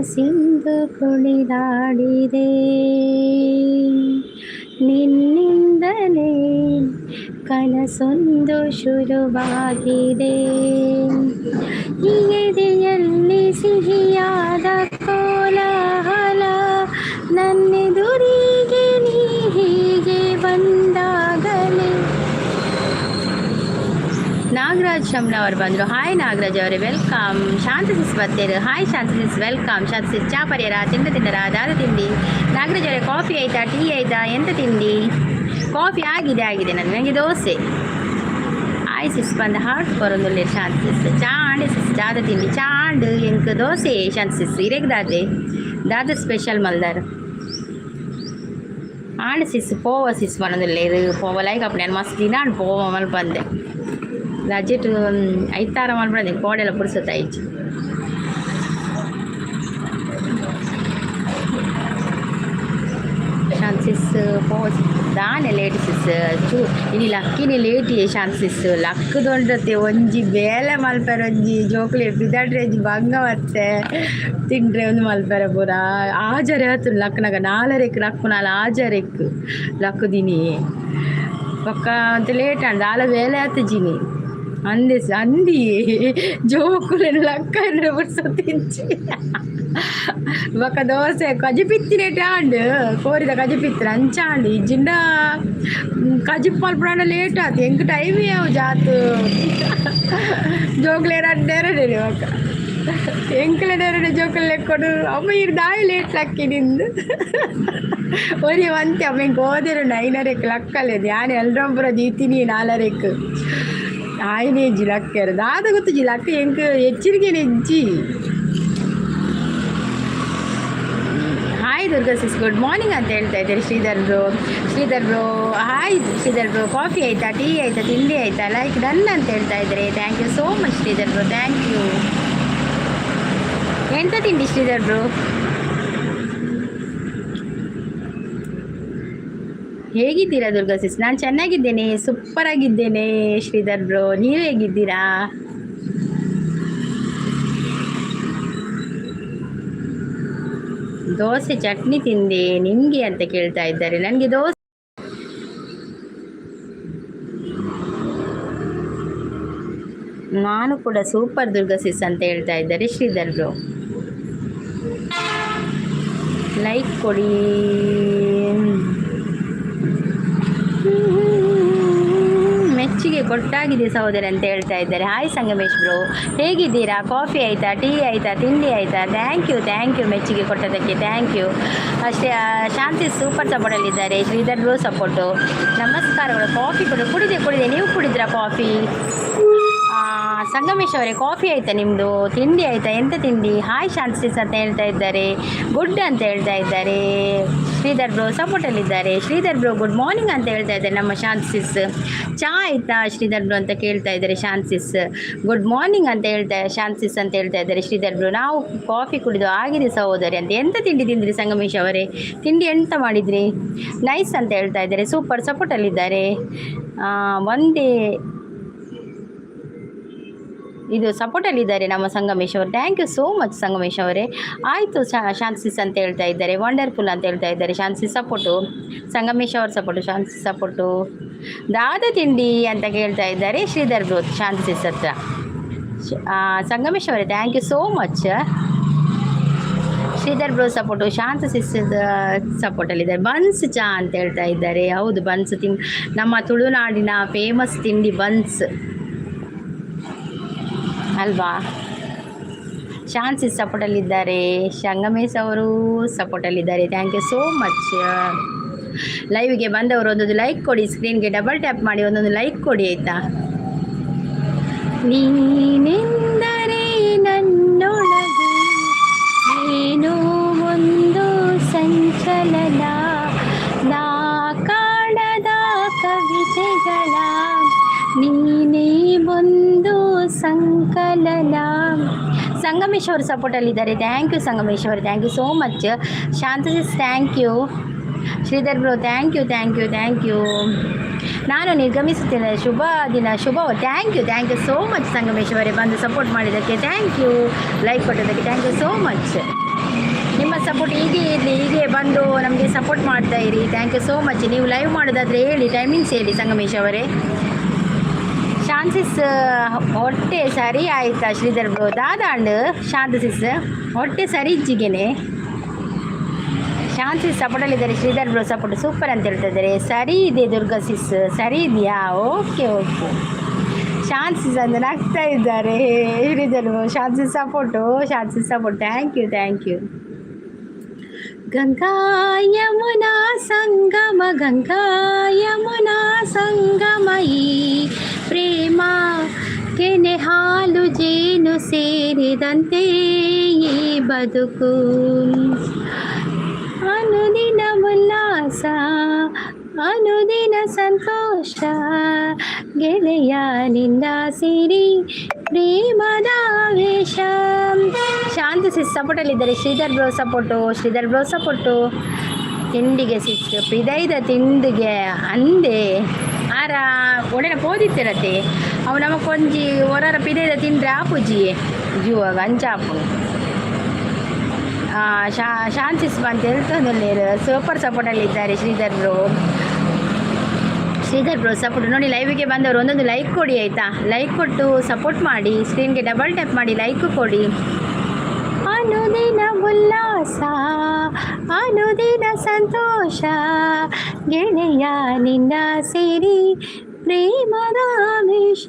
ಮನಸ್ಸಿಂದು ಕುಣಿದಾಡಿದೆ. ನಿನ್ನಿಂದಲೇ ಕನಸೊಂದು ಶುರುವಾಗಿದೆ. ಈ ಎದೆಯಲ್ಲಿ ಸಿಹಿಯಾದ ಕೋಲಾಹಲ, ನನ್ನೆದುರಿಗೆ ನೀ ಹೀಗೆ ಬಂದಾಗಲೇ. ನಾಗರಾಜ್ ಶಮ್ನ ಅವರು ಬಂದರು. ಹಾಯ್ ನಾಗರಾಜ್ ಅವರೇ, welcome. ಶಾಂತ ಸಿಸ್ ಬತ್ತೇರು. ಹಾಯ್ ಶಾಂತ ಸಿಸ್, welcome. ಶಾಂತ ಸಿಸ್, ಚಾ ಪರಿಯರ? ತಿಂಡ ತಿನ್ನರ? ದಾದ ತಿಂಡಿ? ನಾಗರಾಜ್ ಅವರೇ, ಕಾಫಿ ಆಯ್ತಾ? ಟೀ ಆಯ್ತಾ? ಎಂತ ತಿಂಡಿ? ಕಾಫಿ ಆಗಿದೆ, ಆಗಿದೆ. ನನಗೆ ದೋಸೆ. ಹಾಯ್ ಸಿಸ್ ಬಂದ ಹಾರ್ಟ್ ಕೊರೊಂದುಲ್ಲೆರ್. ಶಾಂತ ಸಿಸ್, ಚಾ ಆಂಡ್ ಸಿಸ್. ದಾದ ತಿಂಡಿ? ಚಾ ಆಂಡ್. ಎಂಕ್ ದೋಸೆ. ಶಾಂತ ಸಿಸ್, ಇರೆಗ್ ದಾದೆ ದಾದ ಸ್ಪೆಷಲ್ ಮಲ್ದಾರ್? ಆಂಡ್ ಸಿಸ್, ಪೋವ ಸಿಸ್ ಪನೊಂದುಲ್ಲೆರ್. ಪೋವ ಲೈಕ್ ಅಪ್ಪು. ನಾನು ಮಸ್ತ್ ದಿನ ಆಂಡ್ ಪೋವ ಮಲ್ಪಂದೆ. ರಜೆಟ್ ಐತಾರ ಮಲ್ಪಂದೆ. ಕೋಡೆಲ ಪುರ್ಸೊತ್ತಾಯಿಜಿ. ಶಾಂತ ಸಿಸ್, ಪೋವ. ದಾನೆ ಲೇಟ್ ಸಿಸ್? ಚೂ ಇನಿ ಲಕ್ಕಿನಿ ಲೇಟ್. ಶಾಂತ ಸಿಸ್, ಲಕ್ಕುದೊಂಡತೆ ಒಂಜಿ ಬೇಲೆ ಮಲ್ಪೆರೆ ಒಂಜಿ ಜೋಕುಲೆ ಪಿದಾಡ್ರೆ ಒಂಜಿ ಬಂಗ ಬತ್ತೆ. ತಿಂಡ್ರೆ ಒಂದು ಮಲ್ಪೆರೆ ಪೂರ ಆಜರೆ ಆತುಂಡು. ಲಕ್ಕನಾಗ ನಾಲರೆಕ್ ಲಕ್ಕು, ನಾಲ್ ಆಜರೆಕ್ ಲಕ್ಕುದಿನಿ. ಬೊಕ್ಕ ಒಂತೆ ಲೇಟ್ ಆಂಡ್. ದಾಲ ಬೇಲೆ ಆತುಜಿನಿ. ಅಂದೆ ಅಂದಿ ಜೋಕುಲೆನ್ ಲಕ್ಕರೆ ಪುರ್ಸೊತ್ತಿಜ್ಜಿ. ಬೊಕ್ಕ ದೋಸೆ ಕಜಿಪಿತ್ತಿನೇಟ ಆಂಡ್. ಕೋರಿದ ಕಜಿಪಿತ್ತಿನ ಅಂಚ ಆಂಡ್. ಇಜ್ಜಿಂಡ ಕಜಿಪ್ ಮಲ್ಪುನಾಂಡ ಲೇಟ್ ಆತು. ಎಂಕ್ ಟೈಮ್ ಯಾವು ಜಾತು? ಜೋಕುಲೆ ರಡ್ಡೆರಡೆ ಬೊಕ್ಕ ಎಂಕ್ಲೆನ ಎರಡು ಜೋಕುಲು ಲೆಕ್ಕೊಡು, ಅಮ್ಮ ಈರ್ ದಾಯಿ ಲೇಟ್ ಲಕ್ಕಿನಿಂದು. ಒರಿ ಒಂತೆ ಅಮ್ಮ ಎಂಕ್ ಓದೆರುಂಡು. ಐನರೆಕ್ ಲಕ್ಕಲೇದು ಯಾನ್. ಎಲ್ರಂಪುರ ದೀತಿನಿ ನಾಲರೆಕ್. ಆಯ್ನೇಜಿ ಲಕ್ಕೆರ್ ದಾದ ಗೊತ್ತುಜಿ. ಲಕ್ಕ ಎಂಕ್ ಎಚ್ಚರಿಕೆನೆ ಇಜ್ಜಿ. Hi Durga sis, good morning ಅಂತ ಹೇಳ್ತಾ ಇದ್ದಾರೆ Sridhar bro. Sridhar bro, hi Shridhar bro. Coffee ಆಯ್ತಾ? ಟೀ ಆಯ್ತಾ? ತಿಂಡಿ ಆಯ್ತಾ? ಲೈಕ್ ಡನ್ ಅಂತ ಹೇಳ್ತಾ ಇದ್ದಾರೆ. Thank you so much, Sridhar bro, thank you. ಎಂತ ತಿಂಡಿ ಶ್ರೀಧರ್ ಬ್ರೋ? ಹೇಗಿದ್ದೀರಾ ದುರ್ಗಾ ಸಿಸ್? ನಾನು ಚೆನ್ನಾಗಿದ್ದೇನೆ, ಸೂಪರ್ ಆಗಿದ್ದೇನೆ ಶ್ರೀಧರ್ ಬ್ರೋ. ನೀವು ಹೇಗಿದ್ದೀರಾ? ದೋಸೆ ಚಟ್ನಿ ತಿಂದೆ. ನಿಮಗೆ ಅಂತ ಕೇಳ್ತಾ ಇದ್ದಾರೆ. ನನಗೆ ದೋಸೆ. ನಾನು ಕೂಡ ಸೂಪರ್ ದುರ್ಗಾ ಸಿಸ್ ಅಂತ ಹೇಳ್ತಾ ಇದ್ದಾರೆ ಶ್ರೀಧರ್ ಬ್ರೋ. ಲೈಕ್ ಕೊಡಿ. ಮೆಚ್ಚುಗೆ ಕೊಟ್ಟಾಗಿದೆ ಸಹೋದರ ಅಂತ ಹೇಳ್ತಾ ಇದ್ದಾರೆ. ಹಾಯ್ ಸಂಗಮೇಶ್ ಬ್ರೋ, ಹೇಗಿದ್ದೀರಾ? ಕಾಫಿ ಆಯಿತಾ? ಟೀ ಆಯಿತಾ? ತಿಂಡಿ ಆಯಿತಾ? Thank you, thank you. ಮೆಚ್ಚುಗೆ ಕೊಟ್ಟದಕ್ಕೆ thank you. ಅಷ್ಟೇ, ಶಾಂತಿ ಸೂಪರ್ ಸಪೋರ್ಟಲ್ಲಿದ್ದಾರೆ. Sridhar bro support. ನಮಸ್ಕಾರಗಳು. ಕಾಫಿ ಕೊಡು. ಕುಡಿದೆ, ಕುಡಿದೆ. ನೀವು ಕುಡಿದ್ರಾ ಕಾಫಿ? ಸಂಗಮೇಶ್ ಅವರೇ, ಕಾಫಿ ಆಯಿತಾ ನಿಮ್ಮದು? ತಿಂಡಿ ಆಯಿತಾ? ಎಂತ ತಿಂಡಿ? ಹಾಯ್ ಶಾಂತಿ ಅಂತ ಹೇಳ್ತಾ ಇದ್ದಾರೆ. ಗುಡ್ ಅಂತ ಹೇಳ್ತಾ ಇದ್ದಾರೆ. ಶ್ರೀಧರ್ ಬ್ರೋ ಸಪೋರ್ಟಲ್ಲಿದ್ದಾರೆ. ಶ್ರೀಧರ್ ಬ್ರೋ, ಗುಡ್ ಮಾರ್ನಿಂಗ್ ಅಂತ ಹೇಳ್ತಾ ಇದ್ದಾರೆ ನಮ್ಮ ಶಾಂತಿಸ್. ಚಾ ಆಯಿತಾ ಶ್ರೀಧರ್ ಬ್ರೋ ಅಂತ ಕೇಳ್ತಾ ಇದ್ದಾರೆ ಶಾಂತಿಸ್. ಗುಡ್ ಮಾರ್ನಿಂಗ್ ಅಂತ ಹೇಳ್ತಾ ಶಾಂತಿಸ್ ಅಂತ ಹೇಳ್ತಾ ಇದ್ದಾರೆ ಶ್ರೀಧರ್ ಬ್ರೋ. ನಾವು ಕಾಫಿ ಕುಡಿದು ಆಗಿದೆ ಸಹೋದರಿ ಅಂತ. ಎಂತ ತಿಂಡಿ ತಿಂದ್ರಿ ಸಂಗಮೇಶ್ ಅವರೇ? ತಿಂಡಿ ಎಂತ ಮಾಡಿದ್ರಿ? ನೈಸ್ ಅಂತ ಹೇಳ್ತಾ ಇದ್ದಾರೆ. ಸೂಪರ್ ಸಪೋರ್ಟಲ್ಲಿದ್ದಾರೆ. ಒಂದೇ ಇದು ಸಪೋರ್ಟಲ್ಲಿದ್ದಾರೆ ನಮ್ಮ ಸಂಗಮೇಶ್ ಅವರು. Thank you so much Sangamesh ಅವರೇ. ಆಯಿತು ಶಾಂತಿಸ್ ಅಂತ ಹೇಳ್ತಾ ಇದ್ದಾರೆ. ವಂಡರ್ಫುಲ್ ಅಂತ ಹೇಳ್ತಾ ಇದ್ದಾರೆ. ಶಾಂತಿ ಸಪೋರ್ಟು, ಸಂಗಮೇಶ್ ಅವ್ರ ಸಪೋರ್ಟು, ಶಾಂತಿ ಸಪೋರ್ಟು. ದಾದ ತಿಂಡಿ ಅಂತ ಕೇಳ್ತಾ ಇದ್ದಾರೆ ಶ್ರೀಧರ್ ಬ್ರೋ ಶಾಂತಿಸ್ ಹತ್ರ. ಸಂಗಮೇಶ್ ಅವರೇ, thank you so much. Sridhar bro support, Shanta ಸಿಸ್ದ ಸಪೋರ್ಟಲ್ಲಿದ್ದಾರೆ. ಬನ್ಸ್ ಚಾ ಅಂತ ಹೇಳ್ತಾ ಇದ್ದಾರೆ. ಹೌದು, ಬನ್ಸ್ ತಿಂಡಿ. ನಮ್ಮ ತುಳುನಾಡಿನ ಫೇಮಸ್ ತಿಂಡಿ ಬನ್ಸ್ ಅಲ್ವಾ? ಶಾಂತಿ ಸಪೋರ್ಟಲ್ಲಿದ್ದಾರೆ. ಸಂಗಮೇಶ್ ಅವರು ಸಪೋರ್ಟಲ್ಲಿದ್ದಾರೆ. Thank you so much. ಲೈವ್ಗೆ ಬಂದವರು ಒಂದೊಂದು ಲೈಕ್ ಕೊಡಿ. ಸ್ಕ್ರೀನ್ಗೆ ಡಬಲ್ ಟ್ಯಾಪ್ ಮಾಡಿ ಒಂದೊಂದು ಲೈಕ್ ಕೊಡಿ, ಆಯಿತಾ? ನೀನೆಂದರೆ ನನ್ನೊಳಗೆ ಏನೋ ಒಂದು ಸಂಚಲನ, ನಾ ಕಾಣದ ಕವಿತೆಗಳ ನೀನೇ ಒಂದು ಸಂಕಲನ. ಸಂಗಮೇಶ್ ಅವರು ಸಪೋರ್ಟಲ್ಲಿದ್ದಾರೆ. Thank you Sangamesh ಅವರು, thank you so much. ಶಾಂತಸಿಸ್, thank you. Sridhar bro, thank you, thank you, thank you. ನಾನು ನಿರ್ಗಮಿಸುತ್ತೇನೆ. ಶುಭ ದಿನ, ಶುಭ. Thank you, thank you so much Sangamesh ಅವರೇ. ಬಂದು ಸಪೋರ್ಟ್ ಮಾಡಿದ್ದಕ್ಕೆ thank you. Like ಕೊಟ್ಟದಕ್ಕೆ thank you so much. Support ಹೀಗೆ ಇರಲಿ, ಹೀಗೆ ಬಂದು ನಮಗೆ ಸಪೋರ್ಟ್ ಮಾಡ್ತಾ ಇರಿ. Thank you so much. ನೀವು ಲೈವ್ ಮಾಡೋದಾದರೆ ಹೇಳಿ, ಟೈಮಿಂಗ್ಸ್ ಹೇಳಿ ಸಂಗಮೇಶ್ ಅವರೇ. ಶಾಂತಿಸ್, ಹೊಟ್ಟೆ ಸರಿ ಆಯ್ತಾ ಶ್ರೀಧರ್ ಬ್ರೋ? ದಾದಾಂಡ್ ಶಾಂತ ಸಿಸ್, ಹೊಟ್ಟೆ ಸರಿ ಇಜ್ಜಿಗೆನೆ. ಶಾಂತಿ ಸಪೋರ್ಟಲ್ಲಿದ್ದಾರೆ. ಶ್ರೀಧರ್ ಬ್ರೋ ಸಪೋರ್ಟ್ ಸೂಪರ್ ಅಂತ ಹೇಳ್ತಾ ಇದ್ದಾರೆ. ಸರಿ ಇದೆ ದುರ್ಗಾ ಸಿಸ್, ಸರಿ ಇದೆಯಾ? Okay okay. ಶಾಂತಿ ಅಂದ್ರೆ ನಗ್ತಾ ಇದ್ದಾರೆ Sridhar bro. Shanti support, Shanti support. Thank you, thank you. Ganga Yamuna Sangama, Ganga Yamuna Sangama, ಈ ಪ್ರೇಮ ಕೆನೆ ಹಾಲು ಜೇನು ಸೇರಿದಂತೆ ಈ ಬದುಕು. ಅನುದಿನ ಉಲ್ಲಾಸ, ಅನುದಿನ ಸಂತೋಷ, ಗೆಳೆಯ ನಿನ್ನ ಸಿರಿ ಪ್ರೇಮದಾವೇಶ. ಶಾಂತಿ ಸಿಸ್ ಸಪೋರ್ಟಲ್ಲಿದ್ದಾರೆ. Sridhar bro support, Sridhar bro support. ತಿಂಡಿಗೆ ಸಿಸ್, ಪಿದೈದ ತಿಂಡಿಗೆ ಅಂದೆ. ಆರ ಒಡನೆ ಪೋದಿತ್ತಿರತ್ತೆ ಅವು ನಮಕೊಂಜಿ ಹೊರರ ಪಿದೈದ ತಿಂಡ್ರೆ ಆಪುಜಿ ಜೀವಾಗ, ಅಂಚಾಪು. ಶಾಂತಿಸ್ ಅಂತ ಹೇಳ್ತಂದು. ಸೂಪರ್ ಸಪೋರ್ಟಲ್ಲಿದ್ದಾರೆ Sridhar bro. Sridhar bro support. ನೋಡಿ, ಲೈವಿಗೆ ಬಂದವರು ಒಂದೊಂದು ಲೈಕ್ ಕೊಡಿ, ಆಯಿತಾ? ಲೈಕ್ ಕೊಟ್ಟು ಸಪೋರ್ಟ್ ಮಾಡಿ. ಸ್ಕ್ರೀನ್ಗೆ ಡಬಲ್ ಟ್ಯಾಪ್ ಮಾಡಿ, ಲೈಕ್ ಕೊಡಿ. ಅನುದಿನ ಉಲ್ಲಾಸ, ಅನುದಿನ ಸಂತೋಷ, ಗೆಳೆಯ ನಿನ್ನ ಸಿರಿ ಪ್ರೇಮದಾವೇಶ,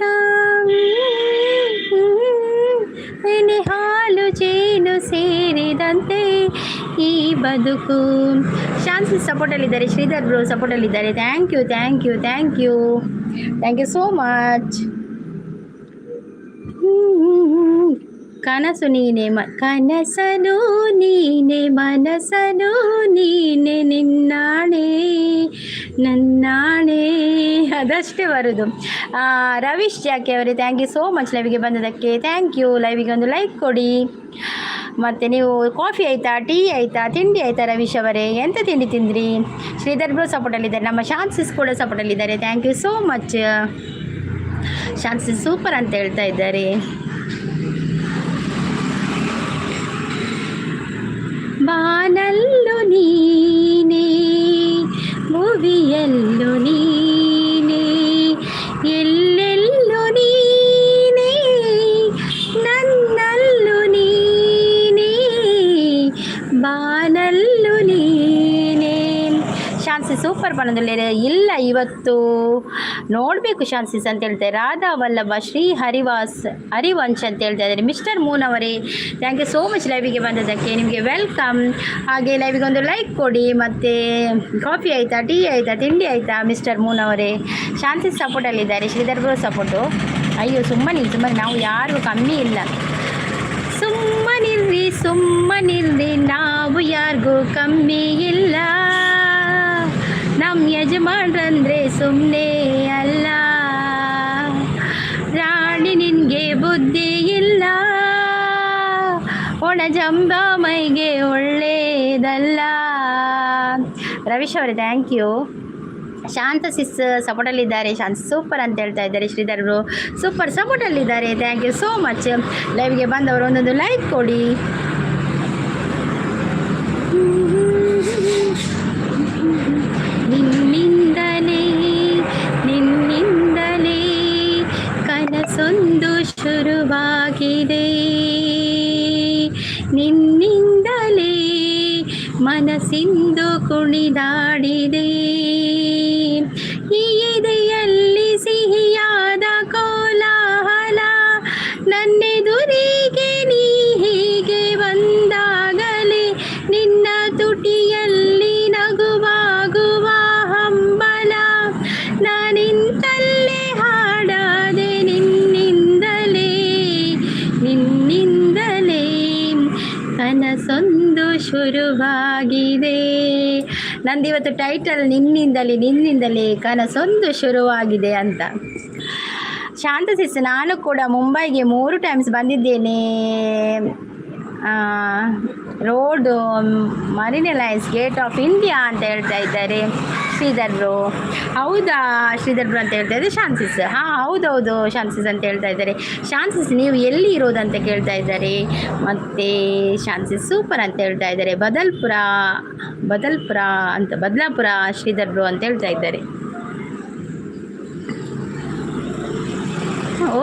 ಕೆನೆ ಹಾಲು ಜೇನು ಸೇರಿದಂತೆ ಈ ಬದುಕು. ಶಾಂತಿ ಸಪೋರ್ಟಲ್ಲಿದ್ದಾರೆ. ಶ್ರೀಧರ್ ಬ್ರೋ ಸಪೋರ್ಟಲ್ಲಿದ್ದಾರೆ. Thank you, thank you, thank you, thank you so much. ಕನಸು ನೀನೆ ಕನಸನು ನೀನೆ, ಮನಸನು ನೀನೆ, ನಿನ್ನಾಣೆ ನನ್ನಾಣೆ. ಅದಷ್ಟೇ ಬರೋದು. ರವೀಶ್ ಜಾಕೆ ಅವರೇ, thank you so much ಲೈವಿಗೆ ಬಂದದಕ್ಕೆ. Thank you. ಲೈವಿಗೆ ಒಂದು ಲೈಕ್ ಕೊಡಿ. ಮತ್ತು ನೀವು ಕಾಫಿ ಆಯಿತಾ, ಟೀ ಆಯಿತಾ, ತಿಂಡಿ ಆಯಿತಾ ರವೀಶ್ ಅವರೇ? ಎಂತ ತಿಂಡಿ ತಿಂದ್ರಿ? ಶ್ರೀಧರ್ ಬ್ರೋ ಸಪೋರ್ಟಲ್ಲಿದ್ದಾರೆ. ನಮ್ಮ ಶಾಂತಿಸ್ ಕೂಡ ಸಪೋರ್ಟಲ್ಲಿದ್ದಾರೆ. Thank you so much. ಶಾಂತಿಸ್ super ಅಂತ ಹೇಳ್ತಾ ಇದ್ದಾರೆ. ಬಾನಲ್ಲು ನೀನೇ, ಭುವಿಯಲ್ಲು ನೀನೇ, ಎಲ್ಲೆಲ್ಲು ನೀನೇ, ನನ್ನಲ್ಲು ನೀನೇ, ಬಾನಲ್ಲು ನೀನೇ. ಶಾನ್ಸಿ ಸೂಪರ್ ಬಣ್ಣದಲ್ಲಿ ಇಲ್ಲ ಇವತ್ತು, ನೋಡಬೇಕು ಶಾನ್ಸಿಸ್ ಅಂತ ಹೇಳ್ತಾರೆ. ರಾಧಾ ವಲ್ಲಭ ಶ್ರೀ ಹರಿವಾಸ್ ಹರಿವಂಶ್ ಅಂತ ಹೇಳ್ತಾ ಇದ್ದಾರೆ. ಮಿಸ್ಟರ್ ಮೂನ್ ಅವರೇ, thank you so much ಲೈವಿಗೆ ಬಂದದಕ್ಕೆ. ನಿಮಗೆ welcome. ಹಾಗೆ ಲೈವಿಗೆ ಒಂದು ಲೈಕ್ ಕೊಡಿ. ಮತ್ತು ಕಾಫಿ ಆಯಿತಾ, ಟೀ ಆಯಿತಾ, ತಿಂಡಿ ಆಯಿತಾ ಮಿಸ್ಟರ್ ಮೂನ್ ಅವರೇ? ಶಾಂತಿ ಸಪೋರ್ಟಲ್ಲಿದ್ದಾರೆ. Sridhar bro support. ಅಯ್ಯೋ, ಸುಮ್ಮನೆ ಸುಮ್ಮನೆ, ನಾವು ಯಾರಿಗೂ ಕಮ್ಮಿ ಇಲ್ಲ. ಸುಮ್ಮನಿರ್ರಿ, ಸುಮ್ಮನಿರ್ರಿ, ನಾವು ಯಾರಿಗೂ ಕಮ್ಮಿ ಇಲ್ಲ. ನಮ್ಮ ಯಜಮಾನ್ರಂದ್ರೆ ಸುಮ್ಮನೆ ಅಲ್ಲ. ರಾಣಿ, ನಿನಗೆ ಬುದ್ಧಿ ಇಲ್ಲ, ಒಣ ಜಂಬ ಮೈಗೆ ಒಳ್ಳೇದಲ್ಲ. ರವೀಶ್ ಅವರೇ, thank you. ಶಾಂತ ಸಿಸ್ ಸಪೋರ್ಟಲ್ಲಿದ್ದಾರೆ. ಶಾಂತ ಸೂಪರ್ ಅಂತ ಹೇಳ್ತಾ ಇದ್ದಾರೆ. ಶ್ರೀಧರ್ ಸೂಪರ್ ಸಪೋರ್ಟಲ್ಲಿದ್ದಾರೆ. Thank you so much. ಲೈವ್ಗೆ ಬಂದವರು ಒಂದೊಂದು ಲೈಕ್ ಕೊಡಿ. ನಿನ್ನಿಂದಲೇ, ನಿನ್ನಿಂದಲೇ ಕನಸೊಂದು ಶುರುವಾಗಿದೆ, ನಿನ್ನಿಂದಲೇ ಮನಸ್ಸಿಂದು ಕುಣಿದಾಡಿದೆ. ಈ ಎದೆಯಲ್ಲಿ ಸಿಹಿಯಾದ ಕೋಲಾಹಲ, ನನ್ನೆದುರಿಗೆ ನೀ ಹೀಗೆ ಬಂದಾಗಲೇ ನಿನ್ನ ತುಟಿಯಲ್ಲಿ ನಗುವಾಗುವ ಹಂಬಲ. ನಾನಿಂತಲ್ಲೇ ಹಾಡಾದೆ ನಿನ್ನಿಂದಲೇ, ನಿನ್ನಿಂದಲೇ ಕನಸೊಂದು ಶುರುವಾಗಿದೆ. ನಂದು ಇವತ್ತು ಟೈಟಲ್ ನಿನ್ನಿಂದಲೇ, ನಿನ್ನಿಂದಲೇ ಕನಸೊಂದು ಶುರುವಾಗಿದೆ ಅಂತ. ಶಾಂತ ಸಿಸ್, ನಾನು ಕೂಡ ಮುಂಬೈಗೆ ಮೂರು ಟೈಮ್ಸ್ ಬಂದಿದ್ದೇನೆ. Road, Marine lines, gate of India ಅಂತ ಹೇಳ್ತಾ ಇದ್ದಾರೆ ಶ್ರೀಧರ್ ಬ್ರೋ. ಹೌದಾ ಶ್ರೀಧರ್ ಬ್ರೋ ಅಂತ ಹೇಳ್ತಾ ಇದ್ದಾರೆ ಶಾನ್ಸಿಸ್. ಹಾಂ, ಹೌದೌದು ಶಾನ್ಸಿಸ್ ಅಂತ ಹೇಳ್ತಾ ಇದ್ದಾರೆ. ಶಾನ್ಸಿಸ್, ನೀವು ಎಲ್ಲಿ ಇರೋದಂತ ಕೇಳ್ತಾ ಇದ್ದಾರೆ. ಮತ್ತು ಶಾನ್ಸಿಸ್ ಸೂಪರ್ ಅಂತ ಹೇಳ್ತಾ ಇದ್ದಾರೆ. ಬದಲ್ಪುರ, ಬದಲ್ಪುರ ಅಂತ, ಬದಲಾಪುರ ಶ್ರೀಧರ್ ಬ್ರೋ ಅಂತ ಹೇಳ್ತಾ ಇದ್ದಾರೆ.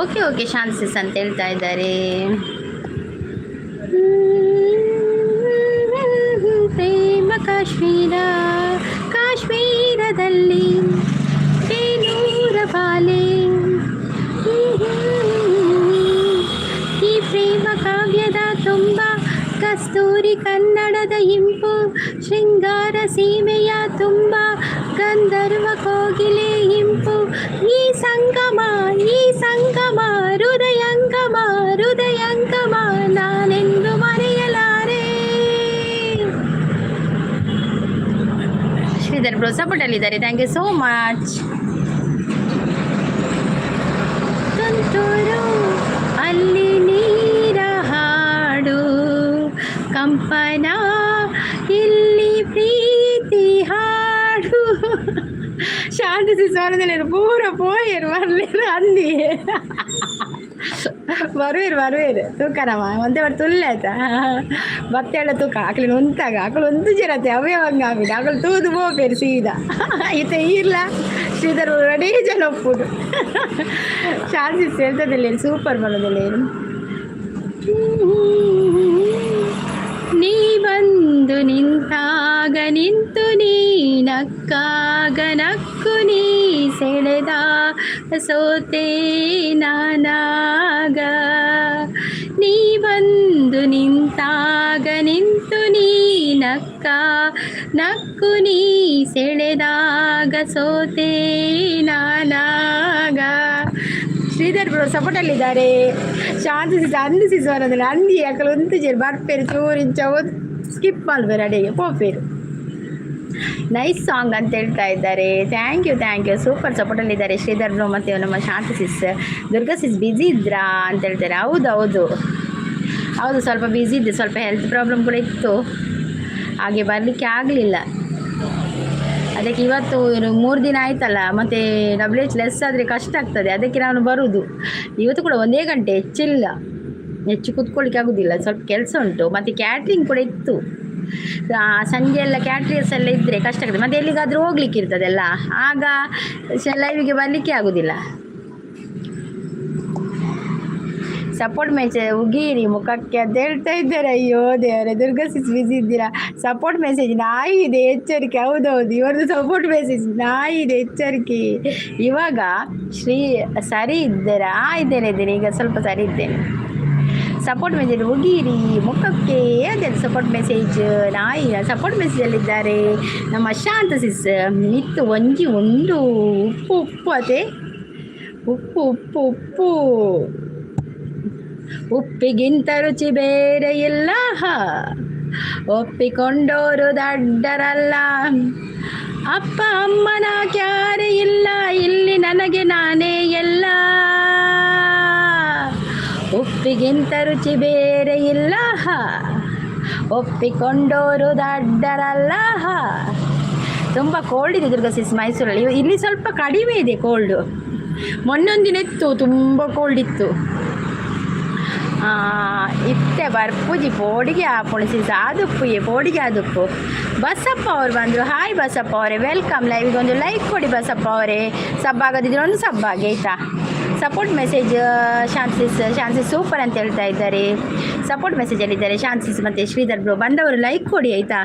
ಓಕೆ ಓಕೆ ಶಾನ್ಸಿಸ್ ಅಂತ ಹೇಳ್ತಾ ಇದ್ದಾರೆ. ಪ್ರೇಮ ಕಾಶ್ಮೀರ, ಕಾಶ್ಮೀರದಲ್ಲಿ ಬೇಲೂರ ಬಾಲೆ. ಈ ಪ್ರೇಮ ಕಾವ್ಯದ ತುಂಬ ಕಸ್ತೂರಿ, ಕನ್ನಡದ ಇಂಪು, ಶೃಂಗಾರ ಸೀಮೆಯ ತುಂಬ ಗಂಧರ್ವ ಕೋಗಿಲೆ ಇಂಪು. ಈ ಸಂಗಮ, ಈ ಸಂಗಮ, ಹೃದಯಂಗಮ, ಹೃದಯಂಗಮ, ನಾನೆಂದು ಮರೆಯಲಾರೆ. ಶ್ರೀಧರ್ ಬ್ರೋ ಸಪೋರ್ಟಲ್ಲಿದ್ದಾರೆ. Thank you so much. ತುಂತುರು ಅಲ್ಲಿ ನೀರ ಹಾಡು, ಕಂಪನ ಇಲ್ಲಿ ಪ್ರೀತಿ ಹಾಡು. ಶಾಂತಿ ಸ್ವರದಲ್ಲಿ ಪೂರ ಪೋಯರು ಬರ್ಲೇರು ಅಂದಿ. ಬರುವೇರು ಬರುವೇರು ತೂಕನಮ್ಮ ಒಂದೇ ಬಾರಿ ತುಲ್ಲೆ ಆಯ್ತಾ ಬತ್ತೇಳ ತೂಕ ಆಕಳಿನ ಉಂತಾಗ ಆಕಳು ಒಂದು ಜರತೆ ಅವೇ ಹಂಗ ಆಪಿಡ ಆಕಳು ತೂದು ಪೋಪೇರು ಸೀದಾ. ಈತ ಈರ್ಲ ಶ್ರೀಧರ್ ರೆಡಿ ಜನ ಒಪ್ಪುಡು. ಶಾಂತಿ ಹೇಳ್ತದಿಲ್ಲ, ಸೂಪರ್ ಬರೋದಿಲ್ಲ. ನೀ ಬಂದು ನಿಂತಾಗ ನಿಂತು, ನೀ ನಕ್ಕಾಗ ನಕ್ಕು, ನೀ ಸೆಳೆದ ಸೋತೆ ನಾನಾಗ. ನೀ ಬಂದು ನಿಂತಾಗ ನಿಂತು, ನೀ ನಕ್ಕ ನಕ್ಕು, ನೀ ಸೆಳೆದಾಗ ಸೋತೆ ನಾನಾಗ. ಶ್ರೀಧರ್ ಬ್ರೋ ಸಪೋರ್ಟಲ್ಲಿದ್ದಾರೆ. ಶಾಂತಿ ಸಿಸ್ ಅಂದು ಸಿಸ್ ಬರೋದಿಲ್ಲ ಅಂದಿ. ಅಕಲು ಒಂದು ಜೇರು ಬರ್ಪೇರು ಚೂರು ಇಂಚ ಸ್ಕಿಪ್ ಮಾಡ್ಬೇರು ಅಡೆಗೆ ಪೋಪೇರು. ನೈಸ್ ಸಾಂಗ್ ಅಂತ ಹೇಳ್ತಾ ಇದ್ದಾರೆ. Thank you, thank you. Super ಸಪೋರ್ಟಲ್ಲಿದ್ದಾರೆ ಶ್ರೀಧರ್ ಬ್ರೋ ಮತ್ತು ನಮ್ಮ ಶಾಂತಿ ಸಿಸ್. ದುರ್ಗಾ ಸಿಸ್ ಬ್ಯುಸಿ ಇದ್ರಾ ಅಂತ ಹೇಳ್ತಾರೆ. ಹೌದು ಹೌದು ಹೌದು, ಸ್ವಲ್ಪ ಬ್ಯುಸಿ ಇದ್ದೆ. ಸ್ವಲ್ಪ ಹೆಲ್ತ್ ಪ್ರಾಬ್ಲಮ್ ಕೂಡ ಇತ್ತು, ಹಾಗೆ ಬರಲಿಕ್ಕೆ ಆಗಲಿಲ್ಲ. ಅದಕ್ಕೆ ಇವತ್ತು 3 ದಿನ ಆಯ್ತಲ್ಲ, ಮತ್ತು ಡಬ್ಲ್ಯೂ ಎಚ್ ಲೆಸ್ ಆದರೆ ಕಷ್ಟ ಆಗ್ತದೆ. ಅದಕ್ಕೆ ನಾನು ಬರುವುದು. ಇವತ್ತು ಕೂಡ ಒಂದೇ ಗಂಟೆ, ಹೆಚ್ಚಿಲ್ಲ. ಹೆಚ್ಚು ಕೂತ್ಕೊಳ್ಳಿಕ್ಕೆ ಆಗೋದಿಲ್ಲ, ಸ್ವಲ್ಪ ಕೆಲಸ ಉಂಟು. ಮತ್ತು ಕ್ಯಾಟ್ರಿಂಗ್ ಕೂಡ ಇತ್ತು. ಸಂಜೆ ಎಲ್ಲ ಕ್ಯಾಟ್ರಿಯರ್ಸ್ ಎಲ್ಲ ಇದ್ದರೆ ಕಷ್ಟ ಆಗ್ತದೆ. ಮತ್ತು ಎಲ್ಲಿಗಾದರೂ ಹೋಗ್ಲಿಕ್ಕೆ ಇರ್ತದೆಲ್ಲ, ಆಗ ಲೈವಿಗೆ ಬರಲಿಕ್ಕೆ ಆಗೋದಿಲ್ಲ. ಸಪೋರ್ಟ್ ಮೆಸೇಜ್ ಉಗೀರಿ ಮುಖಕ್ಕೆ ಅಂತ ಹೇಳ್ತಾ ಇದ್ದಾರೆ. ಅಯ್ಯೋ ದೇವರೇ. ದುರ್ಗಾ ಸಿಸ್ ಬಿಸಿ ಇದ್ದೀರಾ? ಸಪೋರ್ಟ್ ಮೆಸೇಜ್ ನಾಯಿ ಇದೆ ಎಚ್ಚರಿಕೆ. ಹೌದೌದು, ಇವರದ್ದು ಸಪೋರ್ಟ್ ಮೆಸೇಜ್ ನಾಯಿ ಇದೆ ಎಚ್ಚರಿಕೆ. ಇವಾಗ ಶ್ರೀ ಸರಿ ಇದ್ದೀರಾ? ಇದ್ದೇನೆ ಇದ್ದೇನೆ, ಈಗ ಸ್ವಲ್ಪ ಸರಿ ಇದ್ದೇನೆ. ಸಪೋರ್ಟ್ ಮೆಸೇಜ್ ಉಗೀರಿ ಮುಖಕ್ಕೆ ಅದೇ ಸಪೋರ್ಟ್ ಮೆಸೇಜ್ ನಾಯಿ. ಸಪೋರ್ಟ್ ಮೆಸೇಜಲ್ಲಿದ್ದಾರೆ ನಮ್ಮ ಶಾಂತ ಸಿಸ್. ನಿತ್ತು ಒಂಜಿ ಉಂಡು ಉಪ್ಪು ಉಪ್ಪು ಅದೇ ಉಪ್ಪು ಉಪ್ಪು ಉಪ್ಪು. ಉಪ್ಪಿಗಿಂತ ರುಚಿ ಬೇರೆ ಇಲ್ಲ, ಒಪ್ಪಿಕೊಂಡೋರು ದಡ್ಡರಲ್ಲ. ಅಪ್ಪ ಅಮ್ಮನ ಕ್ಯಾರೆ ಇಲ್ಲ, ಇಲ್ಲಿ ನನಗೆ ನಾನೇ ಎಲ್ಲ. ಉಪ್ಪಿಗಿಂತ ರುಚಿ ಬೇರೆ ಇಲ್ಲ, ಒಪ್ಪಿಕೊಂಡೋರು ದಡ್ಡರಲ್ಲ. ತುಂಬ ಕೋಲ್ಡ್ ಇದೆ ದುರ್ಗಾ ಸಿಸ್ ಮೈಸೂರಲ್ಲಿ. ಇಲ್ಲಿ ಸ್ವಲ್ಪ ಕಡಿಮೆ ಇದೆ ಕೋಲ್ಡು. ಮೊನ್ನೊಂದಿನ ಇತ್ತು, ತುಂಬ ಕೋಲ್ಡ್ ಇತ್ತು. ಇತ್ತೆ ಬರ್ಪುಜಿ ಪೋಡಿಗೆ ಆಪುಣಿ ಸಿಸ್ ಆದುಪ್ಪುಯೆ ಪೋಡಿಗೆ ಆದುಪ್ಪು. ಬಸಪ್ಪ ಅವರು ಬಂದರು. ಹಾಯ್ ಬಸಪ್ಪ ಅವರೇ, welcome. ಲೈವಿಗೆ ಒಂದು ಲೈಕ್ ಕೊಡಿ ಬಸಪ್ಪ ಅವರೇ. ಸಬ್ ಆಗದಿದ್ರೆ ಒಂದು ಸಬ್ ಆಗಿ ಆಯಿತಾ. ಸಪೋರ್ಟ್ ಮೆಸೇಜ್ ಶಾನ್ಸಿಸ್. ಶಾನ್ಸಿಸ್ ಸೂಪರ್ ಅಂತ ಹೇಳ್ತಾ ಇದ್ದಾರೆ. ಸಪೋರ್ಟ್ ಮೆಸೇಜಲ್ಲಿದ್ದಾರೆ ಶಾನ್ಸಿಸ್ ಮತ್ತು ಶ್ರೀಧರ್ ಬ್ರೋ. ಬಂದವರು ಲೈಕ್ ಕೊಡಿ ಆಯಿತಾ.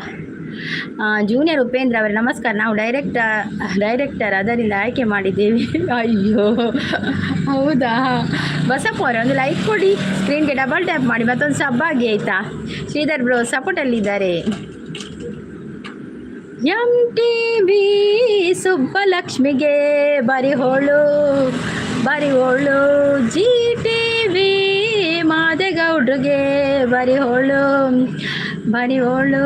ಜೂನಿಯರ್ ಉಪೇಂದ್ರ ಅವರೇ ನಮಸ್ಕಾರ. ನಾವು ಡೈರೆಕ್ಟರ್ ಅದರಿಂದ ಆಯ್ಕೆ ಮಾಡಿದ್ದೇವೆ. ಅಯ್ಯೋ, ಹೌದಾ? ಬಸಪ್ಪ ಅವರೇ, ಒಂದು ಲೈಕ್ ಕೊಡಿ, ಸ್ಕ್ರೀನ್ಗೆ ಡಬಲ್ ಟ್ಯಾಪ್ ಮಾಡಿ, ಮತ್ತೊಂದು ಸಬ್ಬಾಗಿ ಆಯಿತಾ. ಶ್ರೀಧರ್ ಬ್ರೋ ಸಪೋರ್ಟಲ್ಲಿದ್ದಾರೆ. ಎಂ ಟಿ ವಿ ಸುಬ್ಬಲಕ್ಷ್ಮಿಗೆ ಬರಿಹೋಳು ಬರಿಹೋಳು, ಜಿ ಟಿ ವಿ ಮಾದೇಗೌಡ್ರಿಗೆ ಬರಿಹೋಳು ಬರಿಹೋಳು.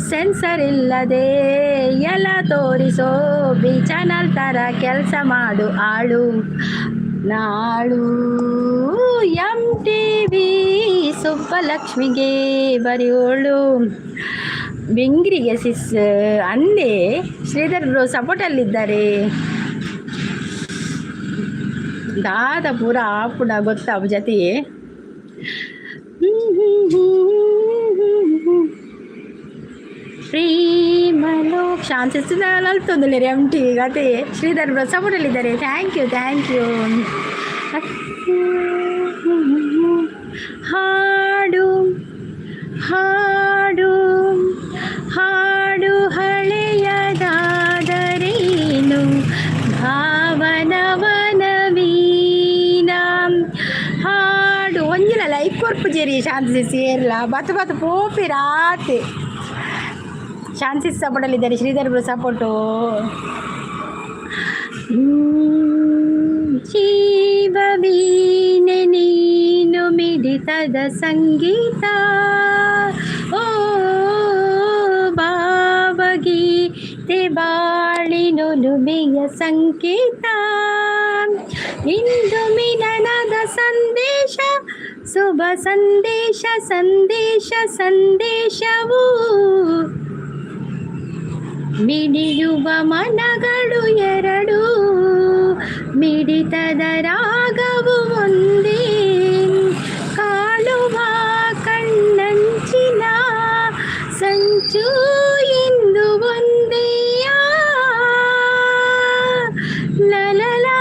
ಸೆನ್ಸರ್ ಇಲ್ಲದೆ ಎಲ್ಲ ತೋರಿಸೋ ಬಿ ಚಾನಲ್ ಥರ ಕೆಲಸ ಮಾಡು ಆಳು ನಾಳು. M T V ಸುಬ್ಬಲಕ್ಷ್ಮಿಗೆ ಬರೆಯೋಳು ಬೆಂಗ್ರಿಗೆ ಸಿಸ್ ಅಂದೇ. ಶ್ರೀಧರ್ ಬ್ರೋ ಸಪೋರ್ಟಲ್ಲಿದ್ದಾರೆ. ದಾದ ಪೂರ ಆಪುಡ ಗೊತ್ತಾ ಜೊತೆಯೇ. ಪ್ರೇಮಲೋ ಶಾಂತಿ ಅಲ್ತೊಂದುಲ್ಲೆರ್ ಎಮ್ ಟಿ ಗತೆ. ಶ್ರೀಧರ್ ಬ್ರೋ ಸಪೋರ್ಟಲ್ಲಿದ್ದಾರೆ. Thank you, thank you. ಹಾಡು ಹಾಡು ಹಾಡು ಹಳೆಯದಾದರೇನು, ಭಾವನವನವೀನ ಹಾಡು. ಒಂಜಿನ ಲೈಕ್ ಕೊರ್ಪುಜೆರಿ ಶಾಂತಿ ಸೇರ್ಲ ಬತ್ ಬತ್ ಪೋಪಿ ರಾತೆ. ಶಾಂತಿ ಸಪೋರ್ಟಲ್ಲಿದ್ದಾರೆ. Sridhar bro support. ಜೀವವೀಣೆ ನೀನು, ಮಿಡಿತದ ಸಂಗೀತ, ಓ ಭಾವಗೀತೆ ಬಾಳಿನೊಲುಮೆಯ ಸಂಕೇತ. ಇಂದು ಮಿಲನದ ಸಂದೇಶ, ಶುಭ ಸಂದೇಶ, ಸಂದೇಶ ಸಂದೇಶವು. ಮಿಡಿಯುವ ಮನಗಳು ಎರಡು, ಮಿಡಿತದ ರಾಗವು ಒಂದೇ. ಕಾಣುವ ಕಣ್ಣಂಚಿನ ಸಂಚು ಇಂದು ಒಂದೇ. ಲಲಲಾ.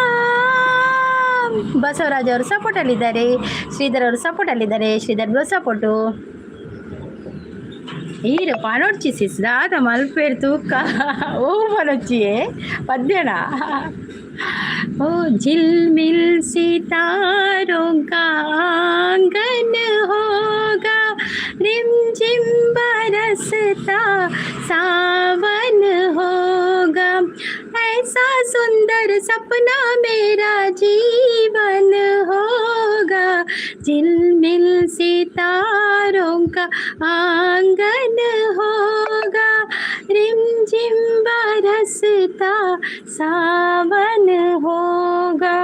ಬಸವರಾಜ್ ಅವರು ಸಪೋರ್ಟಲ್ಲಿದ್ದಾರೆ. ಶ್ರೀಧರ್ ಅವರು ಸಪೋರ್ಟಲ್ಲಿದ್ದಾರೆ. Sridhar bro support. ಈರು ಪನೊಡ್ಚಿ ಸಿಸ್, ದಾದ ಮಲ್ಪೇರ್ ತೂಕ. ಓ ಪನೊಚ್ಚಿಯೇ ಪದ್ಯಣ. ओ झिलमिल सितारों का आंगन होगा, रिमझिम बरसता सावन होगा, ऐसा सुंदर सपना मेरा जीवन होगा. झिलमिल सितारों का आंगन होगा, रिमझिम बरसता सावन होगा.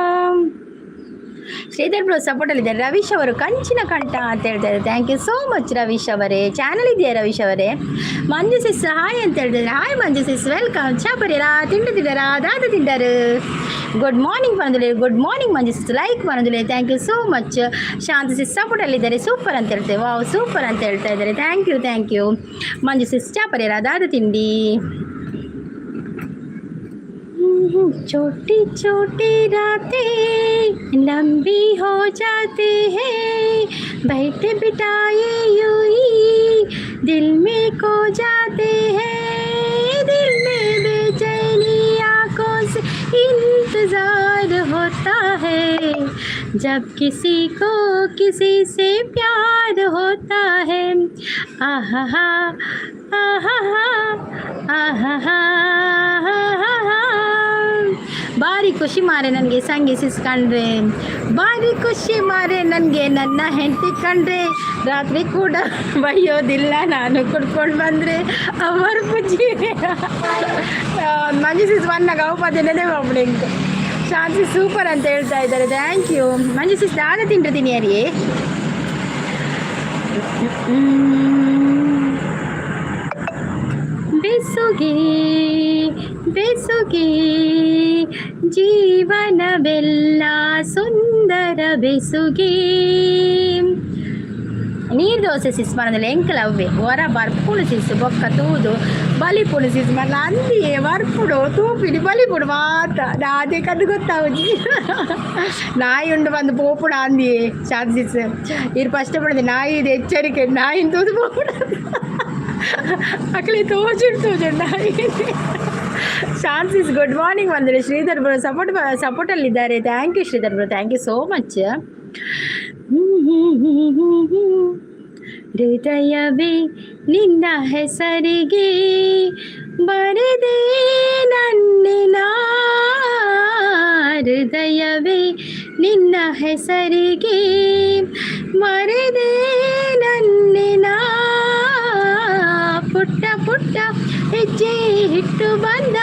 ಶ್ರೀಧರ್ ಬ್ರೋ ಸಪೋರ್ಟಲ್ಲಿದ್ದಾರೆ. ರವೀಶ್ ಅವರು ಕಂಚಿನ ಕಂಠ ಅಂತ ಹೇಳ್ತಾರೆ. Thank you so much Ravish ಅವರೇ. ಚಾನಲ್ ಇದೆಯಾ ರವೀಶ್ ಅವರೇ? ಮಂಜು ಸಿಸ್ ಹಾಯ್ ಅಂತ ಹೇಳ್ತಿದ್ದಾರೆ. Hi Manju sis, welcome. ಚಾ ಪರಿಯರಾ? ತಿಂಡು ತಿಂಡರಾ? ದಾದ ತಿಂಡರು? ಗುಡ್ ಮಾರ್ನಿಂಗ್ ಪನಂದುಲೆ. Good morning Manju sis. Like ಪನಂದುಲೆ. Thank you so much. Shanti sis ಸಪೋರ್ಟಲ್ಲಿದ್ದಾರೆ. ಸೂಪರ್ ಅಂತ ಹೇಳ್ತೇವೆ. ವಾವ್, ಸೂಪರ್ ಅಂತ ಹೇಳ್ತಾ ಇದ್ದಾರೆ. Thank you, thank you Manju sis. ಚಾ ಪರಿಯರಾ? ದಾದ ತಿಂಡಿ? छोटी छोटी रातें लंबी हो जाती है, बैठे बिठाए यूं ही दिल में खो जाते हैं. दिल में बेचैनी, आंखों से इंतजार होता है, जब किसी को किसी से प्यार होता है. आहा आहा आहा. ಭಾರಿ ಖುಷಿ ಮಾರೆ ನನಗೆ ಸಂಗಿ ಸಿಸ್ ಕಂಡ್ರೆ. ಭಾರಿ ಖುಷಿ ಮಾರೆ ನನಗೆ ನನ್ನ ಹೆಂಡತಿ ಕಂಡ್ರೆ. ರಾತ್ರಿ ಕೂಡ ಬೈಯೋದಿಲ್ಲ ನಾನು ಕುಡ್ಕೊಂಡು ಬಂದರೆ ಅವರ್ ಪುಜ್ಜಿ. ಮಂಜು ಸಿಸ್ ವನ್ನಾಗ ಅವು ಪದೇನೆ ಒಬ್ಬಳು. ಶಾಂತಿ ಸೂಪರ್ ಅಂತ ಹೇಳ್ತಾ ಇದ್ದಾರೆ. Thank you Manju sis. ದಾದ ತಿಂಡಿದ್ದೀನಿ ಯಾರಿಗೆ? ಬೆಸುಗೆ ಬೆಸುಗೆ ಜೀವನವೆಲ್ಲ ಸುಂದರ ಬೆಸುಗೆ. ನೀರು ದೋಸೆ ಸಿಸ್ ಮನದಲ್ಲಿ ಎಂಕಲ್ ಅವ್ವೆ ಹೊರ ಬರ್ಪುಡು ಸಿಸ್, ಬೊಕ್ಕ ತೂದು ಬಲಿಪುಡು ಸಿಸ್ ಮಲ್ಲ ಅಂದಿಯೇ ಬರ್ಪುಡು ತೂಪಿಡಿ ಬಲಿಪುಡು ಮಾತ ಅದೇ ಕದ್ದು ಗೊತ್ತಾವುಜಿ. ನಾಯಿ ಉಂಡು ಬಂದು ಪೋಪುಡ ಅಂದಿಯೇ. ಶಾಂತಿ ಸಿಸ್ ಇರು ಫಸ್ಟ್ ಪಡೆದು ನಾಯಿ ಇದು ಎಚ್ಚರಿಕೆ. ನಾಯಿನ ತೂದು ಪೋಪುಡ ಅಕ್ಕಲಿ ತೋಜುಡು ತೋಜುಡು ನಾಯಿ. ಶಾಂತಿಸ್ ಗುಡ್ ಮಾರ್ನಿಂಗ್ ಬಂದರೆ. ಶ್ರೀಧರ್ ಬ್ರೋ ಸಪೋರ್ಟಲ್ಲಿದ್ದಾರೆ. Thank you Sridhar bro, thank you so much. ಹೃದಯವೇ ನಿನ್ನ ಹೆಸರಿಗೆ ಬರೆದೆ ನನ್ನಿನ. ಹೃದಯವೇ ನಿನ್ನ ಹೆಸರಿಗೆ ಮರೆದೆ ನನ್ನಿನ. ಪುಟ್ಟ ಪುಟ್ಟ ಹೆಜ್ಜೆ ಇಟ್ಟು ಬಂದ,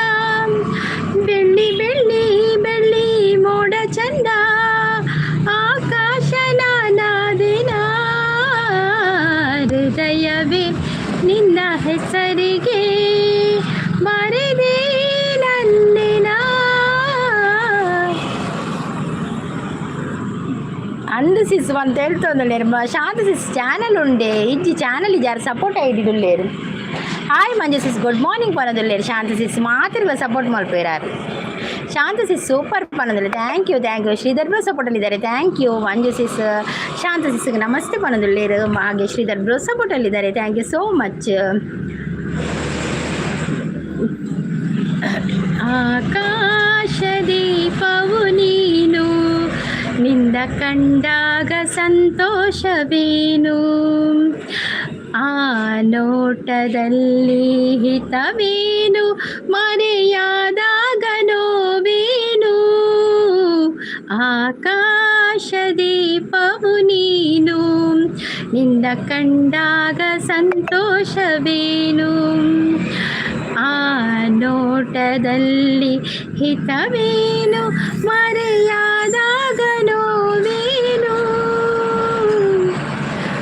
ಬೆಳ್ಳಿ ಬೆಳ್ಳಿ ಬೆಳ್ಳಿ ಮೋಡ ಚಂದ, ಆಕಾಶ ನಾನಾದಿನ. ನಿನ್ನ ಹೆಸರಿಗೆ ಬರೆದೆ ನನ್ನಿನ. ಅಂದು ಸಿಸ್ ಅಂತ ಹೇಳ್ತೊಂದುಲ್ಲೇರು. ಶಾಂತ ಸಿಸ್ ಚಾನಲ್ ಉಂಡೆ ಇಜ್ಜಿ? ಚಾನಲ್ ಇಜ್ಜಾರು ಸಪೋರ್ಟ್ ಐದಿದುಲ್ಲೇರು. Hi Manju sis, good morning ಪನೊಂದುಲ್ಲೇರು. ಶಾಂತ ಸಿಸ್ ಮಾತ್ರ ಸಪೋರ್ಟ್ ಮಲ್ಪೇರಾರು. ಶಾಂತ ಸಿಸ್ ಸೂಪರ್ ಪನೊಂದುಲ್ಲೆ. Thank you, thank you. Sridhar bro ಸಪೋರ್ಟಲ್ಲಿದ್ದಾರೆ. Thank you Manju sis. Shanta ಸಿಸ್ಗೆ ನಮಸ್ತೆ ಪನೊಂದುಲ್ಲೇರು. ಹಾಗೆ ಶ್ರೀಧರ್ ಬ್ರೋ ಸಪೋರ್ಟಲ್ಲಿದ್ದಾರೆ. Thank you so much. ಆಕಾಶ ದೀಪವು ನೀನು, ನಿಂದ ಕಂಡಾಗ ಸಂತೋಷವೇನು? ಆ ನೋಟದಲ್ಲಿ ಹಿತವೇನು? ಮರೆಯಾದಾಗ ನೋವೇನು? ಆಕಾಶ ದೀಪವು ನೀನು, ನಿಂದ ಕಂಡಾಗ ಸಂತೋಷವೇನು? ಆ ನೋಟದಲ್ಲಿ ಹಿತವೇನು? ಮರೆಯಾದಾಗ ನೋವೇನು?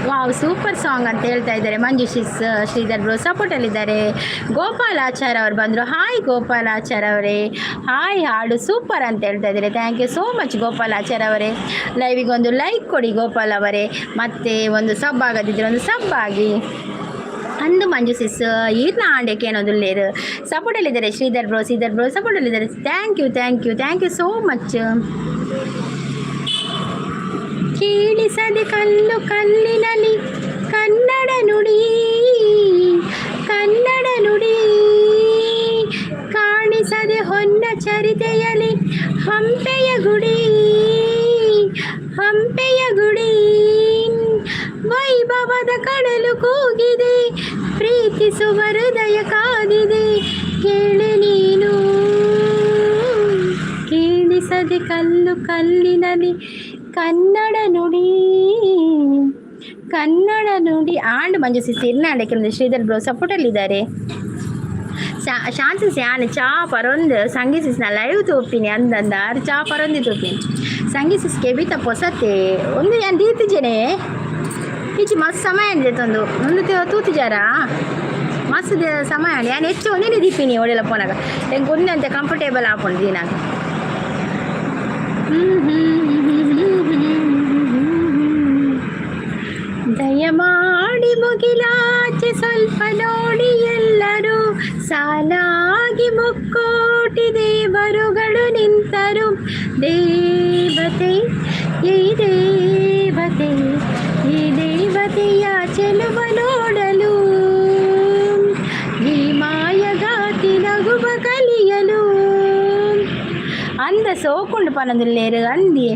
ವಾವ್, ಸೂಪರ್ ಸಾಂಗ್ ಅಂತ ಹೇಳ್ತಾ ಇದ್ದಾರೆ ಮಂಜು ಸಿಸ್. ಶ್ರೀಧರ್ ಬ್ರೋ ಸಪೋರ್ಟಲ್ಲಿದ್ದಾರೆ. ಗೋಪಾಲ್ ಆಚಾರ್ ಅವರು ಬಂದರು. ಹಾಯ್ ಗೋಪಾಲ್ ಆಚಾರ್ ಅವರೇ, ಹಾಯ್. ಹಾಡು ಸೂಪರ್ ಅಂತ ಹೇಳ್ತಾ ಇದ್ದಾರೆ. Thank you so much Gopal Achar ಅವರೇ. ಲೈವಿಗೆ ಒಂದು ಲೈಕ್ ಕೊಡಿ ಗೋಪಾಲ್ ಅವರೇ. ಮತ್ತು ಒಂದು ಸಬ್ ಆಗದಿದ್ದರೆ ಒಂದು ಸಬ್ ಆಗಿ. ಅಂದು ಮಂಜು ಸಿಸ್, ಈರ್ನ ಆಂಡೆಕ್ಕೆ ಏನೊಂದುಲ್ಲೇರು. ಸಪೋರ್ಟಲ್ಲಿದ್ದಾರೆ ಶ್ರೀಧರ್ ಬ್ರೋ. ಶ್ರೀಧರ್ ಬ್ರೋ ಸಪೋರ್ಟಲ್ಲಿದ್ದಾರೆ. Thank you, thank you, thank you so much. ಕೇಳಿಸದೆ ಕಲ್ಲು ಕಲ್ಲಿನಲ್ಲಿ ಕನ್ನಡ ನುಡಿ, ಕನ್ನಡ ನುಡಿ. ಕಾಣಿಸದೆ ಹೊನ್ನ ಚರಿತೆಯಲ್ಲಿ ಹಂಪೆಯ ಗುಡಿ, ಹಂಪೆಯ ಗುಡಿ. ವೈಭವದ ಕಡಲು ಕೂಗಿದೆ, ಪ್ರೀತಿಸುವ ಹೃದಯ ಕಾದಿದೆ, ಕೇಳಿ ನೀನು. ಕೇಳಿಸದೆ ಕಲ್ಲು ಕಲ್ಲಿನಲ್ಲಿ ಕನ್ನಡ ನುಡಿ, ಕನ್ನಡ ನುಡಿ. ಆಂಡ್ ಮಂಜು ಸಿಸ್, ಇರ್ನಾಂಡೆ. ಶ್ರೀಧರ್ ಬ್ರೋ ಸಪೋರ್ಟಲ್ಲಿದ್ದಾರೆ. ಶಾಂತಿ ಯಾನ್ ಚಾ ಪರೊಂದು ಸಂಗಿ ಸಿಸ್ನ ಲೈವ್ ತೂಪಿನಿ ಅಂದಂದ ಆರು ಚಾ ಪರೊಂದು ತೂಪಿನಿ. ಸಂಗಿ ಸಿಸ್ ಕೆಬಿತ ಪೊಸತೆ ಒಂದು ಯಾನ್ ದೀತಿಜನೆ ಈಚಿ. ಮಸ್ತ್ ಸಮಯ ಅಂದೆ ತಂದು ಒಂದು ತೂತಿಜಾರ. ಮಸ್ತ್ ಸಮಯ ಯಾನ್ ಹೆಚ್ಚು ಒಂದೇ ದೀಪಿನಿ. ಒಡೆಲ್ಲ ಪೋನಾಗ ಎಂಕ್ ಒಂದೇ ಅಂತೆ ಕಂಫರ್ಟೇಬಲ್ ಆಪುಂಡು ದೀನಾಗ. ಹ್ಮ್ ಹ್ಮ್ ಹ್ಮ್ ಹ್ಮ್ ಹ್ಮ್. ದಯಮಾಡಿ ಮುಗಿಲಾಚೆ ಸ್ವಲ್ಪ ನೋಡಿ, ಎಲ್ಲರೂ ಸಾಲಾಗಿ ಮುಕ್ಕೋಟಿ ದೇವರುಗಳು ನಿಂತರು. ದೇವತೆ, ಈ ದೇವತೆ, ಈ ದೇವತೆಯ ಚೆಲುವ ನೋಡಲು, ಈ ಮಾಯಗಾತಿ ನಗುವ ಕಲಿಯಲು. ಅಂದ ಸೋಕುಂಡು ಪನೊಂದುಲ್ಲೇರು ಅಂದಿ.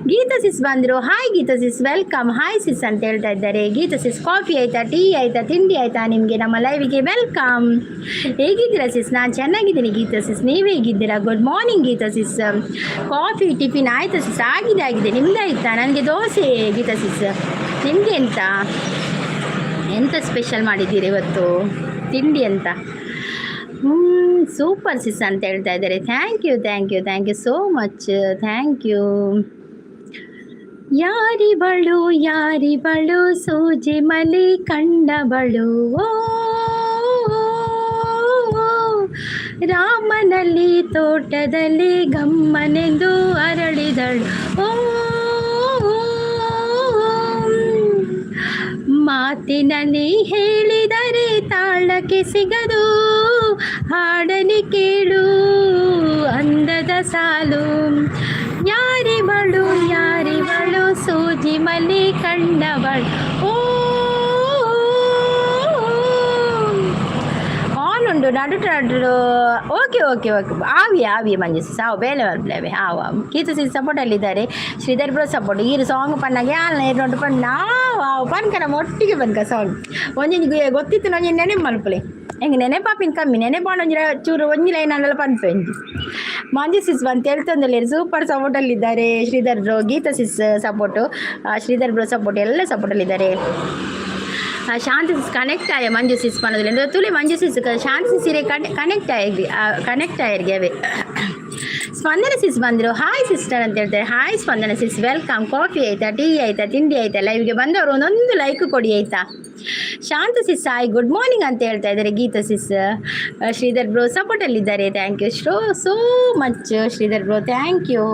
ಗೀತಾ ಸಿಸ್ ಬಂದರು. Hi Geeta sis, welcome. Hi sis ಅಂತ ಹೇಳ್ತಾ ಇದ್ದಾರೆ ಗೀತಾ ಸಿಸ್. ಕಾಫಿ ಆಯ್ತಾ? ಟೀ ಆಯ್ತಾ? ತಿಂಡಿ ಆಯ್ತಾ ನಿಮಗೆ? ನಮ್ಮ ಲೈವಿಗೆ welcome. ಹೇಗಿದ್ದೀರಾ ಸಿಸ್? ನಾನು ಚೆನ್ನಾಗಿದ್ದೀನಿ ಗೀತಾ ಸಿಸ್, ನೀವು ಹೇಗಿದ್ದೀರಾ? Good morning Geeta sis. Coffee tiffin ಆಯ್ತಾ ಸಿಸ್? ಆಗಿದೆ, ಆಗಿದೆ. ನಿಮ್ದು ಆಯ್ತಾ? ನನಗೆ ದೋಸೆ ಗೀತಾ ಸಿಸ್. ನಿಮಗೆ ಎಂತ ಎಂತ ಸ್ಪೆಷಲ್ ಮಾಡಿದ್ದೀರಿ ಇವತ್ತು ತಿಂಡಿ ಅಂತ? ಹ್ಞೂ, ಸೂಪರ್ ಸಿಸ್ ಅಂತ ಹೇಳ್ತಾ ಇದ್ದಾರೆ. Thank you, thank you, thank you so much, thank you. ಯಾರಿವಳು, ಯಾರಿವಳು, ಸೂಜಿ ಮಲಿ ಕಂಡವಳು? ಓ, ಓ, ರಾಮನಲ್ಲಿ ತೋಟದಲ್ಲಿ ಗಮ್ಮನೆಂದು ಅರಳಿದಳು. ಓ, ಓ, ಮಾತಿನಲ್ಲಿ ಹೇಳಿದರೆ ತಾಳಕ್ಕೆ ಸಿಗದು, ಹಾಡಲಿ ಕೇಳು ಅಂದದ ಸಾಲು. ಯಾರಿವಳು, ಯಾರಿವಳು, ಸೂಜಿ ಮಲಿ ಕಂಡವಳು? ಓ, ಆನ್ ಉಂಡು ನಡು ನಡು. ಓಕೆ ಓಕೆ ಓಕೆ, ಆವಿ ಆವಿ ಮಂಜು ಸಾವು ಬೇಲೆ ಬರ್ಪ್ಲೇವೆ. ಆವು ಆವು. ಗೀತ ಸಿ ಸಪೋರ್ಟಲ್ಲಿದ್ದಾರೆ. Sridhar bro support. ಈರು ಸಾಂಗ್ ಪನ್ನಾಗ ಯಾಲ್ ನೋಟು ಪಣ್ಣ. ಆವು ಪನ್ಕನ ಒಟ್ಟಿಗೆ ಪನ್ಕ ಸಾಂಗ್. ಒಂಜಿ ಗೊತ್ತಿತ್ತು, ಒಂಜಿ ನೆನೆಪು ಮಲ್ಪಲೆ. ಹೆಂಗೆ ನೆನೆಪಾಪಿನ ಕಮ್ಮಿ, ನೆನೆಪಾಂಡ ಒಂಜಿ ಚೂರು ಒಂಜಿ ಲೈನ್ ಅನ್ನಲ್ಲ ಪನ್ಪೆ ಒಂಜಿ. ಮಂಜು ಸಿಸ್ ಬಂತ ಹೇಳ್ತಂದಲ್ಲಿ ಸೂಪರ್ ಸಪೋರ್ಟಲ್ಲಿದ್ದಾರೆ. Sridhar bro, Geeta sis support, Sridhar bro support, ಎಲ್ಲ ಸಪೋರ್ಟಲ್ಲಿದ್ದಾರೆ. ಶಾಂತಿ ಸಿಸ್ ಕನೆಕ್ಟ್ ಆಯ ಮಂಜು ಸಿಸ್ ಪನ್ನದಿಲ್ಲ ತುಳಿ. ಮಂಜು ಸಿಸ್, ಶಾಂತಿ ಸಿಸ್ ಇರೆ ಕನೆಕ್ಟ್ ಆಗಿ ಕನೆಕ್ಟ್ ಆಯಿರ್ಗೆ. ಅವೇ ಸ್ಮೈಲಿ ಸ್ಪಂದನ ಸಿಸ್ ಬಂದರು. ಹಾಯ್ ಸಿಸ್ಟರ್ ಅಂತ ಹೇಳ್ತಾರೆ. Hi Spandana sis, welcome. Coffee ಆಯ್ತಾ? ಟೀ ಆಯ್ತಾ? ತಿಂಡಿ ಆಯ್ತಾ? ಲೈವ್ಗೆ ಬಂದವರು ಒಂದೊಂದು ಲೈಕ್ ಕೊಡಿ, ಆಯ್ತಾ? Shanta sis hi, good morning ಅಂತ ಹೇಳ್ತಾ ಇದ್ದಾರೆ. ಗೀತಾ ಸಿಸ್, ಶ್ರೀಧರ್ ಬ್ರೋ ಸಪೋರ್ಟಲ್ಲಿದ್ದಾರೆ. Thank you so so much, Sridhar bro, thank you.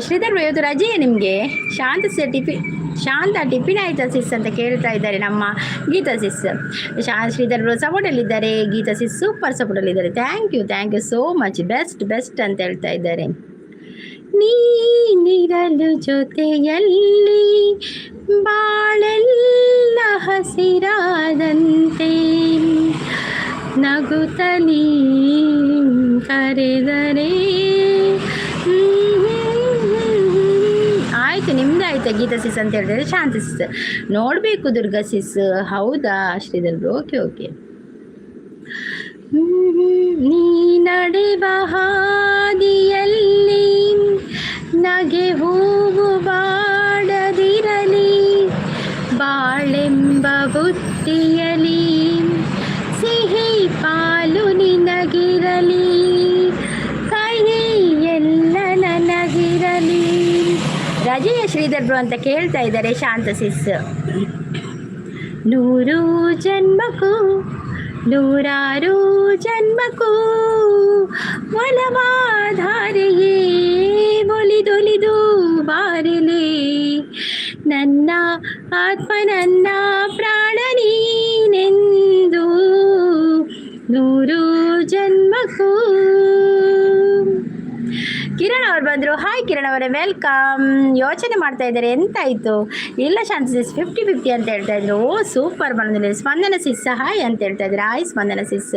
Sridhar bro, ಇವತ್ತು ರಜೆಯೇ ನಿಮಗೆ? Shanta sis tiffin, Shanta tiffin ಆಯ್ತಾ ಸಿಸ್ ಅಂತ ಕೇಳ್ತಾ ಇದ್ದಾರೆ ನಮ್ಮ ಗೀತಾ ಸಿಸ್. ಶ್ರೀಧರ್ ಬ್ರೋ ಸಪೋರ್ಟಲ್ಲಿದ್ದಾರೆ. ಗೀತಾ ಸಿಸ್ ಸೂಪರ್ ಸಪೋರ್ಟಲ್ಲಿದ್ದಾರೆ. Thank you, thank you so much. Best best ಅಂತ ಹೇಳ್ತಾ ಇದ್ದಾರೆ. ನೀನಿರಲು ಜೊತೆಯಲ್ಲಿ ಬಾಳೆಲ್ಲ ಹಸಿರಾದಂತೆ, ನಗುತ್ತಲೀ ಕರೆದರೆ. ಆಯಿತು, ನಿಮ್ದು ಆಯ್ತಾ ಗೀತಾ ಸಿಸ್ ಅಂತ ಹೇಳ್ತಾರೆ ಶಾಂತಿ ಸಿಸ್. ನೋಡಬೇಕು ದುರ್ಗಾ ಸಿಸ್. ಹೌದಾ ಶ್ರೀಧರ್? Okay okay. ನೀ ನಡೆವ ಹಾದಿಯಲ್ಲಿ ನಗೆ ಹೂವು ಬಾಡದಿರಲಿ, ಬಾಳೆಂಬ ಬುತ್ತಿಯಲಿ ಸಿಹಿ ಪಾಲು ನಿನಗಿರಲಿ, ಕಹಿ ಎಲ್ಲ ನನಗಿರಲಿ. ರಜೆಯ ಶ್ರೀಧರ್ ಬ್ರೋ ಅಂತ ಕೇಳ್ತಾ ಇದ್ದಾರೆ ಶಾಂತ ಸಿಸ್. 100 ಜನ್ಮಕ್ಕೂ, ನೂರಾರು ಜನ್ಮಕ್ಕೂ ಒಲವಾಧಾರೆಯೇ ಒಲಿದೊಲಿದು ಬಾರಲಿ, ನನ್ನ ಆತ್ಮ ನನ್ನ ಪ್ರಾಣ ನೀನೆಂದು 100 ಜನ್ಮಕ್ಕೂ. ಕಿರಣ್ ಅವ್ರು ಬಂದರು. ಹಾಯ್ ಕಿರಣ್ ಅವರೇ, welcome. ಯೋಚನೆ ಮಾಡ್ತಾ ಇದ್ದಾರೆ, ಎಂತಾಯಿತು? ಇಲ್ಲ ಶಾಂತಿ ಸಿಸ್, 50-50 ಅಂತ ಹೇಳ್ತಾ ಇದ್ರು. ಓ, ಸೂಪರ್ ಬಂದಿದೆ. ಸ್ಪಂದನ ಸಿಸ್ ಹಾಯ್ ಅಂತ ಹೇಳ್ತಾ ಇದ್ದಾರೆ. ಹಾಯ್ ಸ್ಪಂದನ ಸಿಸ್,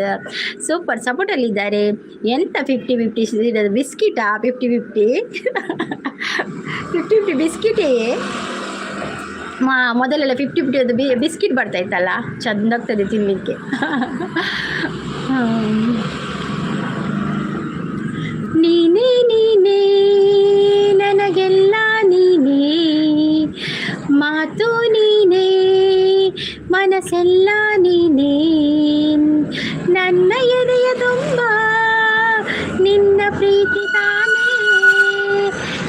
ಸೂಪರ್ ಸಪೋರ್ಟಲ್ಲಿದ್ದಾರೆ. ಎಂತ 50-50 ಬಿಸ್ಕಿಟಾ? 50-50, 50-50 ಬಿಸ್ಕಿಟೇ? ಮೊದಲೆಲ್ಲ 50-50 ಅದು ಬಿಸ್ಕಿಟ್ ಬರ್ತಾ ಇತ್ತಲ್ಲ, ಚಂದಾಗ್ತದೆ ತಿನ್ನಲಿಕ್ಕೆ. ನೀನೇ ನೀನೇ ನನಗೆಲ್ಲ ನೀನೇ, ಮಾತು ನೀನೇ, ಮನಸ್ಸೆಲ್ಲ ನೀನೇ, ನನ್ನ ಎದೆಯ ತುಂಬ ನಿನ್ನ ಪ್ರೀತಿ ತಾನೇ.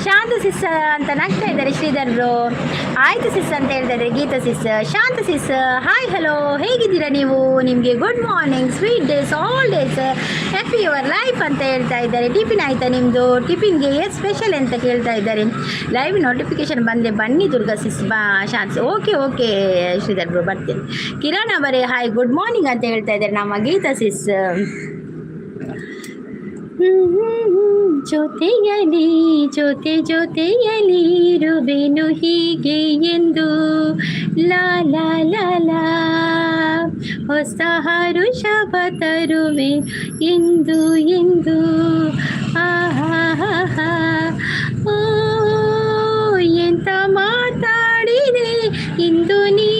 ಶಾಂತ ಸಿಸ್ ಅಂತ ನಗ್ತಾ ಇದ್ದಾರೆ ಶ್ರೀಧರ್ ಬ್ರೋ. ಆಯ್ತು ಸಿಸ್ ಅಂತ ಹೇಳ್ತಾ ಇದ್ದಾರೆ ಗೀತಾ ಸಿಸ್. ಶಾಂತ ಸಿಸ್ ಹಾಯ್, ಹಲೋ, ಹೇಗಿದ್ದೀರಾ ನೀವು? ನಿಮಗೆ good morning, sweet days, all days, happy your life ಅಂತ ಹೇಳ್ತಾ ಇದ್ದಾರೆ. ಟಿಫಿನ್ ಆಯಿತಾ ನಿಮ್ಮದು? ಟಿಫಿನ್ಗೆ ಏನು ಸ್ಪೆಷಲ್ ಅಂತ ಕೇಳ್ತಾ ಇದ್ದಾರೆ. ಲೈವ್ ನೋಟಿಫಿಕೇಶನ್ ಬಂದೆ, ಬನ್ನಿ ದುರ್ಗಾ ಸಿಸ್ ಬಾ. Shanth, okay okay Shridhar bro, ಬರ್ತೀನಿ. ಕಿರಣ್ ಅವರೇ ಹಾಯ್, ಗುಡ್ ಮಾರ್ನಿಂಗ್ ಅಂತ ಹೇಳ್ತಾ ಇದ್ದಾರೆ ನಮ್ಮ ಗೀತಾ ಸಿಸ್. ಜೊತೆಯಲಿ ಜೊತೆ ಜೊತೆಯಲಿ ಇರುವೆನು ಹೀಗೆ ಎಂದು, ಲಾ ಲಾ ಲಾ ಲಾ, ಹೊಸ ಹರುಷವ ತರುವೆ ಎಂದು ಎಂದು. ಆಹಾ ಹಾ, ಓ, ಎಂತ ಮಾತಾಡಿದೆ ಇಂದು ನೀ,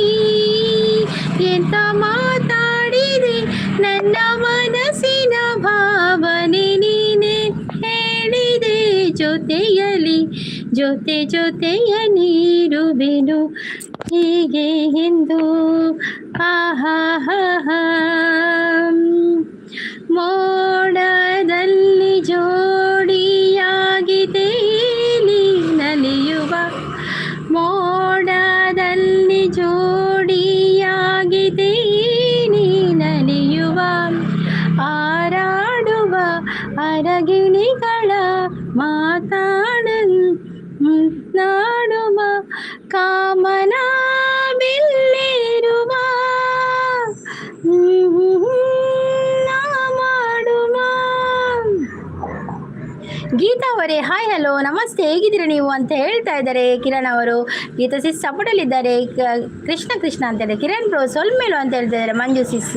ಎಂತ ಮಾತಾಡಿದೆ, ನನ್ನ ಮನಸ್ಸಿನ ಭಾವನೆ ನೀನೆ ಹೇಳಿದೆ. ಜೊತೆಯಲಿ ಜೊತೆ ಜೊತೆಯಲಿರುವೆನು ಹೀಗೆ ಎಂದು. ಆಹಾ ಹಾ ಹಾ, ಮೋಡದಲ್ಲಿ ಜೋಡಿಯಾಗಿ ತೇಲಿ ನಲಿಯುವ, ಮೋಡದಲ್ಲಿ ಜೋಡಿಯಾಗಿ ತೇಲಿ ನಲಿಯುವ, ಹಾರಾಡುವ ಅರಗಿಣಿಗಳ ಮಾತಾಡ ನಾಡುವ, ಕಾಮನ ಬಿಲ್ಲೇರುವ ನಾ ಮಾಡುವ. ಗೀತಾ ಅವರೇ ಹಾಯ್, ಹಲೋ, ನಮಸ್ತೆ, ಹೇಗಿದ್ದೀರಾ ನೀವು ಅಂತ ಹೇಳ್ತಾ ಇದ್ದಾರೆ ಕಿರಣ್ ಅವರು. ಗೀತಾ ಸಿಸ್ ಸಪೋರ್ಟಲ್ಲಿದ್ದಾರೆ. ಕೃಷ್ಣ ಕೃಷ್ಣ ಅಂತ ಹೇಳಿ ಕಿರಣ್ ಬ್ರೋ ಸೊಲ್ಮೇಲು ಅಂತ ಹೇಳ್ತಾ ಇದ್ದಾರೆ ಮಂಜು ಸಿಸ್.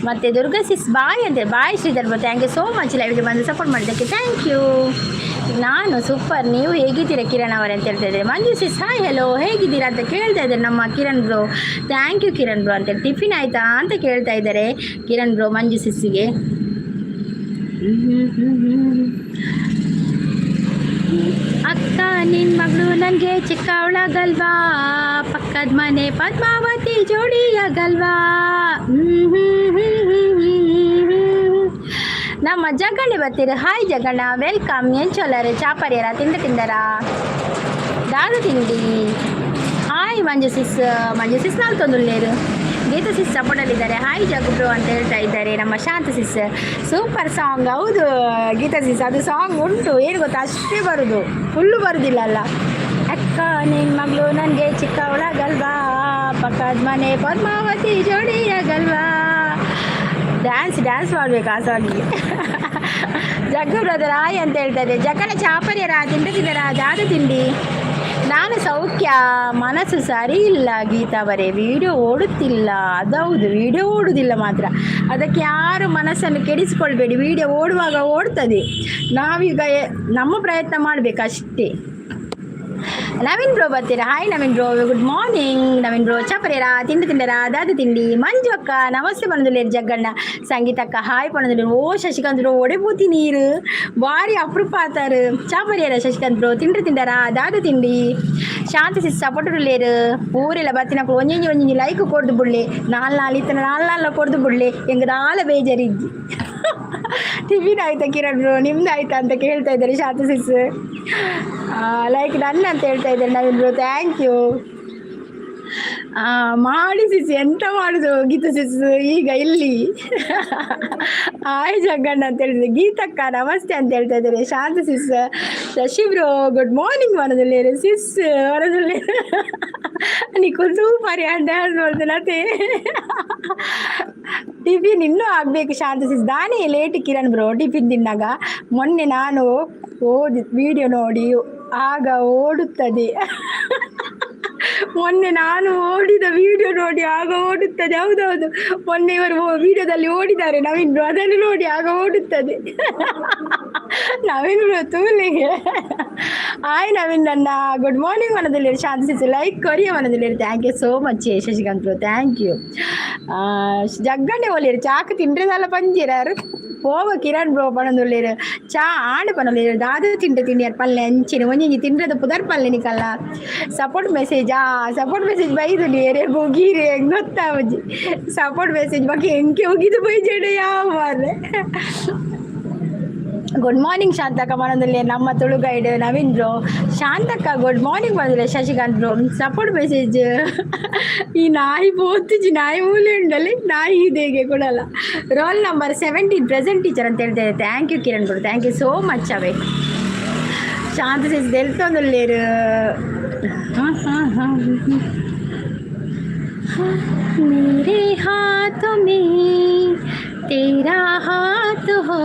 ಮತ್ತು ದುರ್ಗಾ ಸಿಸ್ ಬಾಯ್ ಅಂತ. Bye Shridhar bro, thank you so much, ಲೈವ್ಗೆ ಬಂದು ಸಪೋರ್ಟ್ ಮಾಡಿದ್ದಕ್ಕೆ thank you. ನಾನು ಸೂಪರ್, ನೀವು ಹೇಗಿದ್ದೀರಾ ಕಿರಣ್ ಅವರೇ ಅಂತ ಹೇಳ್ತಾ ಇದ್ದಾರೆ. ಮಂಜು ಸಿಸ್ ಹಾಯ್, ಹಲೋ, ಹೇಗಿದ್ದೀರಾ ಅಂತ ಕೇಳ್ತಾ ಇದ್ದಾರೆ ನಮ್ಮ Kiran bro. Thank you Kiran bro ಅಂತೇಳಿ. ಟಿಫಿನ್ ಆಯಿತಾ ಅಂತ ಕೇಳ್ತಾ ಇದ್ದಾರೆ ಕಿರಣ್ ಬ್ರೋ ಮಂಜು ಸಿಸ್ಸಿಗೆ. ಅಕ್ಕ, ನಿನ್ ಮಗಳು ನನಗೆ ಚಿಕ್ಕವಳಾಗಲ್ವಾ? ಪಕ್ಕದ ಮನೆ ಪದ್ಮಾವತಿ ಜೋಡಿಯಾಗಲ್ವಾ? ನಮ್ಮ ಜಗಣಿ ಬರ್ತೀರಿ. Hi Jaganna, welcome. ಎಂಚೊಲ್ಲರು? ಚಾಪರಿಯರ? ತಿಂಡ ತಿಂದರ? ದಾದ ತಿಂಡಿ? ಹಾಯ್ ಮಂಜು ಸಿಸ್. ಮಂಜು ಸಿಸ್ ನಾಲ್ ತೊಂದುಲ್ಲೇರು. ಗೀತಾ ಸಿಸ್ ಸಪೋರ್ಟಲ್ಲಿದ್ದಾರೆ. ಹಾಯ್ ಜಗ್ಬ್ರು ಅಂತ ಹೇಳ್ತಾ ಇದ್ದಾರೆ ನಮ್ಮ ಶಾಂತ ಸಿಸ್. Super song. ಹೌದು ಗೀತಾ ಸಿಸ್, ಅದು ಸಾಂಗ್ ಉಂಟು. ಏನು ಗೊತ್ತಾ, ಅಷ್ಟೇ ಬರೋದು, ಫುಲ್ಲು ಬರೋದಿಲ್ಲ ಅಲ್ಲ. ಅಕ್ಕ, ನಿನ್ನ ಮಗಳು ನನಗೆ ಚಿಕ್ಕವಳಾಗಲ್ವಾ? ಪಕ್ಕದ ಮನೆ ಪದ್ಮಾವತಿ ಜೋಡಿಯಾಗಲ್ವಾ? ಡ್ಯಾನ್ಸ್ ಡ್ಯಾನ್ಸ್ ಮಾಡ್ಬೇಕು ಆ ಸಾಂಗಿಗೆ. ಜಗ್ಗು ಬ್ರದರ್ ಹಾಯ್ ಅಂತ ಹೇಳ್ತಾ ಇದೆ. ಜಗನ, ಚಾಪರಿಯರ? ತಿಂಡಿ ತಿಂದರ? ದಾದ ತಿಂಡಿ? ನಾನು ಸೌಖ್ಯ, ಮನಸ್ಸು ಸರಿ ಇಲ್ಲ ಗೀತಾ ಬರೇ. ವಿಡಿಯೋ ಓಡುತ್ತಿಲ್ಲ. ಅದೌದು, ವಿಡಿಯೋ ಓಡುವುದಿಲ್ಲ ಮಾತ್ರ. ಅದಕ್ಕೆ ಯಾರು ಮನಸ್ಸನ್ನು ಕೆಡಿಸಿಕೊಳ್ಬೇಡಿ. ವಿಡಿಯೋ ಓಡುವಾಗ ಓಡ್ತದೆ. ನಾವೀಗ ನಮ್ಮ ಪ್ರಯತ್ನ ಮಾಡಬೇಕು ಅಷ್ಟೇ. ನವೀನ್ ಬ್ರೋ ಬರ್ತೀರಾ? Hi Naveen bro, good morning. Naveen bro, ಚಾಪರಿಯರ? ತಿಂಡಿ ತಿಂಡರ? ದಾದ ತಿಂಡಿ? ಮಂಜು ಅಕ್ಕ ನಮಸ್ತೆ ಪಣದುಲೇರು. ಜಗ್ಗಣ್ಣ, ಸಂಗೀತಕ್ಕ ಹಾಯ್ ಪಣದುಲೇರು. ಓ ಶಶಿಕಾಂತ್ ಬ್ರೋ, ಒಡೆಪೂತಿ ನೀರು ಭಾರಿ ಅಪರೂಪ ಆತಾರು. ಚಾಪರಿಯರ ಶಶಿಕಾಂತ್ ಬ್ರೋ? ತಿಂಡ್ರಿ ತಿಂಡರ? ದಾದ ತಿಂಡಿ? ಶಾಂತಿ ಸಿಸ್ ಸಪೋರ್ಟ್. ಊರೆಲ್ಲ ಬತ್ತಿನಕ್ಕಳು ಒಂಜೊಂಜಿ ಒಂಜೊಂಜಿ ಲೈಕ್ ಕೊಡ್ದು ಬುಡ್ಲೆ. ನಾಲ್ ನಾಲ್ ಇತ್ತನ ನಾಲ್ ನಾಲ್ ಕೊಡ್ದು ಬುಡ್ಲೆ. ಎಂಗ್ ದಾಲ ಬೇಜಾರಿಜ್ಜಿ. ಟಿಫಿನ್ ಆಯ್ತಾ ಕಿರಣ್ ಬ್ರೋ? ನಿಮ್ದು ಆಯ್ತಾ ಅಂತ ಕೇಳ್ತಾ ಇದ್ದಾರೆ ಶಾಂತ ಸಿಸ್. ಲೈಕ್ ಡನ್ ಅಂತ ಹೇಳ್ತಾ ಇದ್ದಾರೆ ನವೀನ್ ಬ್ರೋ. Thank you. ಮಾಡಿ ಸಿಸ್, ಎಂತ ಮಾಡುದು ಗೀತಾ ಸಿಸ್ ಈಗ ಇಲ್ಲಿ? ಹಾಯ್ ಜಗ್ಗಣ್ಣ ಅಂತ ಹೇಳಿದ್ರೆ. ಗೀತಕ್ಕ ನಮಸ್ತೆ ಅಂತ ಹೇಳ್ತಾ ಇದ್ದಾರೆ ಶಾಂತ ಸಿಸ್. ಶಶಿ ಬ್ರೋ ಗುಡ್ ಮಾರ್ನಿಂಗ್ ಮನದಲ್ಲಿ. ಸಿಸ್ ಮನದಲ್ಲಿ ನಿಕುಲ್ ಸೂಪರ್ ಡ್ಯಾನ್ಸ್ ಮಾಡ್ತಾನತೆ. ಟಿಫಿನ್ ಇನ್ನೂ ಆಗಬೇಕು ಶಾಂತ ಸಿಸ್. ದಾನೇ ಲೇಟ್ ಕಿರಣ್ ಬ್ರೋ ಟಿಫಿನ್ ತಿನ್ನಾಗ? ಮೊನ್ನೆ ನಾನು ಓದಿ ವಿಡಿಯೋ ನೋಡಿ ಆಗ ಓಡುತ್ತದೆ. ಮೊನ್ನೆ ನಾನು ಓಡಿದ ವಿಡಿಯೋ ನೋಡಿ ಆಗ ಓಡುತ್ತದೆ. ಹೌದೌದು, ಮೊನ್ನೆ ಇವರು ವಿಡಿಯೋದಲ್ಲಿ ಓಡಿದ್ದಾರೆ ನವೀನ್ ಬ್ರೋ. ಅದನ್ನು ನೋಡಿ ಆಗ ಓಡುತ್ತದೆ. ನವೀನ್ ಬ್ರೋ ತೂಲಿಗೆ. ಹಾಯ್ ನವೀನ್ ನನ್ನ, ಗುಡ್ ಮಾರ್ನಿಂಗ್ ಮನದಲ್ಲಿ. ಶಾಂತಿ ಸಿಸ್ ಲೈಕ್ ಕೊರಿಯ ಮನದಲ್ಲಿ. Thank you so much Shashikant bro, thank you. ಜಗ್ಗಣ್ಣೆ ಒಲಿಯರು ಚಾಕು ತಿಂಡ್ರೆದಲ್ಲ ಪಂಜಿರಾರು ಪೋವ. ಕಿರಣ್ ಬ್ರೋ ಪಣಂದುಲ್ಲೇರು, ಚಾ ಆಂಡ್ ಪಣೊಲ್ಲೇರು. ದಾದ ತಿಂಡ ತಿಂಡಿಯಾರ್ ಪಲ್ಲೆ ಅಂಚಿನ ಒಂಜಿ ತಿಂಡ್ರದ ಪುದರ್ ಪಲ್ಲೆ ನಿಕಲ್ಲ. ಸಪೋರ್ಟ್ ಮೆಸೇಜ್, ಆ ಸಪೋರ್ಟ್ ಮೆಸೇಜ್ ಬೈದು ಏರೆ ಹೋಗಿರಿ ಗೊತ್ತಾವಜಿ. ಸಪೋರ್ಟ್ ಮೆಸೇಜ್ ಬಗ್ಗೆ ಎಂಕೆ ಹೋಗಿದ್ದು ಬೈಜಡೆ ಯಾವ ಮಾರ್ರೆ. ಗುಡ್ ಮಾರ್ನಿಂಗ್ ಶಾಂತಕ್ಕ ಮನದಲ್ಲಿ ನಮ್ಮ ತುಳು ಗೈಡ್ ನವೀನ್ ಬ್ರೋ. ಶಾಂತಕ್ಕ ಗುಡ್ ಮಾರ್ನಿಂಗ್ ಬಂದಿಲ್ಲ. Shashikant bro support message. ಈ ನಾಯಿ ಪೋತಿಜಿ, ನಾಯಿ ಮೂಲೆ ಉಂಡಲ್ಲಿ ನಾಯಿ ಇದೇಗೆ ಕೊಡಲ್ಲ. ರೋಲ್ ನಂಬರ್ 17 ಪ್ರೆಸೆಂಟ್ ಟೀಚರ್ ಅಂತ ಹೇಳ್ತಾರೆ. Thank you Kiran bro, thank you so much. ಅವೇ ಶಾಂತ ಸಿಸ್ ದೆಲ್ತೊಂದುಲ್ಲೇರು. ಹಾಂ ಹಾಂ ಹಾಂ. मेरे हाथ में तेरा हाथ हो,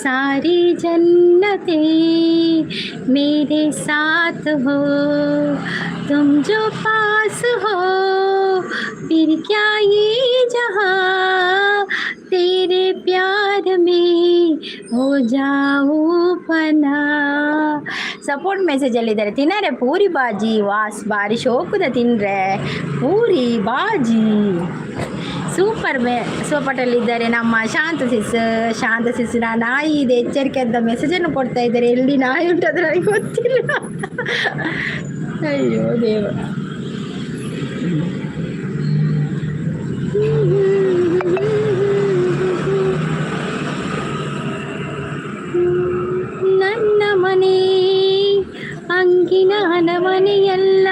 सारी जन्नतें मेरे साथ हो, तुम जो पास हो, फिर क्या ये जहाँ, तेरे प्यार में हो जाऊं फना. ಸಪೋರ್ಟ್ ಮೆಸೇಜ್ ಅಲ್ಲಿದ್ದಾರೆ. ತಿನ್ನರೆ ಪೂರಿ ಬಾಜಿ ವಾಸ್ ಬಾರಿ ಶೋಕುದ. ತಿನ್ರೆ ಪೂರಿ ಬಾಜಿ ಸೂಪರ್. ಮೇ ಸೋಪಟಲ್ಲಿದ್ದಾರೆ ನಮ್ಮ ಶಾಂತ ಸಿಸ್. ಶಾಂತ ಸಿಸ್ ನಾಯಿ ಇದೆ ಎಚ್ಚರಿಕೆ ಅಂತ ಮೆಸೇಜನ್ನು ಕೊಡ್ತಾ ಇದ್ದಾರೆ. ಎಲ್ಲಿ ನಾಯಿ ಉಂಟು ಅದು ನನಗೆ ಗೊತ್ತಿಲ್ಲ. ಅಯ್ಯೋ ದೇವ. ನನ್ನ ಮನೆ ಅಂಗಿನ ಮನೆಯಲ್ಲ.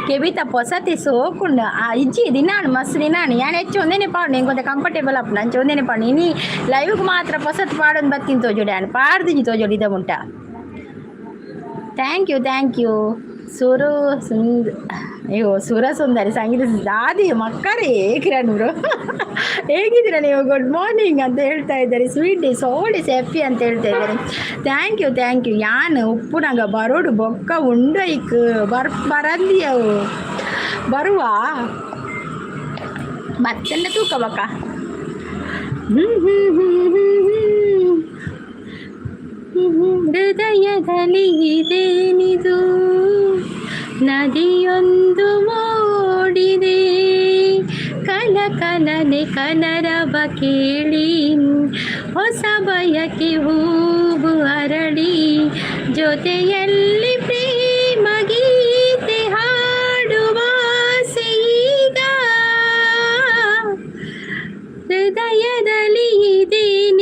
ಕೆಬಿತ ಪೊಸತಿ ಸೋಕುಂಡು. ಆ ಇಜ್ಜಿ ದಿನಾಣ್ ಮಸ್ತ್ ದಿನಾಣ್ ಯಾನ್ ಹೆಚ್ಚು ಒಂದೇನೆ ಪಾಡು. ಎಂಕೊಂತೆ ಕಂಫರ್ಟೇಬಲ್ ಅಪ್ ನಂಚ ಒಂದೇನೆ ಪಾಡು. ಇನಿ ಲೈವ್ಗೆ ಮಾತ್ರ ಪೊಸತ್ ಪಾಡೊಂದು ಬತ್ತೀನಿ ತೋಜೋಡಿ. ಆ್ಯಂಡ್ ಪಾಡ್ದಿಜಿ ತೋಜೋಡಿ ಇದ ಉಂಟ. Thank you, thank you. ಸುರು ಸುಂದ್ ಅಯ್ಯೋ ಸುರ ಸುಂದರಿ ಸಂಗೀತ ದಾದಿ ಮಕ್ಕಳೇ. ಕಿರಣ್ ಬ್ರೋ ಹೇಗಿದ್ದೀರಾ ನೀವು? ಗುಡ್ ಮಾರ್ನಿಂಗ್ ಅಂತ ಹೇಳ್ತಾ ಇದ್ದಾರೆ. ಸ್ವೀಟ್ ಡೇ ಸೋಡಿ ಸೆಫಿ ಅಂತ ಹೇಳ್ತಾ ಇದ್ದಾರೆ. Thank you, thank you. ಯಾನ್ ಉಪ್ಪುನಗ ಬರೋಡು ಬೊಕ್ಕ ಉಂಡು. ಐಕ್ ಬರ್ ಬರಂದಿಯವು ಬರುವ ಬತ್ತಂಡ ತೂಕ ಬಕ್ಕ. ಹ್ಮ್ ಹ್ಮ್ ಹ್ಮ್ ಹ್ಮ್ ಹ್ಮ್. ಹೃದಯದಲ್ಲಿ ಇದೇನಿದು? ನದಿಯೊಂದು ಮೂಡಿದೆ. ಕಲ ಕಲನೆ ಕಲರವ ಕೇಳಿ, ಹೊಸ ಬಯಕೆ ಹೂವು ಅರಳಿ, ಜೊತೆಯಲ್ಲಿ ಪ್ರೇಮ ಗೀತೆ ಹಾಡುವ ಈಗ. ಹೃದಯದಲ್ಲಿ ಇದೇನಿದು?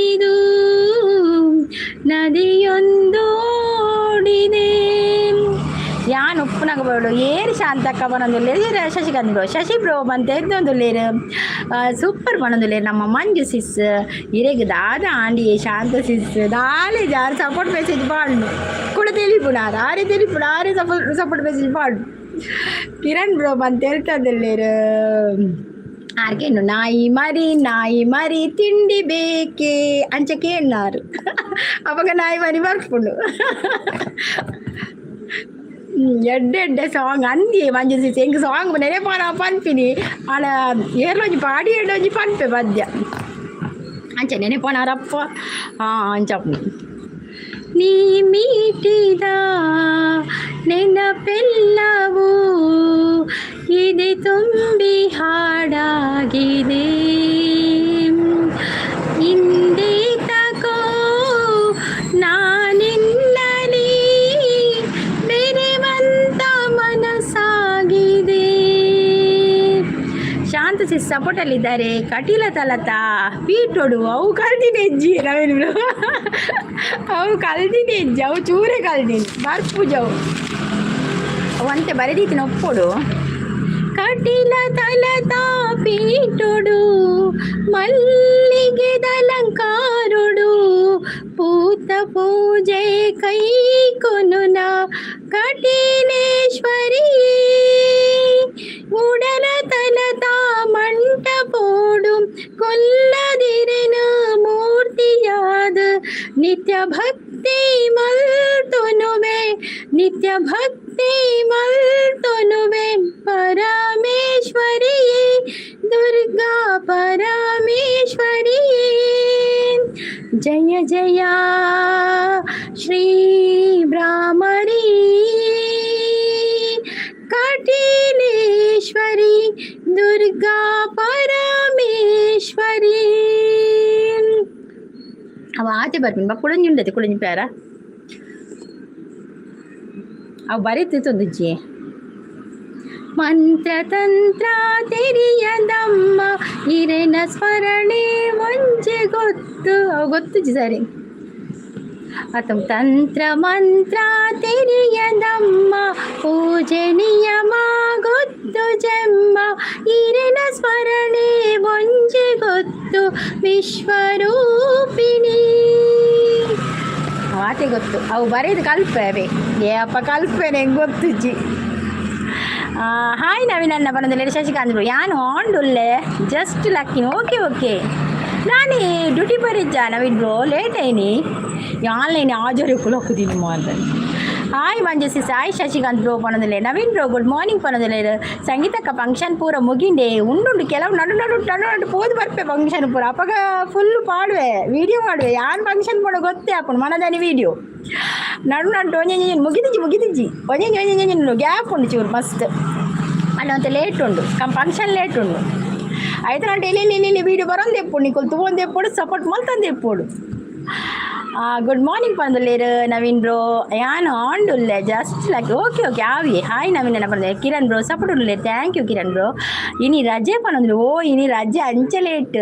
ಉಪ್ಪುನಾಗ ಬೋಡು. ಏರು ಶಾಂತಕ್ಕ ಪನೊಂದುಲ್ಲೆರ್. ಶಶಿಕಾಂತ್ ಬ್ರೋ, ಶಶಿ ಬ್ರೋ ಬಂತೆ ಎದ್ದೊಂದುಲ್ಲೆರ್. ಸೂಪರ್ ಪನೊಂದುಲ್ಲೆರ್ ನಮ್ಮ ಮಂಜು ಸಿಸ್. ಇರೆಗ್ ದಾದ ಆಂಡಿ ಶಾಂತ ಸಿಸ್? ದಾಲೆ ಜಾರ್ ಸಪೋರ್ಟ್ ಮೆಸೇಜ್ ಪಾಡ್ನು ಕೂಡ ತೆಲಿಪುನಾರ ಆರೆ ತೆಲಿಪುನ ಆರೆ ಸಪೋರ್ಟ್ ಸಪೋರ್ಟ್ ಮೆಸೇಜ್ ಪಾಡು. ಕಿರಣ್ ಬ್ರೋ ಬಂತ ಹೇಳ್ತದಲ್ಲೇರು. ಆರ್ಗೇನು ನಾಯಿ ಮರಿ, ನಾಯಿ ಮರಿ ತಿಂಡಿ ಬೇಕೇ ಅಂಚ ಕೇಳ್ನಾರು. ಅವಾಗ ನಾಯಿ ಮರಿ ಬರ್ಪುಂಡು. ಎಡ್ಡೆ ಎಡ್ಡೆ ಸಾಂಗ್ ಅಂದಿ ಮಂಜು ಸಿಸ್. ಎಂಕ್ ಸಾಂಗ್ ನೆನೆಪಾನ ಪನ್ಪಿನಿ ಆಂಡ ಏರ್ಲೊಂಜಿ ಪಾಡಿ ಎಡ್ಡೊಂಜಿ ಪನ್ಪೆ ಪದ್ಯ ಅಂಚ ನೆನೆಪಾನಾರಪ್ಪ. ಹಾಂ, ಅಂಚ ನೀ ಮೀಟಿದ ನೆನಪೆಲ್ಲವೂ ಎದೆ ತುಂಬಿ ಹಾಡಾಗಿದೆ. ಇಂದೇತಕೋ ನಾನಿನ್ನಲಿ ಬೆರೆವಂತ ಮನಸ್ಸಾಗಿದೆ. ಶಾಂತ ಸಿಸ್ ಸಪೋರ್ಟಲ್ಲಿದ್ದಾರೆ. ಕಟೀಲ ತಲತ ಪೀಟೋಡು ಅವು ಕಲ್ದಿನಿ ಹೆಜ್ಜಿ. ನವೀನ್ ಬ್ರೋ, ಅವು ಕಲ್ದಿನಿ ಹೆಜ್ಜಿ. ಅವು ಚೂರೆ ಕಲ್ದಿನಿ ಬರ್ಪುಜವು. ಅವು ಅಂತೆ ಬರೆದೀತಿನ ಒಪ್ಪೋಡು. ಕಟೀಲ ತಲತ ಪೀಟೊಡು ಮಲ್ಲಿಗೆದಲಂಕಾರುಡು ಪೂತ ಪೂಜೆ ಕೈ ಕೊನುನ ಕಟೀಲೇಶ್ವರಿ. ಉಡಲ ತಲತ ಮಂಟಪೋಡು ಕೊಲ್ಲದಿರೆನ ಮೂರ್ತಿಯಾದ ನಿತ್ಯ ಭಕ್ತಿ ಮಲ್ತೊನುವೆ, ನಿತ್ಯ ಭಕ್ತಿ ಮಲ್ತೊನುವೆ ಪರಮೇಶ್ವರಿಯೇ, ದುರ್ಗಾ ಪರಮೇಶ್ವರಿಯೇ. ಜಯ ಜಯ ಶ್ರೀ ಭ್ರಾಮರಿ ಕಟೀಲೇಶ್ವರಿ ದುರ್ಗಾ ಪರಮೇಶ್ವರಿ. ಅವ ಆಚೆ ಬರ್ಪಿನ ಬಾ. ಕುಳಂಜಿ ಉಂಡತೆ, ಕುಳಂಜಿ ಪ್ಯಾರ ಅವು ಬರೀತಿತ್ತೊಂದುಜ್ಜಿ. ಮಂತ್ರತಂತ್ರ ತೆರಿಯದಮ್ಮ, ಇರೆನ ಸ್ಮರಣೆ ಒಂಜೆ ಗೊತ್ತು. ಅವು ಗೊತ್ತುಜಿ ಸರಿ. ಅತ ತಂತ್ರ ಮಂತ್ರ ತೆರಿಯದಮ್ಮ, ಪೂಜೆ ನಿಯಮ ಗೊತ್ತು ಜಮ್ಮ, ಇರೆನ ಸ್ಮರಣೆ ಒಂಜೆ ಗೊತ್ತು ವಿಶ್ವರೂಪಿಣಿ. ಆತೆ ಗೊತ್ತು. ಅವು ಬರೆದು ಕಲ್ಪೆ ಅವೇ. ಏ ಅಪ್ಪ, ಕಲ್ಪೆನೆ ಹೆಂಗೆ ಗೊತ್ತುಜ್ಜಿ. ಹಾಯ್ ನವೀನ್ ಅಣ್ಣ ಬಂದಿಲ್ಲ. ಶಶಿಕಾಂತ್ ಬ್ರೋ, ಯಾನು ಆಂಡುಲ್ಲೆ, ಜಸ್ಟ್ ಲಕ್ಕಿನ. ಓಕೆ ಓಕೆ, ನಾನು ಡ್ಯೂಟಿ ಬರಿಜ್ಜ ನವೀನ್ ಬ್ರೋ, ಲೇಟ್ ಐನಿ. ಆನ್ಲೈನ್ ಆಜೋರಿ ಕುಲಕ್ಕುದೀನಿ ಮಾತ್ರ. Hi Manju sis, hi Shashikant bro ಪನೊಂದುಲ್ಲೆ. ನವೀನ್ ಬ್ರೋ, ಗುಡ್ ಮಾರ್ನಿಂಗ್ ಪನೊಂದುಲ್ಲೆ. ಸಂಗೀತಕ್ಕ ಫಂಕ್ಷನ್ ಪೂರ ಮುಗಿಂಡೆ ಉಂಡುಂಡು. ಕೆಲವು ನಡು ನಡು ನಡು ನಡು ಪೋದು ಬರ್ಪೆ. ಫಂಕ್ಷನ್ ಪೂರ ಅಪಗ ಫುಲ್ ಪಾಡುವೆ, ವೀಡಿಯೋ ಮಾಡುವೆ. ಯಾನ್ ಫಂಕ್ಷನ್ ಪೋಡ ಗೊತ್ತೇ ಆಪುಂಡು ಮನದಾನಿ. ವೀಡಿಯೋ ನಡು ನಡು ಒಂಜಿ ಮುಗಿದಿಜ್ಜಿ, ಮುಗಿದಿಜ್ಜಿ. ಒಂಜಿ ಒಂಜಿ ಒಂಜಿ ಗ್ಯಾಪ್ ಉಂಡು ಚೂರು ಮಸ್ತ್. ಅಲ್ಲ ಅಂತ ಲೇಟ್ ಉಂಡು ಕಮ್ ಫಂಕ್ಷನ್ ಲೇಟ್ ಉಂಡು. ಆಯ್ತು, ನಾನು ಎಲ್ಲಿ ಇಲ್ಲಿ ಇಲ್ಲಿ ವೀಡಿಯೋ ಬರೋಂದು ಎಪ್ಪುಡು, ನಿಕೊಲ್ ತೂವೊಂದು ಎಪ್ಪುಡು, ಸಪೋರ್ಟ್ ಮಲ್ತಂದು ಎಪ್ಪುಡು. ಗುಡ್ ಮಾರ್ನಿಂಗ್ ಪಂದುಲ್ಲೇರು ನವೀನ್ ಬ್ರೋ. ಯಾನ್ ಆಂಡುಲ್ಲೆ, ಜಸ್ಟ್ ಲೈಕ್. ಓಕೆ ಓಕೆ, ಆವಿ. ಹಾಯ್ ನವೀನ್ ಅಣ್ಣ ಪಂದೆ. ಕಿರಣ್ ಬ್ರೋ ಸಪೋರ್ಟ್ ಉಲ್ಲೆ. Thank you Kiran bro. ಇನಿ ರಜೆ ಪನೊಂದು. ಓ, ಇನಿ ರಜೆ, ಅಂಚ late.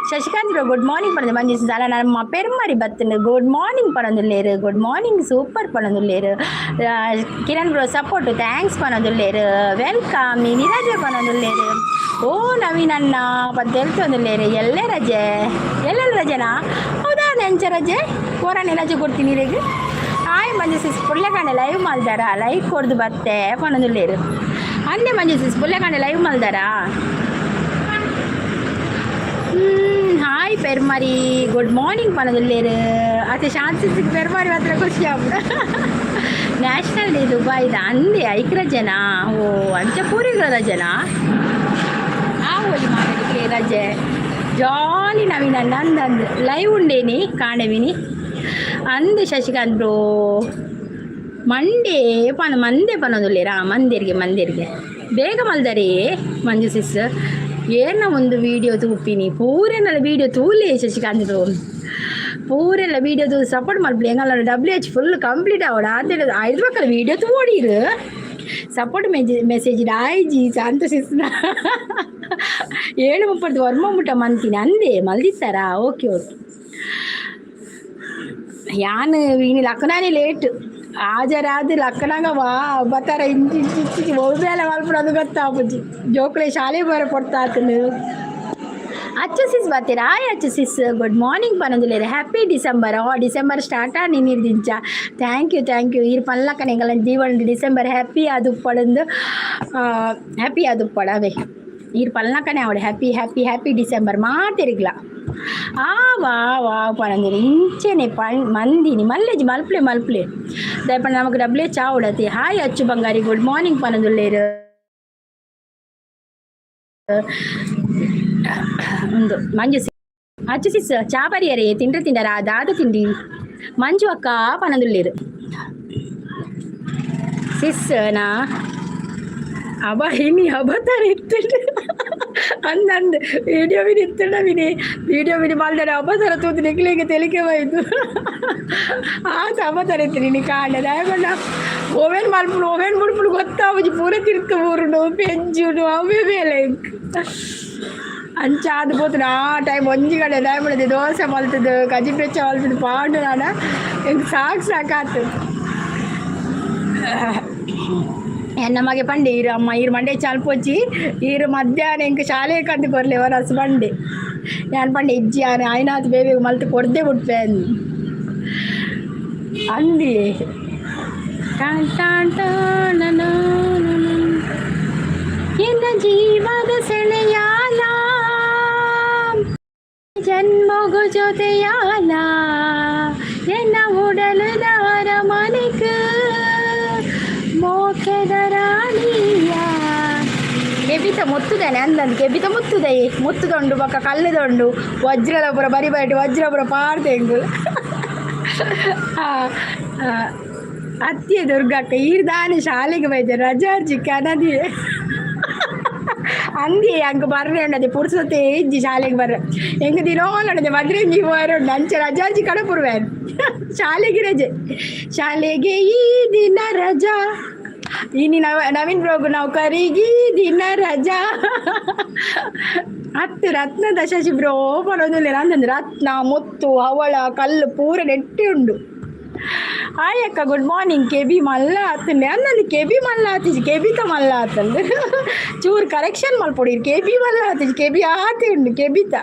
Shashikant bro, good morning ಪನೊಂದು. ಮಂಜು ಅಲ್ಲ, ನಮ್ಮ ಪೆರ್ಮರಿ ಬತ್ತನು. ಗುಡ್ ಮಾರ್ನಿಂಗ್ ಪನೊಂದುಲ್ಲೇರು. ಗುಡ್ ಮಾರ್ನಿಂಗ್, ಸೂಪರ್ ಪನೊಂದುಲ್ಲೇರು. ಕಿರಣ್ ಬ್ರೋ ಸಪೋರ್ಟ್, thanks ಪನೊಂದುಲ್ಲೇರು. Welcome. ಇನಿ ರಜೆ ಪನೊಂದುಲ್ಲೇರು. ಓ ನವೀನ್ ಅಣ್ಣ ಪಂತೆಲ್ತೊಂದುಲ್ಲೇರು. ಎಲ್ಲೇ ರಜೆ? ಎಲ್ಲೆಲ್ಲ ರಜೆನಾ? ಹೌದಾ? ನೆಂಚ ರಜೆ? ಕೋರಾಣಿ ರಜೆ ಕೊಡ್ತೀನಿ ಇರೆಗ್. ಹಾಯ್ ಮಂಜು ಸಿಸ್, ಪುಳ್ಳೆಕಾಂಡೆ ಲೈವ್ ಮಲ್ದಾರ? ಲೈಕ್ ಕೊಡ್ದು ಬತ್ತೆ ಪನೊಂದುಲ್ಲೇರು. ಅಂದೆ ಮಂಜು ಸಿಸ್, ಪುಳ್ಳೆಕಾಂಡೆ ಲೈವ್ ಮಲ್ದಾರಾ? ಹಾಯ್ ಪೆರ್ಮರಿ, ಗುಡ್ ಮಾರ್ನಿಂಗ್ ಪನೊಂದುಲ್ಲೇರು. ಅತ್ತೆ ಶಾಂತಿ ಪೆರ್ಮರಿ ಮಾತ್ರ ಖುಷಿ ಆಪುಂಡು. ನ್ಯಾಷನಲ್ ಡೇ ದುಬೈದ ಅಂದೆ. ಐಕ್ ರಜೆನಾ? ಓ, ಅಂಚ ಪೂರಿಗಳ ರಜೆನಾ? ಆ ಒಲಿ ಮಾತಾಡಿಕೆ ರಜೆ. ಜಾಲಿ ನವೀನ ನಂದಂದು ಲೈವ್ ಉಂಡೇನಿ ಕಾಣೆವಿನಿ ಅಂದು. ಶಶಿಕಾಂತ್ ಬ್ರೋ, ಮಂಡೇ ಪನ ಮಂದೆ ಪನೊಂದುಲ್ಲೇರಾ? ಮಂದಿರ್ಗೆ ಮಂದಿರ್ಗೆ ಬೇಗ ಮಲ್ದರಿ. ಮಂಜು ಸಿಸ್, ಏನ ಒಂದು ವೀಡಿಯೋ ತೂಪಿನಿ ಪೂರೆನಲ್ಲ ವೀಡಿಯೋ ತೂಲೆ. ಶಶಿಕಾಂತ್ ಬ್ರೋ, ಪೂರೆಲ್ಲ ವೀಡಿಯೋ ತೂ ಸಪೋರ್ಟ್ ಮಲ್ಪಲಿ. ಎಂಗಲ್ಲ ಡಬ್ಲ್ಯೂ ಎಚ್ ಫುಲ್ ಕಂಪ್ಲೀಟ್ ಆವಡ ಅಂತೇಳಿ ಐದು ಮಕ್ಕಳ ವೀಡಿಯೋ ತೂಡಿರು. ಸಪೋರ್ಟ್ ಮೆಸೇಜ್ ಆಯ್ಜಿ ಶಾಂತ ಸಿಸ್ನ. 7:30 ವರ್ಮ ಮುಟ್ಟ ಮಂತೀನಿ ಅಂದೆ. ಮಲ್ದಿತ್ತಾರಾ? ಓಕೆ ಓಕೆ, ಯಾನ್ ಇನಿ ಲಕ್ಕನಾನೇ ಲೇಟ್. ಹಾಜರಾದ ಲಕ್ಕನಾಗ ವಾ ಬತ್ತಾರ ಇಂಚಿ ಇಂಚಿ ಇಂಚಿ ಒವ್ವೇಲೆ ಮಲ್ಪುಡು ಗೊತ್ತಾಪುಜಿ. ಜೋಕುಲೆ ಶಾಲೆ ಬರ ಕೊಡ್ತಾತನು. ಅಚ್ಚು ಸಿಸ್ ಬರ್ತೀರಾ? ಹಾಯ್ ಅಚ್ಚು ಸಿಸ್, ಗುಡ್ ಮಾರ್ನಿಂಗ್ ಪನೊಂದುಲ್ಲೆರ್. ಹ್ಯಾಪಿ ಡಿಸೆಂಬರ್. ಆ ಡಿಸೆಂಬರ್ ಸ್ಟಾರ್ಟ್ ಆ ನಿನ್ನಿರ್ದಿಂಚ. Thank you, thank you. ಈರ್ ಪನ್ಲಕ್ಕನೆ ಎಂಕಲ್ನ ಜೀವನ ಡಿಸೆಂಬರ್ ಹ್ಯಾಪಿ ಆದುಪ್ಪಡಂದು, ಹ್ಯಾಪಿ ಆದುಪ್ಪಡ. ಅವೇ ಈರ್ ಪಲ್ನಕನೆ ಅವಡು. ಹ್ಯಾಪಿ ಹ್ಯಾಪಿ ಹ್ಯಾಪಿ ಡಿಸೆಂಬರ್ ಮಾತೆರಿಗ್ಲ. ಆ ವಾ ವಾ ಪನೊಂದಿನಿ. ಇಂಚೆನೆ ಪಣ್ ಮಂದಿನಿ ಮಲ್ಲೆಜಿ ಮಲ್ಪ್ಲೆ ಮಲ್ಪ್ಲೆ. ದಯಪಂಡ ನಮಕ್ ಡಬ್ಲ್ಯೂ ಎಚ್ ಆವಡತಿ. ಹಾಯ್ ಅಚ್ಚು ಬಂಗಾರಿ, ಗುಡ್ ಮಾರ್ನಿಂಗ್ ಪನೊಂದುಲ್ಲೆರ್. ಉಂದು ಮಂಜು ಅಚ್ಚು ಸಿಸ್, ಚಾ ಪರಿಯರೆ? ತಿಂಡ್ರೆ ತಿಂಡರ? ದಾದ ತಿಂಡಿ? ಮಂಜು ಅಕ್ಕ ಪನೊಂದುಲ್ಲೆರ್. ಸಿಸ್ ನಾ ಅಬ ಇನಿ ಅಬತಾರ ಇತ್ತುಂಡು ಅಂದಂದು ವಿಡಿಯೋ ವಿನಿ ಇತ್ತುಂಡ ವಿನಿ ವಿಡಿಯೋ ವಿನಿ ಮಲ್ದಡ ಅಬತಾರ ತೂತು ನಿಕ್ಲೆಗ್ ತೆಲಿಕೆ ಬೈದು. ಆತ ಅಬತಾರ ಇತ್ತು ನಿನಿ ಕಾಂಡೆ. ದಯಪಂಡ ಓವೆನ್ ಮಲ್ಪುನು, ಓವೆನ್ ಬುಡ್ಪುನು ಗೊತ್ತಾಪುಜಿ. ಪೂರ ತಿರ್ತು ಬೂರುಂಡು, ಪೆಂಜುನು, ಅವೇ ಬೇಲೆ ಎಂಕ್. ಅಂಚ ಆದ್ ಪೋತುಂಡು ಆ ಟೈಮ್. ಒಂಜಿ ಕಡೆ ದಯಪಂಡ ದೋಸೆ ಮಲ್ತುದು, ಕಜಿಪು ಬೆಚ್ಚ ಮಲ್ತುದು ಪಾಂಡು ನಾಡ ಎಂಕ್ ಸಾಕು ಸಾಕಾತು. ಎನ್ನ ಮಗೆ ಪಂಡೆ, ಈರು ಅಮ್ಮ ಈರು ಮಂಡೆ ಚಾಲ್ಪೊಚ್ಚಿ, ಈರು ಮಧ್ಯಾಹ್ನ ಎಂಕ್ ಶಾಲೆ ಕಂದು ಕೊರ್ಲೆ ವನಸ್ ಪಂಡೆ. ಯಾನ್ ಪಂಡೆ, ಇಜ್ಜಿ, ಯಾನ್ ಆಯ್ನಾತ್ ಬೇಗ ಮಲ್ತ್ ಕೊರ್ದೆ ಬುಡ್ಪೆ ಅಂದಿ. ಟಾನ್ ಟಾನ್ ಟಾನ್ ನನ ಎನ್ನ ಜೀವದ ಸೆಳೆಯಾಲ, ಜನ್ಮಗು ಜೊತೆಯಾಲ, ಎನ್ನ ಉಡಲದ ಅರಮನೆಕ್ ಮೋಕೆದ ರಾಣಿಯ. ಕೆಬಿತ ಮುತ್ತುದಾನೆ ಅಂದಂದು. ಕೆಬಿತ ಮುತ್ತುದೈ, ಮುತ್ತುದೊಂಡು ಬೊಕ್ಕ ಕಲ್ಲುದೊಂಡು, ವಜ್ರದ ಪೂರ ಬರಿ ಬರಿಟ್ ವಜ್ರ ಪೂರ ಪಾಡ್ದೆ ಎಂಕುಲು. ಅತ್ತಿಯ ದುರ್ಗಕ್ಕ, ಈರ್ ದಾನೆ ಶಾಲೆಗೆ ಬೈದೆ? ರಜಾರ್ಜಿ ಕನದಿ ಅಂದಿ. ಅಂಕ ಬರ್ರೆ ಉಂಡದೆ, ಪುರ್ಸೊತ್ತೆ ಇಜ್ಜಿ ಶಾಲೆಗೆ ಬರ್ರೆ. ಎಂಕ್ ದಿನೋಲ ಉಂಡದೆ, ಮದ್ರೆಂಜಿ ಪೋಯರೆ ಉಂಡು. ಅಂಚ ರಜಾರ್ಜಿ ಕಡಪುರ್ವೆ, ಶಾಲೆಗೆ ರಜೆ, ಶಾಲೆಗೆ ಈ ದಿನ ರಜಾ. ಇನಿ ನವ ನವೀನ್ ಬ್ರೋಗು ನೌಕರಿಗೆ ದಿನ ರಜಾ. ಅತ್ತು ರತ್ನದ ಶಶಿ ಬ್ರೋ ಪನೊಂದುಲ್ಲೆರ್. ಅಂದಂದು ರತ್ನ, ಮುತ್ತು, ಹವಳ, ಕಲ್ಲು ಪೂರ ನೆಟ್ಟಿ ಉಂಡು. ಹಾಯ್ ಅಕ್ಕ, ಗುಡ್ ಮಾರ್ನಿಂಗ್. ಕೆಬಿ ಮಲ್ಲ ಆತಂಡೆ ಅಂದಂದು. ಕೆಬಿ ಮಲ್ಲ ಆತಿಜಿ, ಕೆಬಿತ ಮಲ್ಲ ಆತಂದು. ಚೂರು ಕರೆಕ್ಷನ್ ಮಲ್ಪೊಡು. ಕೆಬಿ ಮಲ್ಲ ಆತಿಜಿ, ಕೆಬಿ ಆತಿ ಉಂಡು ಕೆಬಿತ.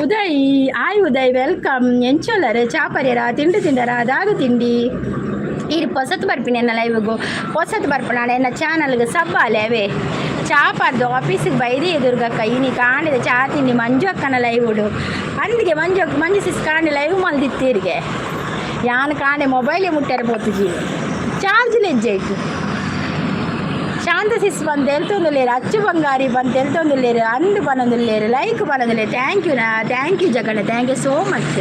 Uday, hi Uday, welcome. ಎಂಚೊಲ್ಲರೆ? ಚಾ ಪರಿಯರ? ತಿಂಡಿ ತಿಂಡರ? ದಾದ ತಿಂಡಿ? ಈರ್ ಪೊಸತ್ ಬರ್ಪಿನ ಎನ್ನ ಲೈವ್ಗು? ಪೊಸತ್ ಬರ್ಪುನ ಎನ್ನ ಚಾನಲ್ಗೆ ಸಬ್ ಆಲೆ. ಅವೇ ಚಾ ಪರ್ದು ಆಫೀಸಿಗೆ ಬೈದಿ ದುರ್ಗಕ್ಕ. ಇನಿ ಕಾಂಡಿದ ಚಾ ತಿಂಡಿ ಮಂಜು ಅಕ್ಕನ ಲೈವ್ ಉಡು ಅಂದಿಗೆ. ಮಂಜು ಅಕ್ಕ, ಮಂಜು ಸಿಸ್ ಕಾಂಡೆ ಲೈವ್ ಮಲ್ದಿತ್ತೀರಿಗೆ. ಯಾನ್ ಕಾಂಡೆ ಮೊಬೈಲೇ ಮುಟ್ಟಾರ ಪೋತುಜಿ, ಚಾರ್ಜ್ ಲೆಜ್ಜಾಯ್ತು. ಶಾಂತ ಸಿಸ್ ಬಂದು ಎಲ್ತೊಂದುಲ್ಲೇರು. ಅಚ್ಚು ಬಂಗಾರಿ ಬಂದು ಎಲ್ತೊಂದುಲ್ಲೇರು. ಅಂದು ಪನೊಂದುಲ್ಲೇರು, ಲೈಕ್ ಪನೊಂದುಲ್ಲೇರು. Thank you ನಾ, thank you Jaganna, thank you so much.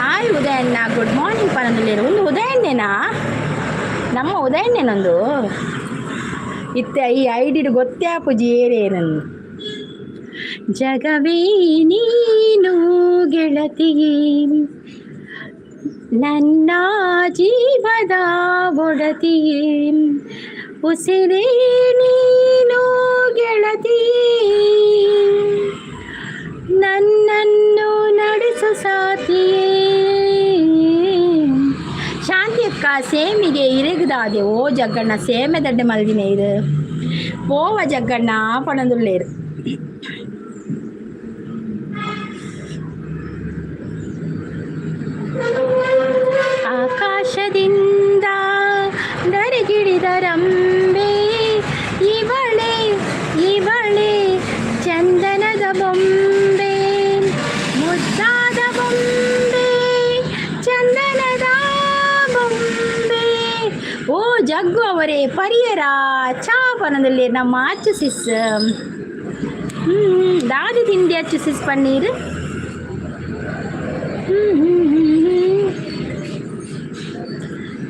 Hi Udayanna, good morning ಪನೊಂದುಲ್ಲೇರು. ಒಂದು ಉದಯಣ್ಣೇನಾ? ನಮ್ಮ ಉದಯಣ್ಣನೊಂದು ಇತ್ತೆ ಈ ಐಡಿಡ್ ಗೊತ್ತೇ ಆಪುಜಿ ಏರೇನಂದು. ಜಗವೇ ನೀನು ಗೆಳತಿಯೇ, ನನ್ನ ಜೀವದ ಒಡತಿಯೇ, ಉಸಿರೇ ನೀನು ಗೆಳತಿಯೇ, ನನ್ನನ್ನು ನಡೆಸು ಸಾಥಿಯೇ. ಶಾಂತಿ ಅಕ್ಕ, ಸೇಮಿಗೆ ಇರಗುದಾದೆ. ಓ ಜಗ್ಗಣ್ಣ, ಸೇಮೆ ದಡ್ಡೆ ಮಲ್ದಿನ ಇದು ಪೋವ ಜಗ್ಗಣ್ಣ ಪಣದುಲ್ಲೇರು. ಆಕಾಶದಿಂದ ಧರೆಗಿಳಿದರಂಬೆ ಇವಳೆ, ಇವಳೆ ಚಂದನದ ಬೊಂಬೆ, ಮುದ್ದಾದ ಬೊಂಬೆ, ಚಂದನದ ಬೊಂಬೆ. ಓ ಜಗ್ಗು ಅವರೇ, ಪರಿಯರ? ಚಾ ಪನದಲ್ಲಿ ನಮ್ಮ ಅಚ್ಚು ಸಿಸ್. ದಾದಿ ತಿಂಡಿ ಅಚ್ಚು ಸಿಸ್ ಪನ್ನೀರ್? ಹ್ಮ್ ಹ್ಮ್ ಹ್ಮ್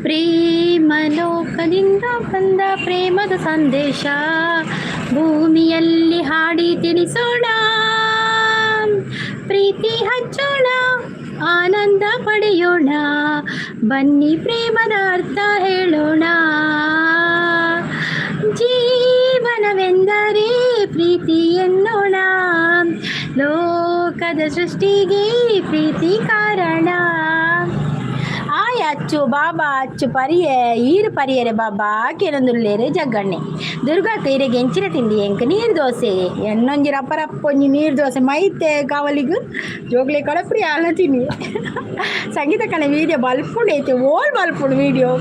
ಪ್ರೇಮ ಲೋಕದಿಂದ ಬಂದ ಪ್ರೇಮದ ಸಂದೇಶ ಭೂಮಿಯಲ್ಲಿ ಹಾಡಿ ತಿಳಿಸೋಣ. ಪ್ರೀತಿ ಹಚ್ಚೋಣ, ಆನಂದ ಪಡೆಯೋಣ, ಬನ್ನಿ ಪ್ರೇಮದ ಅರ್ಥ ಹೇಳೋಣ. ಜೀವನವೆಂದರೆ ಪ್ರೀತಿ ಎನ್ನೋಣ, ಲೋಕದ ಸೃಷ್ಟಿಗೆ ಪ್ರೀತಿ ಕಾರಣ. ಆಯ್. ಅಚ್ಚು ಬಾಬಾ ಅಚ್ಚು ಪರಿಯೆ ಈರು ಪರಿಯರೆ ಬಾಬಾ ಕೇನೊಂದುಲ್ಲೇರು ಜಗ್ಗಣ್ಣೆ. ದುರ್ಗಾಕ್ಕ ಇರೆಗೆ ಎಂಚಿನ ತಿಂಡಿ? ಎಂಕ್ ನೀರು ದೋಸೆ. ಎನ್ನೊಂಜಿ ರಪ್ಪ ರಪ್ಪ ಒಂಜಿ ನೀರು ದೋಸೆ ಮೈತೆ ಕಾವಲಿಗ್ ಜೋಕ್ಲೆ ಕಡಪ್ರಿ ಆಲ ತಿನ್ನಿ. ಸಂಗೀತ ಕಣೆ ವೀಡಿಯೋ ಬಲ್ಪುಂಡು ಐತೆ. ಓಲ್ ಬಲ್ಪುಂಡು ವೀಡಿಯೋ?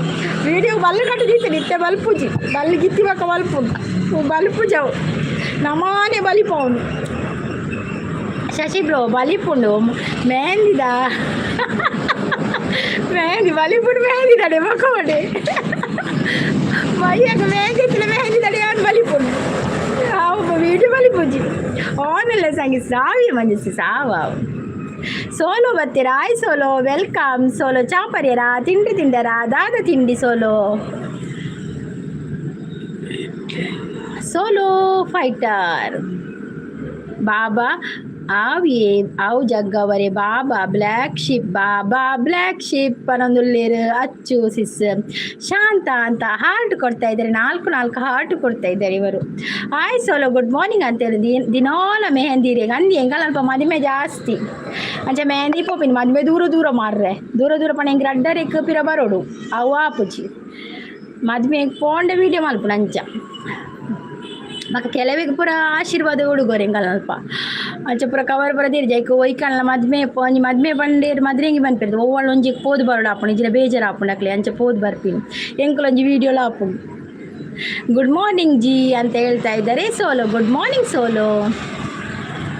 ವೀಡಿಯೋ ಬಲ್ಲು ಕಟ್ಟು ದೀತೆ ಇತ್ತೆ ಬಲ್ಪುಜಿ. ಬಲ್ಲು ಗಿತ್ತಿ ಬಕ್ಕ ಬಲ್ಪುಂಡು ಬಲ್ಪುಜವು ನಮಾನೆ ಬಲಿಪವನು. ಶಶಿ ಬ್ರೋ ಬಲಿಪುಂಡು ಮೆಹಂದಿದ ಮೆಹಂದಿ ಬಲಿಪುಂಡು. ಮೆಹಂದಿ ತಡೆ ಬೊಕ್ಕ ಮೈಯಾಗ ಮೆಹಂದಿ ಇತ್ತಿನ ಮೆಹಂದಿ ತಡೆ ಯಾನ್ ಬಲಿಪುಂಡು. ಅವು ವೀಡಿಯೋ ಬಲಿಪುಜಿ. ಆನಲ್ಲ ಸಂಗೀತ ಸಾವಿ ಮಂಜಿಸಿ ಸಾವು. ಸೋಲೋ ಬರ್ತೀರಾ? ಆಯ್ ಸೋಲೋ, welcome solo. ಚಾ ಪರಿಯರಾ? ತಿಂಡಿ ತಿಂಡರಾ? ದಾದ ತಿಂಡಿ ಸೋಲೋ? ಸೋಲೋ ಫೈಟರ್ ಬಾಬಾ ಆವಿಯೇ ಅವು ಜಗ್ಗವರೆ ಬಾಬಾ ಬ್ಲ್ಯಾಕ್ ಶಿಪ್ ಬಾಬಾ ಬ್ಲ್ಯಾಕ್ ಶಿಪ್ ಪನೊಂದುಲ್ಲೇರು ಅಚ್ಚು ಸಿಸ್. ಶಾಂತ ಅಂತ ಹಾರ್ಟ್ ಕೊಡ್ತಾ ಇದ್ದಾರೆ. ನಾಲ್ಕು ನಾಲ್ಕು ಹಾರ್ಟ್ ಕೊಡ್ತಾ ಇದ್ದಾರೆ ಇವರು. ಆಯ್ ಸೋಲೋ, ಗುಡ್ ಮಾರ್ನಿಂಗ್ ಅಂತ ಹೇಳಿ. ದಿನಾಲ ಮೆಹಂದಿ ರೀ ಅಂದಿ. ಎಂಕಲ್ ಅಲ್ಪ ಮದಿಮೆ ಜಾಸ್ತಿ. ಅಂಚೆ ಮೆಹಂದಿ ಪೋಪಿನ ಮದಿಮೆ ದೂರ ದೂರ ಮಾರ್ರೆ. ದೂರ ದೂರ ಪಣ ಎಂಕ್ ರಡ್ಡರೆಕ್ ಪಿರ ಬರೋಡು. ಅವು ಆಪುಜಿ. ಮದ್ಮೆ ಪೋಂಡ ವೀಡಿಯೋ ಮಲ್ಪುನ ಅಂಚ. ಬೊಕ ಕೆಲವೆಗ್ ಪೂರ ಆಶೀರ್ವಾದ ಉಡುಗೊರೆ ಎಂಕಲ್ನ ಅಲ್ಪ. ಅಂಚ ಪೂರ ಕವರ್ ಪೂರ ದೀರ್ಜ ಐಕ್ ಒಯ್ಕಲ್ನ ಮದ್ಮೆ ಒಂಜಿ ಮದ್ಮೆ ಪಂಡೇರ್ ಮದ್ರೆಂಗಿ ಪನ್ಪೆರ್. ಒವ್ವಲ್ ಒಂಜಿ ಪೋದು ಬರೋಡು ಆಪುಂಡು. ಇಜ್ಜಿಡ ಬೇಜಾರು ಆಪುಂಡು ಅಕ್ಲೆ. ಅಂಚ ಪೋದು ಬರ್ಪಿನಿ. ಎಂಕುಲು ಒಂಜಿ ವೀಡಿಯೋಲ ಆಪುಂಡು. ಗುಡ್ ಮಾರ್ನಿಂಗ್ ಜಿ ಅಂತ ಹೇಳ್ತಾ ಇದ್ದಾರೆ ಸೋಲೋ. Good morning solo.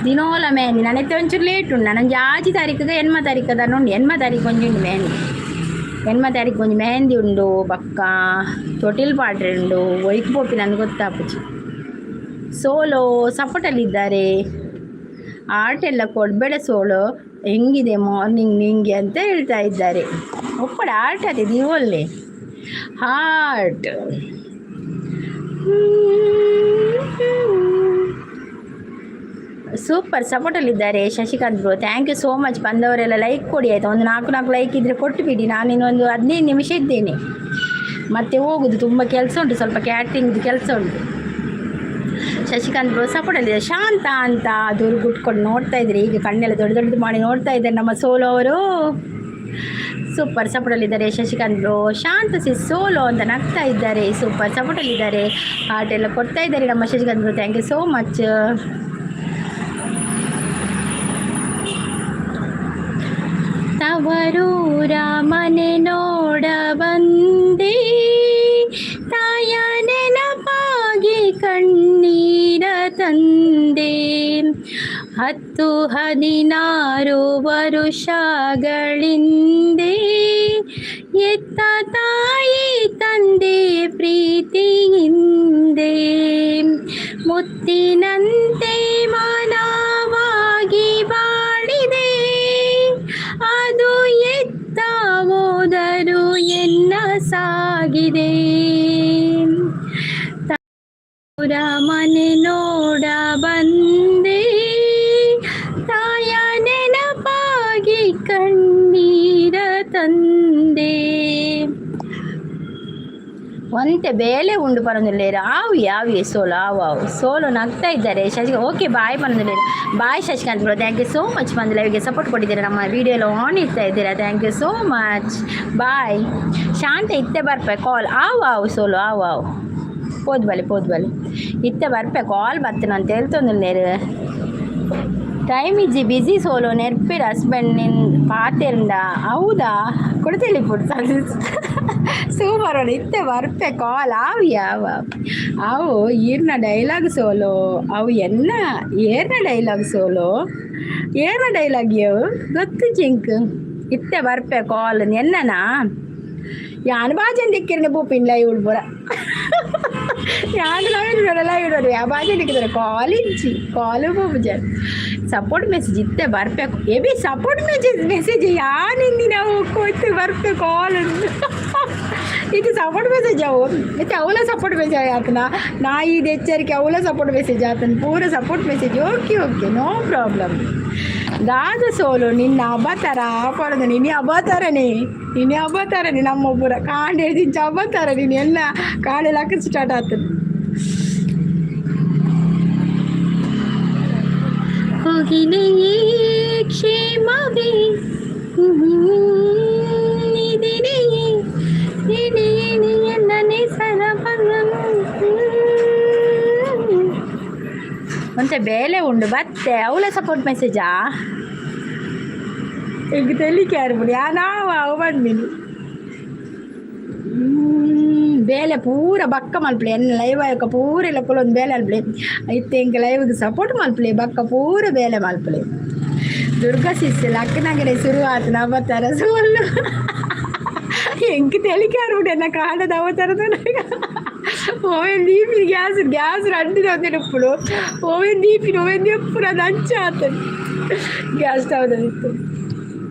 ದಿನೋಲ ಮೆಹಂದಿ ನನಗೆ ಒಂಚೂರು ಲೇಟ್ ಉಂಟು. ನನೊಂಜಿ ಆಜಿ ತಾರೀಕಿಗೆ ಎಣ್ಮ ತಾರೀಕು ಉಂಡು. ಎಣ್ಮ ತಾರೀಕು ಒಂಜಿ ಉಂಡು ಮೆಹಂದಿ. ಎಣ್ಮ ತಾರೀಕು ಒಂಜಿ ಮೆಹಂದಿ ಉಂಡು. ಬೊಕ್ಕ ತೊಟಿಲ್ ಪಾಡ್ರೆ ಉಂಡು. ಒಯ್ಕ್ ಪೋಪಿ ನನ್ಗೆ ಗೊತ್ತಾಪುಜಿ. ಸೋಲೋ ಸಪೋರ್ಟಲ್ಲಿದ್ದಾರೆ. ಆರ್ಟ್ ಎಲ್ಲ ಕೊಡಬೇಡ ಸೋಲೋ. ಹೆಂಗಿದೆ ಮಾರ್ನಿಂಗ್ ನಿಂಗೆ ಅಂತ ಹೇಳ್ತಾ ಇದ್ದಾರೆ. ಒಪ್ಪಡ ಆರ್ಟ್ ಅದೇ ಒಳ್ಳೆ ಹಾರ್ಟ್. ಸೂಪರ್ ಸಪೋರ್ಟಲ್ಲಿದ್ದಾರೆ Shashikant bro. Thank you so much. ಬಂದವರೆಲ್ಲ ಲೈಕ್ ಕೊಡಿ ಆಯಿತಾ? ಒಂದು ನಾಲ್ಕು ನಾಲ್ಕು ಲೈಕ್ ಇದ್ದರೆ ಕೊಟ್ಟು ಬಿಡಿ. ನಾನು ಇನ್ನೊಂದು 15 ನಿಮಿಷ ಇದ್ದೇನೆ, ಮತ್ತೆ ಹೋಗುದು. ತುಂಬ ಕೆಲಸ ಉಂಟು, ಸ್ವಲ್ಪ ಕ್ಯಾಟ್ರಿಂಗ್ದು ಕೆಲಸ ಉಂಟು. ಶಶಿಕಾಂತ್ ಬ್ರೋ ಸಪೋರ್ಟಲ್ಲಿದೆ. ಶಾಂತ ಅಂತ ದುರ್ಗುಟ್ಕೊಂಡು ನೋಡ್ತಾ ಇದ್ದಾರೆ. ಈಗ ಕಣ್ಣೆಲ್ಲ ದೊಡ್ಡ ದೊಡ್ಡದು ಮಾಡಿ ನೋಡ್ತಾ ಇದ್ದಾರೆ ನಮ್ಮ ಸೋಲೋ ಅವರು. ಸೂಪರ್ ಸಪೋರ್ಟಲ್ಲಿದ್ದಾರೆ Shashikant bro. Shanta sis solo ಅಂತ ನಗ್ತಾ ಇದ್ದಾರೆ. ಸೂಪರ್ ಸಪೋರ್ಟಲ್ಲಿದ್ದಾರೆ. ಹಾರ್ಟ್ ಎಲ್ಲ ಕೊಡ್ತಾ ಇದ್ದಾರೆ ನಮ್ಮ Shashikant bro. Thank you so much. ತವರೂರ ಮನೆ ನೋಡ ಬಂದೆ, ತಾಯ ನೆನಪಾಗಿ ಕಣ್ಣೀರ ತಂದೆ. 10-16 ವರುಷಗಳಿಂದೆ ಎತ್ತ ತಾಯಿ ತಂದೆ ಪ್ರೀತಿಯಿಂದೆ, ಮುತ್ತಿನಂತೆ ಮಾನವಾಗಿ ಬಾಳಿದೆ, ಅದು ಎತ್ತ ಹೋದರು ಎನ್ನ ಸಾಗಿದೆ. ತವರ ಮನೆ ನೋಡ ಬಂದೆ, ತಾಯ ನೆನಪಾಗಿ ಕಣ್ಣೀರ ತಂದೆ. ಒಂತೆ ಬೇಲೆ ಉಂಡು ಪರೊಂದುಲ್ಲೇರು. ಆವು ಯಾವು ಸೋಲು ಆವು ಆವು ಸೋಲು ನಗ್ತಾ ಇದ್ದಾರೆ ಶಶಿ. ಓಕೆ ಬಾಯ್ ಪರೊಂದುಲ್ಲೇರು. Bye Shashikant bro, thank you so much. ಬಂದು ಲೈವ್ಗೆ ಸಪೋರ್ಟ್ ಕೊಟ್ಟಿದ್ದೀರಾ. ನಮ್ಮ ವಿಡಿಯೋ ಎಲ್ಲ ಆನ್ ಇರ್ತಾ ಇದ್ದೀರಾ. Thank you so much, bye. ಶಾಂತ ಇತ್ತೆ ಬರ್ಪೆ ಕಾಲ್. ಆವು ಆವು ಸೋಲು ಆವು ಆವು ಪೋದು ಬಲೆ ಪೋದು ಬಲೆ. ಇತ್ತೆ ಬರ್ಪೆ ಕಾಲ್ ಬರ್ತೇನೆ ಅಂತ ಹೇಳ್ತೊಂದುಲ್ಲೇರು. ಟೈಮ್ ಇಜ್ಜಿ ಬಿಸಿ ಸೋಲು. ನೆರ್ಪಿರ ಹಸ್ಬೆಂಡ್ ನಿನ್ ಪಾತೆರ್ಂಡ ಹೌದಾ? ಕೊಡ್ತೇಲಿ ಪುಡ್ ಸೂಪರ್. ಇತ್ತೆ ಬರ್ಪೆ ಕಾಲ್. ಆವು ಯಾವ ಅವು ಈರ್ನ ಡೈಲಾಗ್ ಸೋಲು. ಅವು ಎನ್ನ ಏರ್ನ ಡೈಲಾಗ್ ಸೋಲು? ಏರ್ನ ಡೈಲಾಗ್ ಯವು ಗೊತ್ತು ಜಿಂಕ್. ಇತ್ತೆ ಬರ್ಪೆ ಕಾಲ್ ಎನ್ನನಾ? ಯಾನ್ ಬಾಜನ್ ದಿಕ್ಕಿರ್ನೆ ಪೋಪಿನ್ ಲೈವ್ ಪೂರ. ಯಾನ್ ಲೈವ್ ಲೈವ್ ಇಡೋರು ಯಾ ಬಾಜನ್ ದಿಕ್ಕಿದ್ರೆ ಕಾಲ್ ಇಂಚಿ ಕಾಲು ಪೋಪುಜ. ಸಪೋರ್ಟ್ ಮೆಸೇಜ್ ಇತ್ತೆ ಬರ್ಪೆ. ಎಬಿ ಸಪೋರ್ಟ್ ಮೆಸೇಜ್ ಮೆಸೇಜ್ ಯಾನಿಂದಿ ನಾವು ಕೊಯ್ತು ಬರ್ಪೆ ಕಾಲ್. ಇದು ಸಪೋರ್ಟ್ ಮೆಸೇಜ್ ಅವು. ಮತ್ತೆ ಅವಳ ಸಪೋರ್ಟ್ ಮೆಸೇಜ್ ಆತನ ನಾ ಇದು ಎಚ್ಚರಿಕೆ. ಅವಳ ಸಪೋರ್ಟ್ ಮೆಸೇಜ್ ಆತನ ಪೂರ support message. Okay okay, no problem. ದಾದ ಸೋಲು ನಿನ್ನ ಅಬತಾರ ಪಡದು. ನಿನ್ನೆ ಅಬತಾರನೇ, ನಿನ್ನೆ ಅಬತಾರನೇ. ನಮ್ಮೊಬ್ಬರ ಕಾಂಡ ಹಿಡ್ದಿಂಚ ಅಬತಾರ ನೀನು. ಎಲ್ಲ ಕಾಡೆಲ್ಲ ಸ್ಟಾರ್ಟ್ ಆಗ್ತದೆ. ಕೋಗಿಲೆಯೇ ಕ್ಷೇಮವೇ ನಿದಿರೆಯೇ? ಒಂತೆ ಬೇಲೆ ಉಂಡು ಬತ್ತೆ. ಅವಳ ಸಪೋರ್ಟ್ ಮೆಸೇಜಾ? ಈಗ ತೆಲಿಕೆ ಆರ್ಬಿಡಿ ನಾವು ಅವು ಬಂದಿನಿ. ಬೇಲೆ ಪೂರ ಬಕ್ಕ ಮಲ್ಪಲೆ. ಎನ್ನ ಲೈವ್ ಆಯಕ ಪೂರ ಇಲ್ಲ ಒಂದು ಬೇಲೆ ಅಲ್ಪಲೆ ಇತ್ತೆ. ಎಂಕ್ ಲೈವ್ಗೆ ಸಪೋರ್ಟ್ ಮಲ್ಪಲೆ, ಬಕ್ಕ ಪೂರ ಬೇಲೆ ಮಲ್ಪಲೆ. ದುರ್ಗಾ ಸಿಸ್ ಲಕ್ಕನಗಡೆ ಶುರು ಆತು ನವತರ ಸೋಲು. ಎಂಕ್ ತೆಲಿಕೆ ಆರ್ಬಿಡಿ ಎನ್ನ ಕಾಡದ ಅವತರದ. ಓವೆನ್ ದೀಪಿನ ಗ್ಯಾಸ್ ಗ್ಯಾಸ್ ರಂಡಿದ ಒಂದಿನ ಓವೆನ್ ದೀಪಿನ ಓವೆನ್ ದೆಪ್ಪುನ ಅದು ಅಂಚ ಆತದೆ. ಗ್ಯಾಸ್ ಸ್ಟವ್ ಇತ್ತು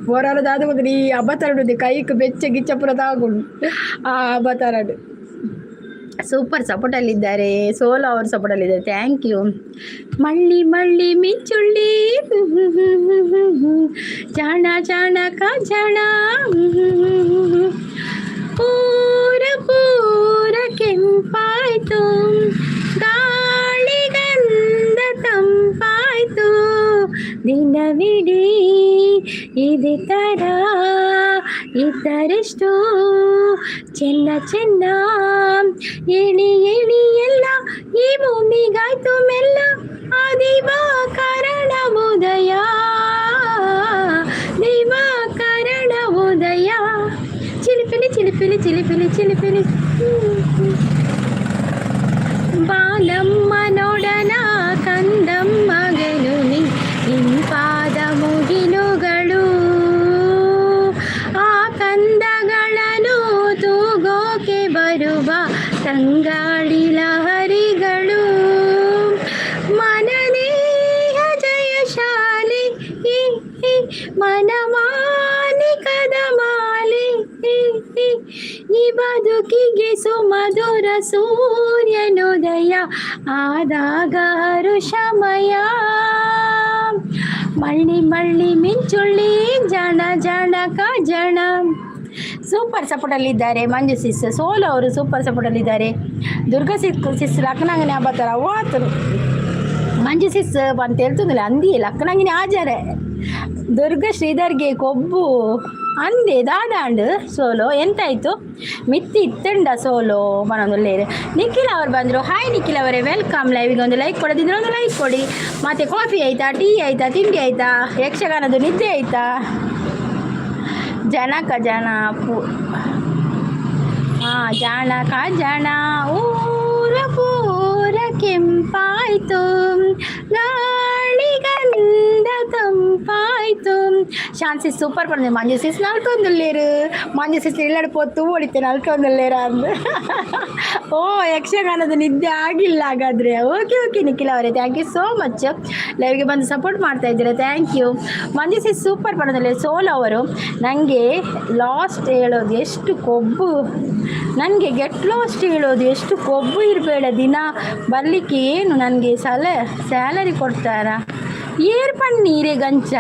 ಹೊರಲು ದಾದ ಗೊತ್ತಿಲ್ಲ. ಈ ಅಬತಾರಡು ಕೈಕ್ ಬೆಚ್ಚ ಗಿಚ್ಚ ಪೂರ ತಾಗುಂಡು ಆ ಅಬತಾರಡು. ಸೂಪರ್ ಸಪೋರ್ಟಲ್ಲಿದ್ದಾರೆ. ಸೋಲೋ ಅವರು ಸಪೋರ್ಟಲ್ಲಿದ್ದಾರೆ. Thank you. ಮಳ್ಳಿ ಮಳ್ಳಿ ಮಿಂಚುಳ್ಳಿ, ಜಾಣ ಜಾಣ ಕಾಜಣ, ಪೂರ ಪೂರ ಕೆಂಪಾಯ್ತು, ಗಾಳಿಗಂಧ ತಂಪಾಯ್ತು. ದಿನವಿಡೀ ಇದೇ ಥರ ಇದ್ದರೆಷ್ಟು ಚೆನ್ನ ಚೆನ್ನ. ಎಳಿ ಎಳಿ ಎಲ್ಲ ಈ ಭೂಮಿಗಾಯ್ತು ಮೆಲ್ಲ. ಆ ಉದಯ, ದಿವಾಕರಣ ಉದಯ. ಚಿಲಿಪಿಲಿ ಚಿಲಿಪಿಲಿ ಚಿಲಿಪಿಲಿ ಚಿಲಿಪಿಲಿ. ಬಾಲಮ್ಮನೊಡನ ಕಂದಮ್ಮಗನು ಇಂಪಾದ ಮುಗಿಲುಗಳು, ಆ ಕಂದಗಳನ್ನು ತೂಗೋಕೆ ಬರುವ ತಂಗಾಳಿ ಲಹರಿಗಳು. ಮನದೇಹ ಜಯಶಾಲಿ, ಮನಮಾನಿಕದ ಮಾಲೆ, ಈ ಬದುಕಿಗೆ ಸುಮಧುರ ಸೂರ್ಯನೋದಯ ಆದಾಗ ಹರುಷಮಯ. ಮಳ್ಳಿ ಮಳ್ಳಿ ಮಿಂಚುಳ್ಳಿ, ಜಣ ಜಣ ಕ ಜಣ. ಸೂಪರ್ ಸಪೋರ್ಟಲ್ಲಿದ್ದಾರೆ ಮಂಜು ಸಿಸ್. ಸೋಲು ಅವರು ಸೂಪರ್ ಸಪೋರ್ಟಲ್ಲಿದ್ದಾರೆ. ದುರ್ಗಾ ಸಿಸ್ ಸಿಸ್ ಲಕ್ಕನಂಗನೆ ಹಬ್ಬತ್ತರ ಓತರು. ಮಂಜು ಸಿಸ್ ಅಂತ ಹೇಳ್ತಂದಿಲ್ಲ ಅಂದಿ ಲಕ್ಕನಂಗಿನ ಆಜಾರೆ. ದುರ್ಗಾ ಶ್ರೀಧರ್ಗೆ ಕೊಬ್ಬು ಅಂದೆ ದಾದಾಂಡ್. ಸೋಲೋ, ಎಂತಾಯ್ತು? ಮಿತ್ತಿ ಇತ್ತಂಡ ಸೋಲೋ ಮನೊಂದುಲ್ಲೇರು. ನಿಖಿಲ್ ಅವರು ಬಂದರು. ಹಾಯ್ ನಿಖಿಲ್ ಅವರೇ, welcome. ಲೈವಿಗೆ ಒಂದು ಲೈಕ್ ಕೊಡದಿದ್ರೆ ಒಂದು ಲೈಕ್ ಕೊಡಿ. ಮತ್ತು ಕಾಫಿ ಆಯಿತಾ? ಟೀ ಆಯಿತಾ? ತಿಂಡಿ ಆಯಿತಾ? ಯಕ್ಷಗಾನದ ನಿದ್ದೆ ಆಯಿತಾ? ಜನಕ ಜನ ಪು ಹಾಂ ಜಾಣಕ ಜನ. ಊರ ಪೂರ ಕೆಂಪಾಯ್ತು, ಗಾಳಿಗಂಧ ತಂಪಾಯ್ತು. ಶಾನ್ಸಿ ಸೂಪರ್ ಪಂಡ. ಮಂಜು ಸಿಸ್ ನಲ್ತೊಂದುಲ್ಲೇರು. ಮಂಜು ಸಿಸ್ ಇಲ್ಲಡೆ ಪೊತ್ತು ಓಡಿತೆ ನಲ್ತೊಂದುಲ್ಲೇರ ಅಂದು. ಓ, ಯಕ್ಷಗಾನದ ನಿದ್ದೆ ಆಗಿಲ್ಲ ಹಾಗಾದರೆ. ಓಕೆ ಓಕೆ ನಿಖಿಲ್ ಅವರೇ, thank you so much. ಲೈವ್ಗೆ ಬಂದು ಸಪೋರ್ಟ್ ಮಾಡ್ತಾ ಇದ್ದೀರಾ, thank you. Manju sis super ಪಡೋದಿಲ್ಲ. ಸೋಲೋ ಅವರು ನನಗೆ ಲಾಸ್ಟ್ ಹೇಳೋದು ಎಷ್ಟು ಕೊಬ್ಬು, ನನಗೆ ಗೆಟ್ ಲಾಸ್ಟ್ ಹೇಳೋದು ಎಷ್ಟು ಕೊಬ್ಬು ಇರಬೇಡ. ದಿನ ಬರಲಿಕ್ಕೆ ಏನು ನನಗೆ ಸ್ಯಾಲರಿ ಕೊಡ್ತಾರಾ? ಏರ್ ಪಣ್ಣೀರೆ ಗಂಚ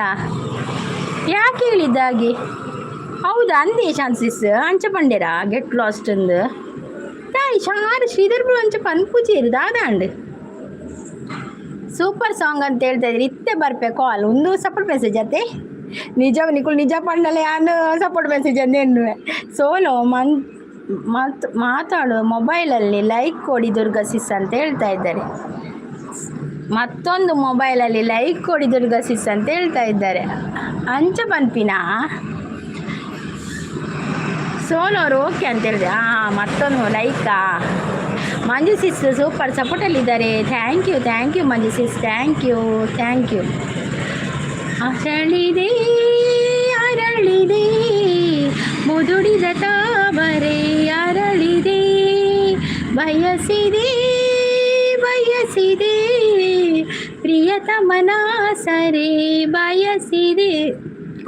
ಯಾಕೆ ಹೇಳಿದ್ದಾಗೆ? ಹೌದಾ ಅಂದೆ ಚಾನ್ಸಸ್ ಅಂಚ ಪಂಡೇರಾ ಗೆಟ್ ಲಾಸ್ಟ್ ಅಂದು. ತಾಯಿ ಶಾರು ಶ್ರೀಧರ್ ಬುಳು ಅಂಚ ಪನ್ಪುಜೇರು ದಾದಾಂಡ್. ಸೂಪರ್ ಸಾಂಗ್ ಅಂತ ಹೇಳ್ತಾ ಇದ್ರಿ. ಇತ್ತೆ ಬರ್ಪೆ ಕಾಲ್. ಒಂದು ಸಪೋರ್ಟ್ ಮೆಸೇಜ್ ಅತ್ತೆ. ನಿಜ ನಿಕುಲ್ ನಿಜ ಪಂಡಲೆ ಯಾನು ಸಪೋರ್ಟ್ ಮೆಸೇಜ್ ಅಂದೇನ್ನುವೆ. ಸೋಲೋ ಮನ್ ಮಾತು ಮಾತಾಡು ಮೊಬೈಲಲ್ಲಿ ಲೈಕ್ ಕೊಡಿ ದುರ್ಗಾ ಸಿಸ್ ಅಂತ ಹೇಳ್ತಾ ಇದ್ದಾರೆ. ಮತ್ತೊಂದು ಮೊಬೈಲಲ್ಲಿ ಲೈಕ್ ಕೊಡಿ ದುರ್ಗಾ ಸಿಸ್ ಅಂತ ಹೇಳ್ತಾ ಇದ್ದಾರೆ. ಅಂಚ ಪನ್ಪಿನ ಸೋಲೋ ಅವರು ಓಕೆ ಅಂತ ಹೇಳಿದೆ. ಹಾಂ, ಮತ್ತೊಂದು ಲೈಕಾ. ಮಂಜು ಸಿಸ್ ಸೂಪರ್ ಸಪೋರ್ಟಲ್ಲಿದ್ದಾರೆ. Thank you, thank you Manju sis, thank you, thank you. ಅರಳಿದೆ ಅರಳಿದೆ ಮುದುಡಿದ ತಾವರೆ ಅರಳಿದೆ. ಬಯಸಿದೆ ಬಯಸಿದೆ ಪ್ರಿಯತಮನ ಸರೆ ಬಯಸಿದೆ.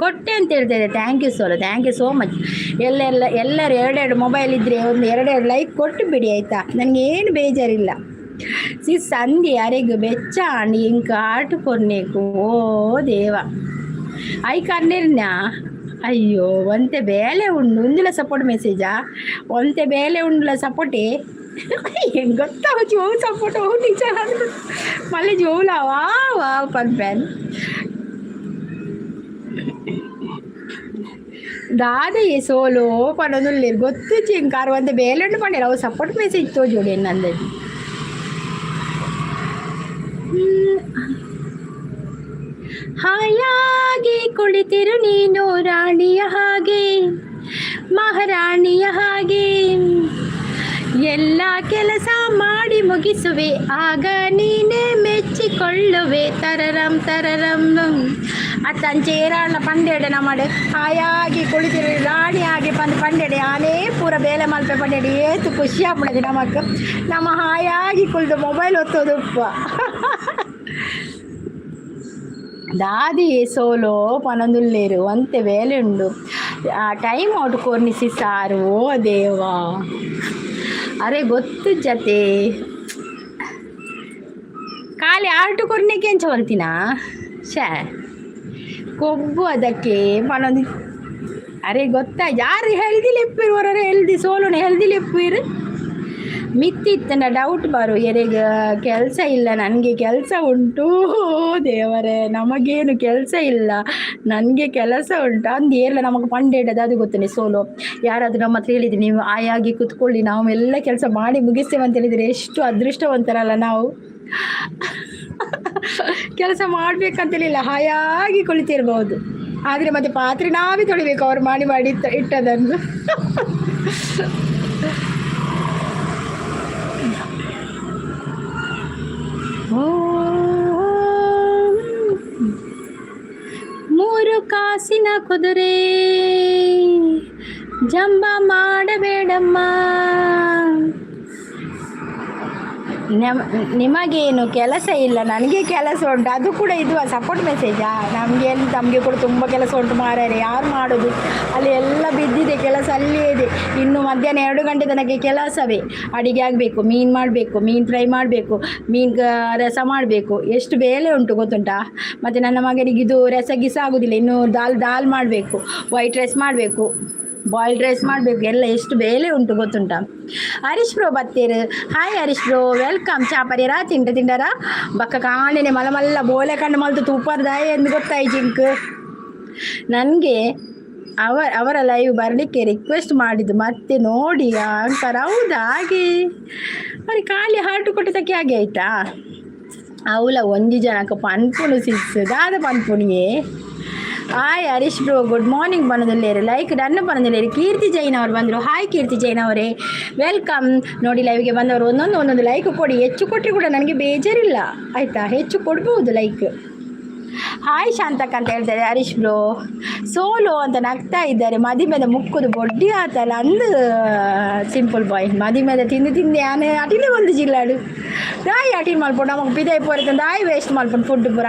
ಕೊಟ್ಟೆ ಅಂತ ಹೇಳ್ತಾ ಇದ್ದೆ. Thank you solo, thank you so much. ಎಲ್ಲೆಲ್ಲ ಎಲ್ಲರೂ ಎರಡೆರಡು ಮೊಬೈಲ್ ಇದ್ದರೆ ಒಂದು ಎರಡೆರಡು ಲೈಕ್ ಕೊಟ್ಟು ಬಿಡಿ, ಆಯಿತಾ? ನನಗೇನು ಬೇಜಾರಿಲ್ಲ. ಸಿಸ್ ಸಂಧಿ ಅರೆಗ್ ಬೆಚ್ಚ ಅಂಡ್ ಇಂಕ್ ಆಟು ಕೊರ್ನೇಕು. Oh Deva, I ಕರ್ನಿರ್ನ. ಅಯ್ಯೋ, ಒಂತೆ ಬೇಲೆ ಉಂಡು. ಉಂದುಲ ಸಪೋರ್ಟ್ ಮೆಸೇಜಾ? ಒಂತೆ ಬೇಲೆ ಉಂಡುಲ ಸಪೋರ್ಟೇ. ಹೆಂಗೆ ಗೊತ್ತಾ ಜೋ ಸಪೋರ್ಟ್ ಓ ಟೀಚರ್ ಮళ్ళీ ಜೋಲ ವಾ ವಾ ಪನ್ಪೆನ್. ದಾದಯೇ ಸೋಲು ಪನೊಂದುಲ್ಲೆರ್ ಗೊತ್ತುಜ್ಜಿ ಎಂಕ್. ಆರ್ ಒಂತೆ ಬೇಲೆ ಉಂಡು ಪಂಡೆರ್. ಅವು ಸಪೋರ್ಟ್ ಮೆಸೇಜ್ ತೋಜೋಡು ಎನ್ನಂದಜಿ. ಹಾಯಾಗಿ ಕುಳಿತಿರು ನೀನು ರಾಣಿಯ ಹಾಗೆ, ಮಹಾರಾಣಿಯ ಹಾಗೆ. ಎಲ್ಲ ಕೆಲಸ ಮಾಡಿ ಮುಗಿಸುವೆ, ಆಗ ನೀನೇ ಮೆಚ್ಚಿಕೊಳ್ಳುವೆ. ತರರಂ ತರರಂ. ಅತ್ತ ಅಂಚೆ ಏರಾಳ ಪಂಡೆಡೆ ನಮ್ಮಡೆ. ಹಾಯಾಗಿ ಕುಳಿತಿರು ರಾಣಿ ಹಾಗೆ ಬಂದು ಪಂಡೆಡೆ. ಆನೇ ಪೂರ ಬೇಲೆ ಮಲ್ಪೆ ಪಂಡೆಡೆ. ಏತು ಖುಷಿ ಆಗ್ಬಿಡದೆ ನಮಕ್. ನಮ್ಮ ಹಾಯಾಗಿ ಕುಳಿತು ಮೊಬೈಲ್ ಒತ್ತೋದು ಉಪ್ಪ. ದಾದಿ ಸೋಲೋ ಪನೊಂದುಲ್ಲೇರು. ಒಂತೆ ಬೇಲೆ ಉಂಡು. ಟೈಮ್ ಔಟ್ ಕೊರ್ನಿಸಿ ಸಾರು. ಓ ದೇವಾ, ಅರೆ ಗೊತ್ತು ಜತೆ. ಖಾಲಿ ಆಟು ಕೊರ್ನಿಕ್ಕೆ ಎಂಚ ಹೊಲ್ತಿನ? ಶೇ, ಕೊಬ್ಬು ಅದಕ್ಕೆ ಪನೊಂದು. ಅರೆ ಗೊತ್ತಾಯ್ತು. ಯಾರು ಹೆಲ್ದಿ ಲೆಪ್ಪಿರು? ಹೊರರೆ ಹೆಲ್ದಿ ಸೋಲುನ ಹೆಲ್ದಿ ಲೆಪ್ಪಿರು. ಮಿತ್ತಿತ್ತನ ಡೌಟ್ ಬರು. ಎರೆಗ ಕೆಲಸ ಇಲ್ಲ, ನನಗೆ ಕೆಲಸ ಉಂಟು. ದೇವರೇ, ನಮಗೇನು ಕೆಲಸ ಇಲ್ಲ, ನನಗೆ ಕೆಲಸ ಉಂಟು ಅಂದು ಏರ್ಲ ನಮಗೆ ಪಂಡೇಡದು ಅದು ಗೊತ್ತನೆ. ಸೋಲೋ ಯಾರಾದರೂ ನಮ್ಮ ಹತ್ರ ಹೇಳಿದ್ರೆ, ನೀವು ಆಯಾಗಿ ಕುತ್ಕೊಳ್ಳಿ, ನಾವು ಎಲ್ಲ ಕೆಲಸ ಮಾಡಿ ಮುಗಿಸ್ತೇವೆ ಅಂತ ಹೇಳಿದರೆ, ಎಷ್ಟು ಅದೃಷ್ಟವಂತರಲ್ಲ ನಾವು. ಕೆಲಸ ಮಾಡಬೇಕಂತೇಳಿಲ್ಲ, ಹಾಯಾಗಿ ಕುಳಿತಿರ್ಬೋದು. ಆದರೆ ಮತ್ತೆ ಪಾತ್ರೆ ನಾವೇ ತೊಳಿಬೇಕು, ಅವ್ರು ಮಾಡಿ ಮಾಡಿ ಇಟ್ಟದನ್ನು. ಓ, ಮೂರು ಕಾಸಿನ ಕುದುರೆ, ಜಂಬ ಮಾಡಬೇಡಮ್ಮ. ನಿಮಗೇನು ಕೆಲಸ ಇಲ್ಲ, ನನಗೆ ಕೆಲಸ ಉಂಟು. ಅದು ಕೂಡ ಇದು ಸಪೋರ್ಟ್ ಮೆಸೇಜಾ? ನಮಗೆ ನಮಗೆ ಕೂಡ ತುಂಬ ಕೆಲಸ ಉಂಟು ಮಾರಾಯರೆ. ಯಾರು ಮಾಡೋದು? ಅಲ್ಲಿ ಎಲ್ಲ ಬಿದ್ದಿದೆ ಕೆಲಸ, ಅಲ್ಲಿಯೇ ಇದೆ. ಇನ್ನು ಮಧ್ಯಾಹ್ನ 2 ಗಂಟೆ ತನಕ ಕೆಲಸವೇ. ಅಡಿಗೆ ಆಗಬೇಕು, ಮೀನು ಮಾಡಬೇಕು, ಮೀನು ಫ್ರೈ ಮಾಡಬೇಕು, ಮೀನು ರಸ ಮಾಡಬೇಕು. ಎಷ್ಟು ಬೇಲೆ ಉಂಟು ಗೊತ್ತುಂಟಾ? ಮತ್ತು ನನ್ನ ಮಗನಿಗೆ ಇದು ರಸ ಗಿಸ ಆಗೋದಿಲ್ಲ. ಇನ್ನು ದಾಲ್ ದಾಲ್ ಮಾಡಬೇಕು, ವೈಟ್ ರೈಸ್ ಮಾಡಬೇಕು, ಬಾಯ್ಲ್ಡ್ ರೈಸ್ ಮಾಡಬೇಕು. ಎಲ್ಲ ಎಷ್ಟು ಬೇಲೆ ಉಂಟು ಗೊತ್ತುಂಟಾ? ಹರೀಶ್ ಬ್ರೋ ಬತ್ತೀರು. Hi Harish bro, welcome. ಚಾಪರಿಯರ ತಿಂಡ ತಿಂಡರ ಬಕ್ಕ ಕಾಣೆನೆ ಮಲ ಮಲ್ಲ ಬೋಲೆ ಕಂಡು ಮಲ್ತು ತೂಪರ್ದಾಯ ಎಂದು ಗೊತ್ತಾಯ್ ಜಿಂಕ್. ನನಗೆ ಅವರ ಲೈವ್ ಬರಲಿಕ್ಕೆ ರಿಕ್ವೆಸ್ಟ್ ಮಾಡಿದ್ದು ಮತ್ತೆ ನೋಡಿ ಅಂತಾರೆ. ಹೌದಾ? ಹಾಗೆ ಅವ್ರಿಗೆ ಖಾಲಿ ಹಾರ್ಟ್ ಕೊಟ್ಟಿದ್ದಕ್ಕೆ ಹಾಗೆ ಆಯ್ತಾ? ಅವಲ ಒಂಜಿ ಜನಕ್ಕೆ ಪನ್ಪುನು ಸಿಸ್ ದಾದ ಪನ್ಪುಣಿಯೇ. Hi Harish bro, good morning ಬನ್ನದಲ್ಲೇರು. ಲೈಕ್ ಡನ್ ಬನ್ನದಲ್ಲೇರು. ಕೀರ್ತಿ ಜೈನ್ ಅವರು ಬಂದರು. ಹಾಯ್ ಕೀರ್ತಿ ಜೈನ್ ಅವರೇ, welcome. ನೋಡಿ, ಲೈವ್ಗೆ ಬಂದವರು ಒಂದೊಂದು ಒಂದೊಂದು ಲೈಕ್ ಕೊಡಿ. ಹೆಚ್ಚು ಕೊಟ್ಟರೆ ಕೂಡ ನನಗೆ ಬೇಜಾರಿಲ್ಲ, ಆಯಿತಾ? ಹೆಚ್ಚು ಕೊಡ್ಬೋದು ಲೈಕ್. ಹಾಯ್ ಶಾಂತಕ್ಕ ಅಂತ ಹೇಳ್ತಾರೆ ಹರೀಶ್ ಬ್ರೋ. ಸೋಲು ಅಂತ ನಗ್ತಾ ಇದ್ದಾರೆ. ಮದಿಮೆದ ಮುಕ್ಕುದು ಬೊಡ್ಡಿ ಆತಲ್ಲ ಅಂದು ಸಿಂಪಲ್ ಬಾಯ್. ಮದಿಮೆದ ತಿಂದು ತಿಂದು ಆನೆ ಅಟಿಲೆ ಒಂದು ಜಿಲ್ಲಾಡು ದಾಯಿ ಅಟಿಲ್ ಮಲ್ಪೊಂಡು. ನಮಗೆ ಪಿದಾಯಿ ಪೋರಿತ ದಾಯಿ ವೇಸ್ಟ್ ಮಲ್ಪೊಂಡು ಫುಡ್ ಪೂರ.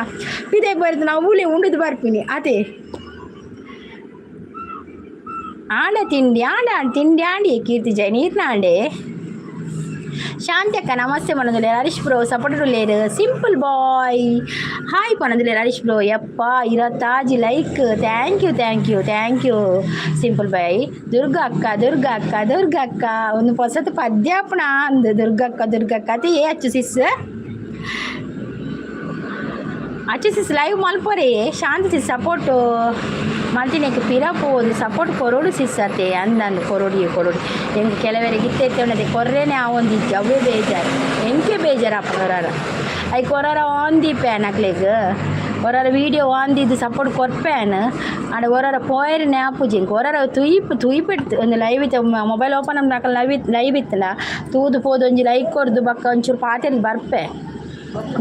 ಪಿದಾಯಿ ಪೋರಿತ ನಾವು ಊಲಿ ಉಂಡುದು ಬರ್ಪಿನಿ ಅದೇ. ಆಂಡ ತಿಂಡಿ ಆಂಡ ತಿಂಡಿ ಆಂಡಿ. ಕೀರ್ತಿ ಜೈ ನೀರ್ನಾಂಡೆ. ಶಾಂತಿ ಅಕ್ಕ ನಮಸ್ತೆ ಪನೊಂದುಲ್ಲೆರ್. ಹರೀಶ್ ಬ್ರೋ ಸಪೋರ್ಟ್ ಉಲ್ಲೇರು. ಸಿಂಪಲ್ ಬಾಯ್ ಹಾಯ್ ಪನೊಂದುಲ್ಲೆರ್ ಹರೀಶ್ ಬ್ರೋ. ಯಪ್ಪ, 26 like. Thank you, thank you, thank you simple boy. Durga ಅಕ್ಕ, ದುರ್ಗಾ ಅಕ್ಕ, ದುರ್ಗಾ ಅಕ್ಕ, ಒಂದು ಹೊಸತು ಪದ್ಯಾಪಣ ಅಂದು. ದುರ್ಗಕ್ಕ, ದುರ್ಗಕ್ಕ ಅತಿ. ಏ ಅಚ್ಚು ಸಿಸ್, ಅಚ್ಚು ಸಿಸ್, ಲೈವ್ ಮಲ್ಪೊರೆ. ಶಾಂತಿ ಸಿಸ್, ಸಪೋರ್ಟು ಮಲ್ತಿನೆಕ್ ಪಿರ ಪೋದು ಸಪೋರ್ಟ್ ಕೊರೊಡು ಸಿಸ್ ಅತೆ. ಅಂದಂದು ಕೊರೊಡಿಯೇ ಕೊರೊಡಿ. ಎಂಕ್ ಕೆಲವರಿಗೆ ಇತ್ತೆ ಇತ್ತೆ ಉಂಡತೆ ಕೊರ್ರೆನೆ ಆವೊಂದಿಜ್ಜಿ. ಅವೇ ಬೇಜಾರು, ಎಂಕೆ ಬೇಜಾರು ಆಪುಂಡು. I ಕೊರರ ಆನ್ ದೀಪೇನ್ ಅಕ್ಲೆಗ್. ಒರರ ವೀಡಿಯೋ ಆನ್ ದೀದ್ ಸಪೋರ್ಟ್ ಕೊರ್ಪೇನ್. ಆಂಡ ಒರರ ಪೋಯೆರೆನೆ ಆಪುಜಿ ಎಂಕ್. ಒರರ ತುಯಿಪ್ ತುಯಿಪೆಟ್ ಒಂದು ಲೈವ್ ಇತ್ತೆ. ಮೊಬೈಲ್ ಓಪನ್ ಆಪುನಕಲ್ ಲೈವ್ ಲೈವ್ ಇತ್ತುಂಡ ತೂದು ಪೋದು ಒಂಜಿ ಲೈಕ್ ಕೊರ್ದು ಬೊಕ್ಕ ಒಂಚೂರು ಪಾತೆರ್ದ್ ಬರ್ಪೆ.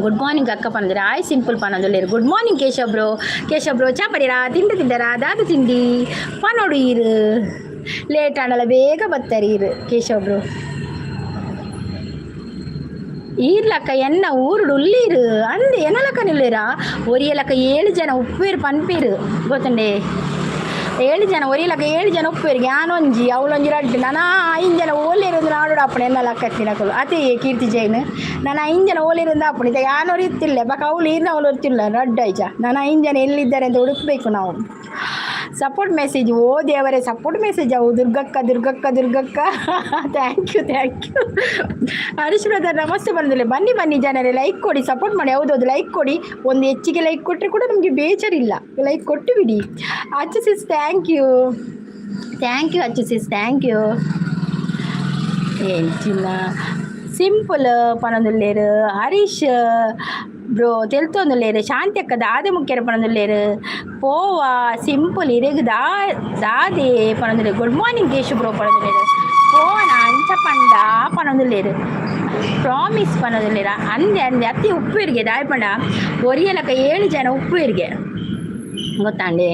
ಗುಡ್ ಮಾರ್ನಿಂಗ್ ಅಕ್ಕ ಪನೊಂದುಲ್ಲೆರ್. ಆಯ್ simple ಪನೊಂದುಲ್ಲೆರ್. Good morning Keshav bro. Keshav bro, ಚಾ ಪರಿರಾ? ತಿಂಡಿ ತಿಂಡರಾ? ದಾದ ತಿಂಡಿ ಪನೊಡು ಈರು. ಲೇಟ್ ಆಂಡಲ ಬೇಗ ಬತ್ತರಿ ಈರು. ಕೇಶವ್ ಬ್ರೋ, ಈರ್ಲಕ್ಕ ಎನ್ನ ಊರುಡು ಉಳ್ಳೀರು ಅಂದ್ ಎನ್ನಲಕ್ಕ ನಿಲ್ಲೀರಾ? ಒರಿಯಲಕ್ಕ 7 ಜನ ಉಪ್ಪೇರು ಪನ್ಪೇರು ಗೊತ್ತುಂಡೆ. 7 ಜನ ಒರಿಯಲಕ್ಕ 7 ಜನ ಉಪ್ಪೇರು. ಯಾನೊಂಜಿ, ಅವಳೊಂಜಿ, ರಡ್ಡ್, ನನ 5 ಜನ ಓಲೇರು ನಾಡೋಡು ಅಪ್ಪಣೆ. ಎನ್ನಲ ಅಕ್ಕತ್ತಿನಕುಲು ಅದೇ. ಕೀರ್ತಿ ಜೈನ್, ನಾನು 5 ಜನ ಓಲೇರಿಂದ ಅಪ್ಪಣೆ ಯಾನೊರು ಇತ್ತಿಲ್ಲ ಬಕ. ಅವಳು ಈರ್ನ ಅವಳು ಇರ್ತಿಲ್ಲ. ರಡ್ಡ್ ಐಜ ನಾನು 5 ಜನ ಎಲ್ಲಿದ್ದಾರೆ ಅಂತ ಹುಡುಕ್ಬೇಕು ನಾವು. Support message. ಓ ದೇವರೇ, ಸಪೋರ್ಟ್ ಮೆಸೇಜ್ ಅವು. ದುರ್ಗಕ್ಕ, ದುರ್ಗಕ್ಕ, ದುರ್ಗಕ್ಕ. Thank you, thank you. Harish brother namaste ಬಂದಿಲ್ಲ. ಬನ್ನಿ ಬನ್ನಿ ಜನರೇ, ಲೈಕ್ ಕೊಡಿ, ಸಪೋರ್ಟ್ ಮಾಡಿ. ಹೌದೌದು, ಲೈಕ್ ಕೊಡಿ. ಒಂದು ಹೆಚ್ಚಿಗೆ ಲೈಕ್ ಕೊಟ್ಟರೆ ಕೂಡ ನಮಗೆ ಬೇಜಾರಿಲ್ಲ. ಲೈಕ್ ಕೊಟ್ಟು ಬಿಡಿ. ಅಚ್ಚು sis, thank you, thank you. Achu sis, thank you. ಎಂಚಿನ ಸಿಂಪಲ್ ಪನೊಂದುಲ್ಲೇರು. ಹರೀಶ್ ಬ್ರೋ ತೆಲ್ತೊಂದುಲ್ಲೇರು. ಶಾಂತಿ ಅಕ್ಕ ದಾದೆ ಮುಖ್ಯರ ಪಣೊಂದುಲ್ಲೇರು. ಪೋವಾ ಸಿಂಪಲ್ ಇರೆಗ್ ದಾ ದಾದೆ ಪಣೊಂದುಲ್ಲೇರು. ಗುಡ್ ಮಾರ್ನಿಂಗ್ ಕೇಶು ಬ್ರೋ ಪಣೊಂದುಲ್ಲೇರು. ಪೋನ ಅಂಚ ಪಂಡ ಪಣೊಂದುಲ್ಲೇರು. ಪ್ರಾಮಿಸ್ ಪಣೊಂದುಲ್ಲೇರ. ಅಂದೆ ಅಂದೆ ಅತಿ ಉಪ್ಪುವಿರಿಗೆ ದಾಯೆ ಪಂಡ ಒರಿಯಲಕ ಏಳು ಜನ ಉಪ್ಪುವಿರಿಗೆ ಗೊತ್ತಾಂಡೆ.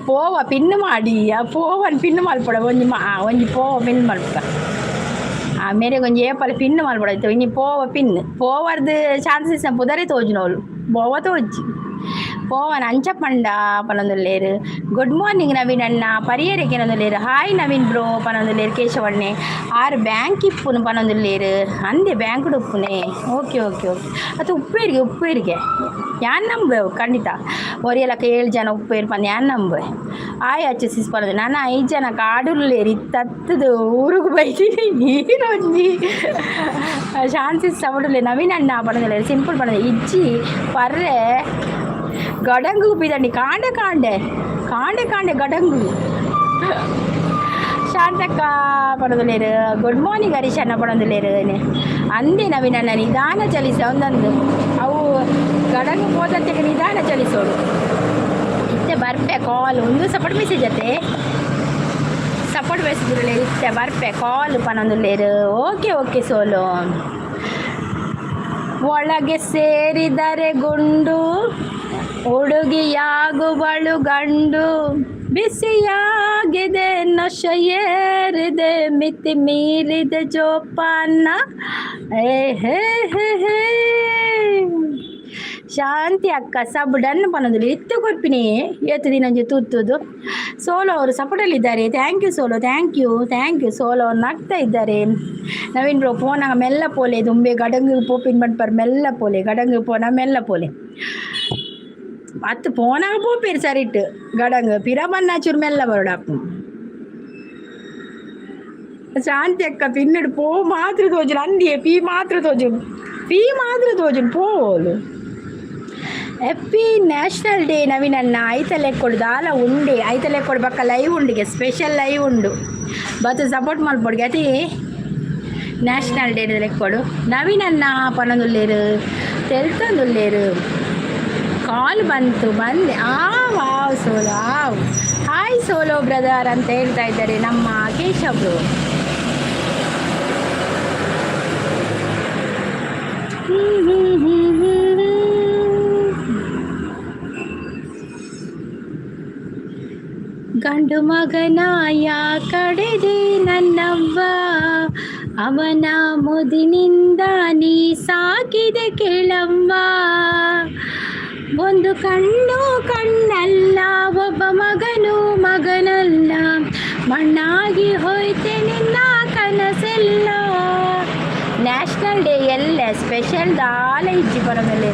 ಪೋವ ಪಿನ್ ಮಾಡಿ ಆ ಪೋವನ್ ಪಿನ್ ಮಲ್ಪಡ ಒಂಜಿ ಮಾ ಒಂಜಿ ಪೋವ ಪಿನ್ ಮಲ್ಪ. ಆ ಮೇರೆಗ್ ಒಂಜಿ ಏಪಲ ಪಿನ್ ಮಲ್ಪಡ. ಇನಿ ಪೋವ ಪಿನ್ ಪೋವರ್ದು ಚಾನ್ಸಸ್ ಪುದರೇ ತೋಜುನವ್ಲು ಪೋವ ತೋಜಿ ಪೋವನ ಅಂಚ ಪಂಡ ಪನೊಂದುಲ್ಲೇರು. ಗುಡ್ ಮಾರ್ನಿಂಗ್ ನವೀನ್ ಅಣ್ಣ ಪರಿಯರೆ ಕೇನೊಂದುಲ್ಲೇರು. ಹಾಯ್ ನವೀನ್ ಬ್ರೋ ಪನೊಂದುಲ್ಲೇರು. ಕೇಶವಣ್ಣೆ ಆರು ಬ್ಯಾಂಕ್ ಇಪ್ಪುನು ಪನೊಂದುಲ್ಲೇರು. ಅಂದೆ ಬ್ಯಾಂಕ್ಡ್ ಉಪ್ಪುನೆ. ಓಕೆ ಓಕೆ ಓಕೆ ಅದು ಉಪ್ಪೇರಿಗೆ ಉಪ್ಪೇರಿಗೆ ಯಾನ್ ನಂಬೆ ಖಂಡಿತ. ಒರಿಯಲಕ್ಕ ಏಳು ಜನ ಉಪ್ಪೇರು ಪಂದ್ ಯಾನ್ ನಂಬೆ. ಆಯ್ ಅಚ್ಚು ಸಿಸ್ ಪನೊಂದು. ನಾನು ಐದು ಜನ ಕಾಡುಲ್ಲೇರು ಇತ್ತತ್ತದು ಊರುಗು ಬೈದಿನಿ ನೀರೊಂಜಿ ಶಾನ್ಸಿಸ್ ಸವಡುಲ್ಲೆ. ನವೀನ್ ಅಣ್ಣ ಪನೊಂದುಲ್ಲೇರು. ಸಿಂಪಲ್ ಪನೊಂದು. ಇಜ್ಜಿ ಪರ್ರೆ ಗಡಂಗು ಪಿದಂಡಿ ಕಾಂಡೆ ಕಾಂಡೆ ಕಾಂಡೆ ಕಾಂಡೆ ಗಡಂಗು. ಶಾಂತಕ್ಕ ಪನೊಂದುಲ್ಲೇರು. ಗುಡ್ ಮಾರ್ನಿಂಗ್ ಹರೀಶ್ ಅಣ್ಣ ಪನೊಂದುಲ್ಲೇರು. ಅಂದೆ ನವೀನ್ ಅಣ್ಣ ನಿಧಾನ ಚಲಿಸ ಒಂದೊಂದು ಅವು ಗಡಂಗು ಪೋದತ್ತೆಗೆ ನಿಧಾನ ಚಲಿಸೋಡು. ಇತ್ತೆ ಬರ್ಪೆ ಕಾಲ್ ಒಂದು ಸಪೋರ್ಟ್ ಮೆಸೇಜ್ ಅತ್ತೆ ಸಪೋರ್ಟ್ ಮೆಸೇಜ್ ಇತ್ತೆ ಬರ್ಪೆ ಕಾಲ್ ಪನೊಂದುಲ್ಲೇರು. ಓಕೆ ಓಕೆ ಸೋಲು. ಒಳಗೆ ಸೇರಿದರೆ ಗುಂಡು, ಹುಡುಗಿಯಾಗುವಳು ಗಂಡು. ಬಿಸಿಯಾಗಿದೆ ನಶೆಯೇರಿದೆ ಮಿತಿ ಮೀರಿದೆ ಜೋಪಾನ. ಏ ಹೇ ಹೇ ಹೇ. ಶಾಂತಿ ಅಕ್ಕ ಸಬ್ ಡನ್ ಪನೊಂದುಲ್ಲೆ. ಇತ್ತೆ ಕೊರ್ಪಿನಿ ಏತ್ ದಿನಂಜಿ ತೂತುದು. ಸೋಲೋ ಅವರು ಸಪೋರ್ಟಲ್ಲಿದ್ದಾರೆ. Thank you solo, thank you, thank you. Solo ಅವ್ರು ನಗ್ತಾ ಇದ್ದಾರೆ. ನವೀನ್ ಬ್ರೋ ಪೋನಾಗ ಮೆಲ್ಲ ಪೋಲೆ ದುಂಬೆ ಗಡಂಗ್ ಪೋಪಿನ್ ಪನ್ಪರ್. ಮೆಲ್ಲ ಪೋಲೆ ಗಡಂಗ್ ಪೋನ ಮೆಲ್ಲ ಪೋಲೆ. ಅತ್ತು ಪೋನಾಗ ಪೋಪೇರು ಸರಿಟ್ ಗಡಂಗ್ ಪಿರ ಬನ್ನಾಚೂರು ಮೆಲ್ಲ ಬರೋಡಪ್ಪು. ಶಾಂತಿ ಅಕ್ಕ ಪಿನ್ನಡು ಪೋ ಮಾತ್ರ ತೋಜುನು ಅಂದಿಯೇ ಪೀ ಮಾತ್ರ ತೋಜುನು ಪೀ ಮಾತ್ರ ತೋಜುನು ಪೋಲು. ಹ್ಯಾಪಿ ನ್ಯಾಷನಲ್ ಡೇ ನವೀನ್ ಅಣ್ಣ. ಐತಲೆ ಕೊಡು ದಾಲ ಉಂಡೆ ಐತಲೆ ಕೊಡು ಬಕ್ಕ ಲೈವ್ ಉಂಡಿಗೆ ಸ್ಪೆಷಲ್ ಲೈವ್ ಉಂಡು ಬತ್ತು ಸಪೋರ್ಟ್ ಮಲ್ಪೊಡ್ಗೆ ಅತಿ ನ್ಯಾಷನಲ್ ಡೇ ಲೆಕ್ಕೊಡು. ನವೀನ್ ಅಣ್ಣ ಪನೊಂದುಲ್ಲೇರು. ತೆಲ್ತೊಂದುಲ್ಲೇರು. ಕಾಲ್ ಬಂತು ಬಂದೆ. ಆ ವಾವ್ ಸೋಲೋ ಆವ್ ಹಾಯ್ ಸೋಲೋ ಬ್ರದರ್ ಅಂತ ಹೇಳ್ತಾ ಇದ್ದಾರೆ ನಮ್ಮ ಕೇಶವ್ ಬ್ರೋ. ಗಂಡು ಮಗನ ಕಡೆದೆ ನನ್ನವ್ವ, ಅವನ ಮುದಿನಿಂದ ನೀ ಸಾಕಿದೆ ಕೇಳವ್ವ. ಒಂದು ಕಣ್ಣು ಕಣ್ಣಲ್ಲ, ಒಬ್ಬ ಮಗನು ಮಗನಲ್ಲ, ಮಣ್ಣಾಗಿ ಹೋಯ್ತೆ ನಿನ್ನ ಕನಸೆಲ್ಲ. ನ್ಯಾಷನಲ್ ಡೇ ಎಲ್ಲ ಸ್ಪೆಷಲ್ ದಾಲ ಇಜ್ಜಿ ಪರಮೇಲೆ.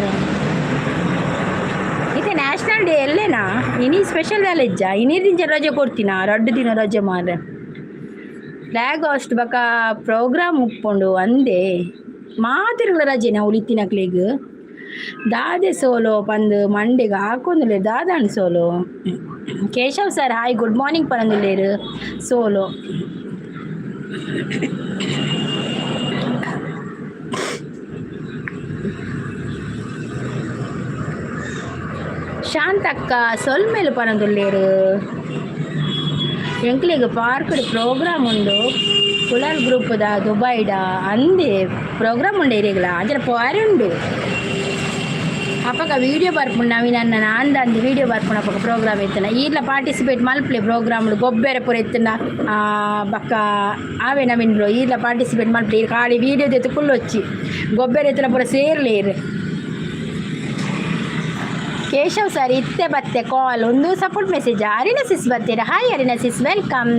ಇತ್ತೆ ನ್ಯಾಷನಲ್ ಡೇ ಎಲ್ಲೇನಾ ಇನಿ ಸ್ಪೆಷಲ್ ದಾಲ ಇಜ್ಜ. ಇನಿ ದಿಂಚ ರಜೆ ಕೊಡ್ತೀನ ರಡ್ಡು ದಿನ ರಜೆ ಮಾರ್ರೆ. ಫ್ಲಾಗ್ ಅಷ್ಟು ಬಕ ಪ್ರೋಗ್ರಾಮ್ ಉಪ್ಪುಂಡು ಅಂದೆ ಮಾತಿರ್ಗಳ ರಜೆನ ಉಳಿತಿನಕ್ಲೆಗ್. ದಾದೆ ಸೋಲೋ ಪಂದ್ ಮಂಡೆಗ್ ಹಾಕೊಂದುಲ್ಲೇರು ದಾದಾಂಡ್ solo. Keshav sir hi good morning ಪನೊಂದುಲ್ಲೇರು solo. Shantakka ಸೊಲ್ಮೆಲು ಪನೊಂದುಲ್ಲೇರು. ಎಂಕ್ಲೆಗ್ ಪಾರ್ಕ್ಡ್ ಪ್ರೋಗ್ರಾಮ್ ಉಂಡು ಕುಲಾಲ್ ಗ್ರೂಪ್ದ ದುಬೈಡ ಅಂದೆ ಪ್ರೋಗ್ರಾಮ್ ಉಂಡು ಇರೆಗ್ಲ ಅಂಚನೆ ಪೋರೆ ಉಂಡು. ಅಪಗ ವೀಡಿಯೋ ಬರ್ಪುಂಡು ನವೀನ್ ಅಣ್ಣ ಅಂದ ಅಂದ್ ವೀಡಿಯೋ ಬರ್ಪುಂಡು. ಅಪಗ ಪ್ರೋಗ್ರಾಮ್ ಇತ್ತನ ಈರ್ಲ ಪಾರ್ಟಿಸಿಪೇಟ್ ಮಲ್ಪಲೆ ಪ್ರೋಗ್ರಾಮ್ ಗೊಬ್ಬೆರೆ ಪೂರ ಇತ್ತನ ಬೊಕ್ಕ ಆವೆ. ನವೀನ್ ಬ್ರೋ ಈರ್ಲ ಪಾರ್ಟಿಸಿಪೇಟ್ ಮಲ್ಪಲೆ. ಈರ್ ಖಾಲಿ ವೀಡಿಯೋ ದೆತ್ತ್ ಕುಲ್ಲೊಚ್ಚಿ ಗೊಬ್ಬೆರೆ ಇತ್ತನ ಪೂರ ಸೇರ್ಲೆ ಇರ್. ಕೇಶವ್ ಸರ್ ಇತ್ತೆ ಬತ್ತೆ ಕಾಲ್ ಒಂದು ಸಪೋರ್ಟ್ ಮೆಸೇಜ್. ಅರಿನ ಸಿಸ್ ಬತ್ತೀರ. Hi Arina sis, welcome.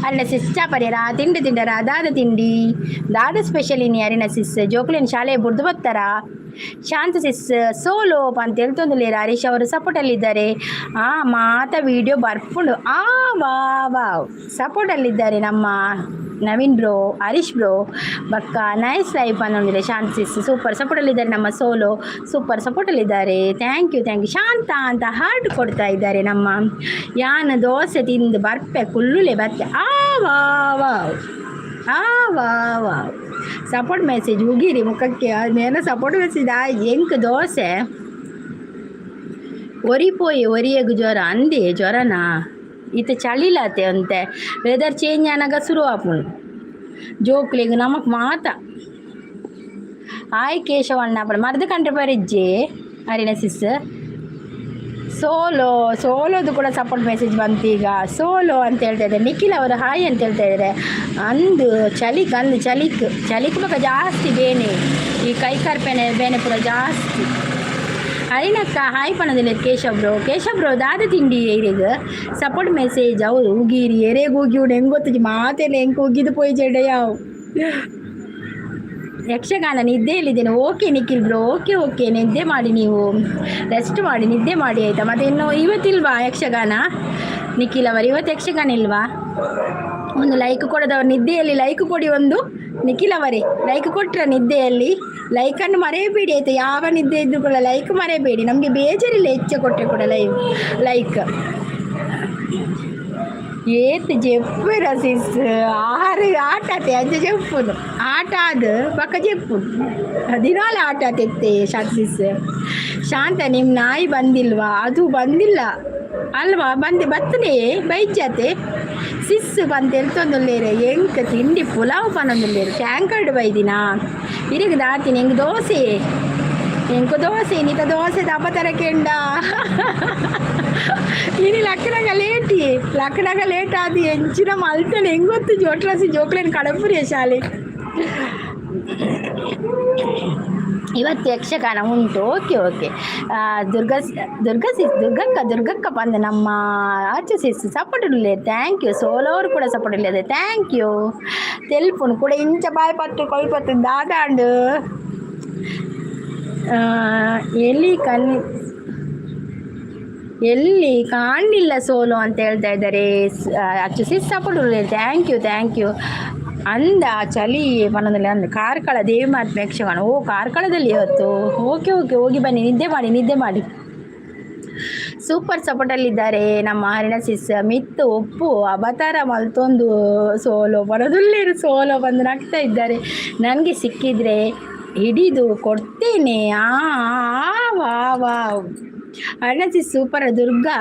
Arina sis ಚಾ ಪರಿಯರ ತಿಂಡಿ ತಿಂಡರ ದಾದ ತಿಂಡಿ ದಾದ ಸ್ಪೆಷಲ್ ಇನಿ ಅರಿನ ಸಿಸ್? ಜೋಕುಲೆನ್ ಶಾಲೆ ಬುಡ್ದು ಬತ್ತಾರ. ಶಾಂತ ಸಿಸ್ ಸೋಲೋ ಅಂತ ಹೇಳ್ತೊಂದುಲ್ಲೇರು. ಹರೀಶ್ ಅವರು ಸಪೋರ್ಟಲ್ಲಿದ್ದಾರೆ. ಆ ಮಾತ ವೀಡಿಯೋ ಬರ್ಪುಂಡು. ಆ ವಾ ವಾವ್ ಸಪೋರ್ಟಲ್ಲಿದ್ದಾರೆ ನಮ್ಮ ನವೀನ್ ಬ್ರೋ ಹರೀಶ್ ಬ್ರೋ. ಬಕ್ಕ ನೈಸ್ ಲೈಫ್ ಅನ್ನೊಂದಿದೆ. ಶಾಂತ ಸಿಸ್ ಸೂಪರ್ ಸಪೋರ್ಟಲ್ಲಿದ್ದಾರೆ. ನಮ್ಮ ಸೋಲೋ ಸೂಪರ್ ಸಪೋರ್ಟಲ್ಲಿದ್ದಾರೆ. Thank you, thank you. Shanta ಅಂತ ಹಾರ್ಟ್ ಕೊಡ್ತಾ ಇದ್ದಾರೆ ನಮ್ಮ. ಯಾನ್ ದೋಸೆ ತಿಂದು ಬರ್ಪೆ ಕುಲ್ಲುಲೆ ಬತ್ತೆ. ಆ ವಾ ವಾವ್ ಆ ವಾ ವಾವ್. Support message ಉಗಿರಿ ಮುಖಕ್ಕೆ ಮೇನ ಸಪೋರ್ಟ್ ಮೆಸೇಜ್ ಆ ಎಂಕ್ ದೋಸೆ ಒರಿ ಪೋಯಿ ಒರಿಯಗ್ ಜ್ವರ ಅಂದೆ ಜ್ವರನಾ ಇತ್ತೆ ಚಳಿಲಾತೆ ಅಂತೆ. ವೆದರ್ ಚೇಂಜ್ ಆನಗ ಶುರು ಆಪುಂಡು ಜೋಕ್ಲೆಗ್ ನಮಕ್ ಮಾತ. ಆಯ್ ಕೇಶವಣ್ಣ ಮರ್ದ್ ಕಂಡ್ರೆ ಬರಿಜ್ಜೆ. ಅರಿನ ಸಿಸ್ ಸೋಲೋ ಸೋಲೋದು ಕೂಡ ಸಪೋರ್ಟ್ ಮೆಸೇಜ್ ಬಂತು ಈಗ. ಸೋಲೋ ಅಂತ ಹೇಳ್ತಾ ಇದ್ದಾರೆ. ನಿಖಿಲ್ ಅವರು ಹಾಯ್ ಅಂತ ಹೇಳ್ತಾ ಇದ್ದಾರೆ. ಅಂದು ಚಳಿಕ್ ಅಂದು ಚಳಿಕ್ ಚಳಿಕ್ ಬೊಕ ಜಾಸ್ತಿ ಬೇನೆ. ಈ ಕೈ ಕಾರ್ಪೆನೆ ಬೇನೆ ಪೂರ ಜಾಸ್ತಿ. ಹರಿನಕ್ಕ ಹಾಯ್ ಪನದಿಲ್ಲ. ಕೇಶವ್ ಬ್ರೋ, ಕೇಶವ್ ಬ್ರೋ, ದಾದ ತಿಂಡಿ ಇರೆಗ್? ಸಪೋರ್ಟ್ ಮೆಸೇಜ್ ಹೌದು. ಉಗಿರಿ ಎರೆಗ್ ಉಗಿ ಉಂಡು ಹೆಂಗ್ ಗೊತ್ತಿಜಿ ಮಾತೆಲ್ಲ. ಹೆಂಗ್ ಉಗಿದು ಪೋಯಿ ಜಡ ಯಾವ Yakshagana ನಿದ್ದೆಯಲ್ಲಿದ್ದೇನೆ. Okay Nikhil bro, okay okay. ನಿದ್ದೆ ಮಾಡಿ ನೀವು, ರೆಸ್ಟ್ ಮಾಡಿ, ನಿದ್ದೆ ಮಾಡಿ, ಆಯಿತಾ? ಮತ್ತೆ ಇನ್ನು ಇವತ್ತಿಲ್ವಾ ಯಕ್ಷಗಾನ ನಿಖಿಲ್ ಅವರು? ಇವತ್ತು ಯಕ್ಷಗಾನ ಇಲ್ವಾ? ಒಂದು ಲೈಕ್ ಕೊಡದವರು ನಿದ್ದೆಯಲ್ಲಿ ಲೈಕ್ ಕೊಡಿ ಒಂದು. ನಿಖಿಲ್ ಅವರೇ, ಲೈಕ್ ಕೊಟ್ಟರೆ ನಿದ್ದೆಯಲ್ಲಿ ಲೈಕನ್ನು ಮರೆಯಬೇಡಿ, ಆಯಿತಾ? ಯಾವ ನಿದ್ದೆ ಇದ್ದರೂ ಕೂಡ ಲೈಕ್ ಮರೆಯಬೇಡಿ. ನಮಗೆ ಬೇಜಾರಿಲ್ಲ ಹೆಚ್ಚು ಕೊಟ್ಟರೆ ಕೂಡ ಲೈವ್ ಲೈಕ್. ಏತ್ ಜೆಪ್ಪುರ ಸಿಸ್ ಆಹಾರ ಆಟ ಆತೆ ಅಂಚ ಜೆಪ್ಪುನು ಆಟ ಅದು ಬಕ್ಕ ಜೆಪ್ಪುನು ದಿನಾಲ ಆಟ ಆತೆತ್ತೆ. ಶಾಂತ ಸಿಸ್, ಶಾಂತ, ನಿಮ್ಮ ನಾಯಿ ಬಂದಿಲ್ವಾ? ಅದು ಬಂದಿಲ್ಲ ಅಲ್ವಾ? ಬಂದು ಬತ್ತನೆ ಬೈಜಾತೆ ಸಿಸ್ ಬಂತ ಎಲ್ತೊಂದುಲ್ಲೇರು. ಎಂಕ್ ತಿಂಡಿ ಪುಲಾವ್ ಪನೊಂದುಲ್ಲೇರು. ಟ್ಯಾಂಕರ್ಡ್ ಬೈದಿನಾ ಇರಿಗ್ ದಾತೀನಿ. ಎಂಕ್ ದೋಸೆ, ಎಂಕ್ ದೋಸೆ. ನಿತ ದೋಸೆ ದಪತರ ಕೆಂಡ. ಇನಿ ಲಕ್ಕನಾಗ ಲೇಟಿ, ಲಕ್ಕನಾಗ ಲೇಟ್ ಆದಿ ಎಂಚಿನ ಮಲ್ತನೆ ಹೆಂಗ್ ಗೊತ್ತು. ಜೋಟ್ಲಾಸಿ ಜೋಕ್ಲೇನು ಕಡಪುರಿಯ ಶಾಲೆ. ಇವತ್ತು ಯಕ್ಷಗಾನ ಉಂಟು. Okay okay. Durga Durga ಸಿಸ್, ದುರ್ಗಕ್ಕ, ದುರ್ಗಕ್ಕ ಬಂದು ನಮ್ಮ ಆಚೆ ಸಿಸ್ ಸಪೋರ್ಟ್ ಇಲ್ಲ. Thank you. Solo ಅವರು ಕೂಡ ಸಪೋರ್ಟ್ ಇಲ್ಲ. Thank you. ತೆಲ್ಪುನು ಕೂಡ ಇಂಚ ಬಾಯ್ ಪತ್ತು ಕೊಲ್ಪತ್ತು ದಾದಾಂಡು. ಎಲ್ಲಿ ಕನ್ ಎಲ್ಲಿ ಕಾಣಲಿಲ್ಲ ಸೋಲು ಅಂತ ಹೇಳ್ತಾ ಇದ್ದಾರೆ. ಅಚ್ಚು ಸಿಸ್ support. Thank you, thank you. ಅಂದ ಚಳಿ ಪನೊಂದುಲ್ಲೆ ಅಂದ್. ಕಾರ್ಕಳ ದೇವಿ ಮಹಾತ್ಮೆ ಯಕ್ಷಗಾನ. ಓ, ಕಾರ್ಕಳದಲ್ಲಿ ಇವತ್ತು. ಓಕೆ ಓಕೆ, ಹೋಗಿ ಬನ್ನಿ. ನಿದ್ದೆ ಮಾಡಿ, ನಿದ್ದೆ ಮಾಡಿ. ಸೂಪರ್ ಸಪೋರ್ಟಲ್ಲಿದ್ದಾರೆ ನಮ್ಮ ಹರಿಣ ಸಿಸ್. ಮಿತ್ತು ಒಪ್ಪು ಅವತಾರ ಮಲ್ತೊಂದು ಸೋಲೋ ಬರೋದುಲ್ಲೇರು. ಸೋಲೋ ಬಂದು ನಗ್ತಾ ಇದ್ದಾರೆ. ನನಗೆ ಸಿಕ್ಕಿದ್ರೆ ಹಿಡಿದು ಕೊಡ್ತೇನೆ. ಆ ವಾ ವಾ, ಹರಿಣ ಸಿಸ್ ಸೂಪರ್. ದುರ್ಗಾ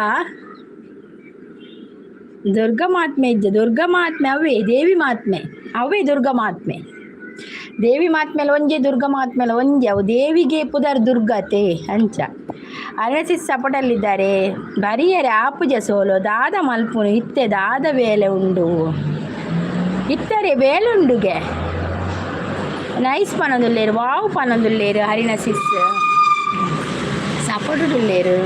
ದುರ್ಗಾ ಮಹಾತ್ಮೆ ಇದ್ದ ದುರ್ಗಾ ಮಹಾತ್ಮೆ ಅವೇ ದೇವಿ ಮಹಾತ್ಮೆ ಅವೇ ದುರ್ಗಾ ಮಹಾತ್ಮೆ. ದೇವಿ ಮಹಾತ್ಮೆಲ ಒಂಜೆ, ದುರ್ಗಾ ಮಹಾತ್ಮೆಲ ಒಂಜೆ. ಅವು ದೇವಿಗೆ ಪುದರ್ ದುರ್ಗತೆ ಅಂಚ. ಅರಸಿಸ್ ಸಪೋರ್ಟಲ್ಲಿದ್ದಾರೆ. ಬರಿಯರೆ ಆಪುಜ ಸೋಲು ದಾದ ಮಲ್ಪುನು ಇತ್ತೆ? ದಾದ ಬೇಲೆ ಉಂಡು ಇತ್ತರೆ? ಬೇಲುಂಡುಗೆ. ನೈಸ್ ಪನೊಂದುಲ್ಲೇರು, ವಾವ್ ಪನೊಂದುಲ್ಲೇರು. ಹರಿಣ ಸಿಸ್ ಸಪೋರ್ಟ್ ಉಲ್ಲೇರು.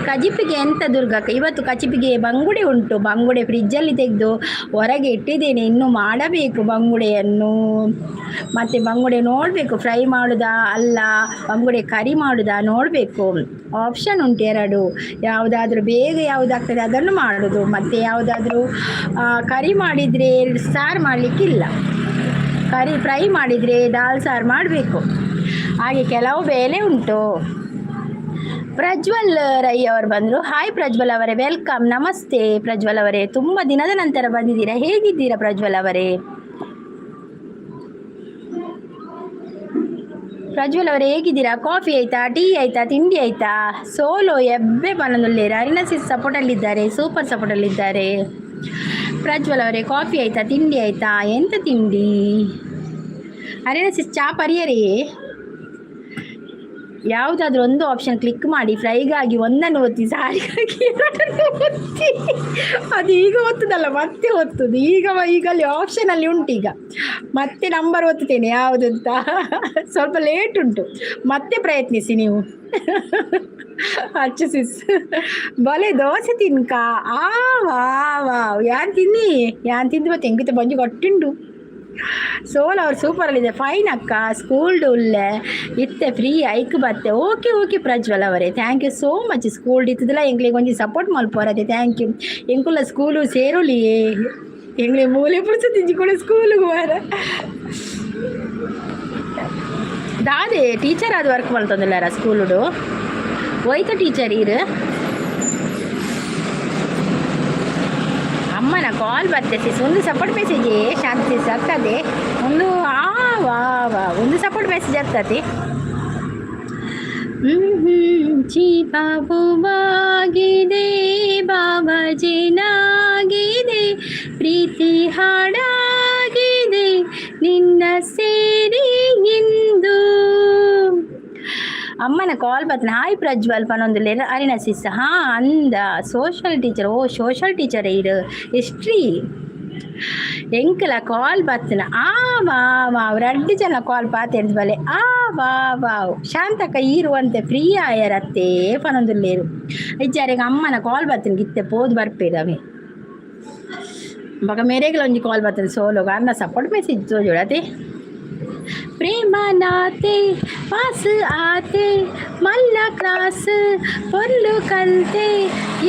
ಕಜಿಪಿಗೆ ಎಂತ ದುರ್ಗಕ್ಕ ಇವತ್ತು? ಕಜಿಪಿಗೆ ಬಂಗುಡೆ ಉಂಟು. ಬಂಗುಡೆ ಫ್ರಿಜ್ಜಲ್ಲಿ ತೆಗೆದು ಹೊರಗೆ ಇಟ್ಟಿದ್ದೇನೆ. ಇನ್ನು ಮಾಡಬೇಕು ಬಂಗುಡೆಯನ್ನು. ಮತ್ತು ಬಂಗುಡೆ ನೋಡಬೇಕು, ಫ್ರೈ ಮಾಡೋದಾ ಅಲ್ಲ ಬಂಗುಡೆ ಕರಿ ಮಾಡೋದಾ ನೋಡಬೇಕು. ಆಪ್ಷನ್ ಉಂಟು ಎರಡು. ಯಾವುದಾದ್ರೂ ಬೇಗ ಯಾವುದಾಗ್ತದೆ ಅದನ್ನು ಮಾಡೋದು. ಮತ್ತು ಯಾವುದಾದ್ರೂ ಕರಿ ಮಾಡಿದರೆ ಸಾರು ಮಾಡಲಿಕ್ಕಿಲ್ಲ. ಕರಿ ಫ್ರೈ ಮಾಡಿದರೆ ದಾಲ್ ಸಾರು ಮಾಡಬೇಕು. ಹಾಗೆ ಕೆಲವು ಬೇಲೆ ಉಂಟು. ಪ್ರಜ್ವಲ್ ರೈ ಅವರು ಬಂದರು. ಹಾಯ್ ಪ್ರಜ್ವಲ್ ಅವರೇ, welcome. ನಮಸ್ತೆ ಪ್ರಜ್ವಲ್ ಅವರೇ. ತುಂಬ ದಿನದ ನಂತರ ಬಂದಿದ್ದೀರಾ. ಹೇಗಿದ್ದೀರಾ ಪ್ರಜ್ವಲ್ ಅವರೇ? ಪ್ರಜ್ವಲ್ ಅವರೇ, ಹೇಗಿದ್ದೀರಾ? ಕಾಫಿ ಆಯ್ತಾ? ಟೀ ಆಯ್ತಾ? ತಿಂಡಿ ಆಯ್ತಾ? ಸೋಲೋ ಎಬ್ಬೆ ಪನೊಂದುಲ್ಲೇರು. ಅರಿನಾ ಸಿಸ್ ಸಪೋರ್ಟಲ್ಲಿದ್ದಾರೆ, ಸೂಪರ್ ಸಪೋರ್ಟಲ್ಲಿದ್ದಾರೆ. ಪ್ರಜ್ವಲ್ ಅವರೇ, ಕಾಫಿ ಆಯ್ತಾ? ತಿಂಡಿ ಆಯ್ತಾ? ಎಂತ ತಿಂಡಿ? ಅರಿನಾ ಸಿಸ್, ಚಾ ಪರಿಯರೇ. ಯಾವುದಾದ್ರೂ ಒಂದು ಆಪ್ಷನ್ ಕ್ಲಿಕ್ ಮಾಡಿ. ಫ್ರೈಗಾಗಿ ಒಂದನ್ನು ಒತ್ತಿ, ಸಾರಿಗಾಗಿ ಎರಡನ್ನು ಒತ್ತಿ. ಅದು ಈಗ ಒತ್ತುದಲ್ಲ, ಮತ್ತೆ ಒತ್ತುದು ಈಗ. ಈಗ ಅಲ್ಲಿ ಆಪ್ಷನಲ್ಲಿ ಉಂಟು. ಈಗ ಮತ್ತೆ ನಂಬರ್ ಒತ್ತುತ್ತೇನೆ ಯಾವುದು ಅಂತ. ಸ್ವಲ್ಪ ಲೇಟ್ ಉಂಟು, ಮತ್ತೆ ಪ್ರಯತ್ನಿಸಿ ನೀವು. ಅಚ್ಚು ಸಿಸ್ ಬಲೆ ದೋಸೆ ತಿನ್ಕ. ಆ ವಾ ವಾ, ಯಾನ್ ತಿನ್ನಿ, ಯಾನ್ ತಿಂದು ಮತ್ತೆ ಎಂಕಿತ ಬಂಜು ಕೊಟ್ಟುಂಡು. ಸೋಲ್ ಅವ್ರು ಸೂಪರಲ್ಲಿದೆ. ಫೈನ್ ಅಕ್ಕ, ಸ್ಕೂಲ್ಡ್ ಉಲ್ಲೆ ಇತ್ತೆ ಫ್ರೀ ಐಕ್ ಬತ್ತೆ. ಓಕೆ ಓಕೆ ಪ್ರಜ್ವಲ್ ಅವರೇ, thank you so much. School ಇತ್ತದಲ್ಲ ಎಂಕ್ಲಿಗೆ ಒಂಜಿ ಸಪೋರ್ಟ್ ಮಲ್ಪೋರದೆ. Thank you. ಎಂಕುಲ school ಸೇರುಲಿಯೇ. ಎಂಗ್ಲೆ ಮೂಲೆ ಪುರ್ಸತಿಂಜಿ ಕೂಡ ಸ್ಕೂಲಿಗೆ ವಾರ. ದಾದೆ ಟೀಚರ್ ಆದ್ ವರ್ಕ್ ಮಲ್ತೊಂದುಲ್ಲಾರ ಸ್ಕೂಲುಡು? ಒಯ್ತ ಟೀಚರ್ ಈರ್? ಅಮ್ಮನ ಕಾಲ್ ಬತ್ತೆ ಸಿಸ್. ಒಂದು ಸಪೋರ್ಟ್ ಮೆಸೇಜ್ ಶಾಂತಿ ಸಿಸ್ ಆಗ್ತದೆ ಒಂದು. ಆ ವಾ ವಾ, ಒಂದು ಸಪೋರ್ಟ್ ಮೆಸೇಜ್ ಆಗ್ತದೆ. ಜೀವವಾಗಿದೆ, ಬಾಬಾಜಿನಾಗಿದೆ, ಪ್ರೀತಿ ಹಾಡಾಗಿದೆ ನಿನ್ನ ಸೇರಿ ಇಂದು. ಅಮ್ಮನ ಕಾಲ್ ಬತ್ತನ. ಹಾಯ್ ಪ್ರಜ್ವಲ್ ಪನೊಂದುಲ್ಲೆರ್ ಅರಿನ ಸಿಸ್. ಹಾ ಅಂದ ಸೋಷಲ್ ಟೀಚರ್. ಓ, ಸೋಷಲ್ ಟೀಚರ್ ಇರು, ಹಿಸ್ಟ್ರಿ. ಎಂಕಲ ಕಾಲ್ ಬತ್ತನ. ಆ ವಾ ವಾ, ರಡ್ಡು ಜನ ಕಾಲ್ ಪಾತೆರ್ದು ಬಲೆ. ಆ ವಾ ವಾವ್, ಶಾಂತಕ್ಕ ಈರುವಂತೆ ಫ್ರೀ ಆಯರತ್ತೆ ಪನೊಂದುಲ್ಲೇರು. ಇಜ್ಜಾರೆಗ್ ಅಮ್ಮನ ಕಾಲ್ ಬತ್ತನ, ಗಿತ್ತೆ ಪೋದು ಬರ್ಪೇರು ಅವೆ. ಬೊಕ ಮೇರೆಗ್ಲ ಒಂಜಿ ಕಾಲ್ ಬತ್ತನ. ಸೋಲೋಗ ಅನ್ನ ಸಪೋರ್ಟ್ ಮೆಸೇಜ್ ತೋಜೋಡತೆ. ಪ್ರೇಮ ನಾತೆ ಪಾಸ್ ಆತೆ, ಮಲ್ಲ ಕ್ಲಾಸ್ ಪೊರ್ಲು ಕಲ್ತೆ,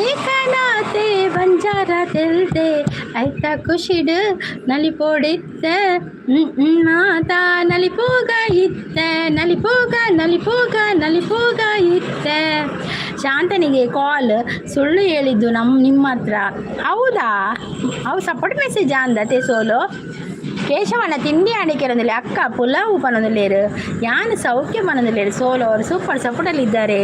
ಏಕನಾತೆ ಬಂಜಾರ ತೆಲ್ತೆ, ಐತ ಖುಷಿಡ್ ನಲಿಪೊಡಿತ್ತ, ಮಾತಾ ನಲಿಪೋಗ ಇತ್ತ, ನಲಿಪೋಗ ನಲಿಪೋಗ ನಲಿಪೋಗ ಇತ್ತ. ಶಾಂತನಿಗೆ ಕಾಲ್ ಸುಳ್ಳು ಹೇಳಿದ್ದು ನಿಮ್ಮ ಹತ್ರ. ಹೌದಾ? ಅವು ಸಪೋರ್ಟ್ ಮೆಸೇಜ್ ಅಂದತೆ ಸೋಲು. ಕೇಶವನ ತಿಂಡಿ ಅಡಿಕೆರೊಂದಿಲ್ಲ. ಅಕ್ಕ ಪುಲಾವು ಪನೊಂದುಲ್ಲೇರು. ಯಾನ್ ಸೌಖ್ಯ ಪನೊಂದುಲ್ಲೇರು. ಸೋಲು ಅವರು ಸೂಪರ್ ಸಪೋರ್ಟಲ್ಲಿ ಇದ್ದಾರೆ.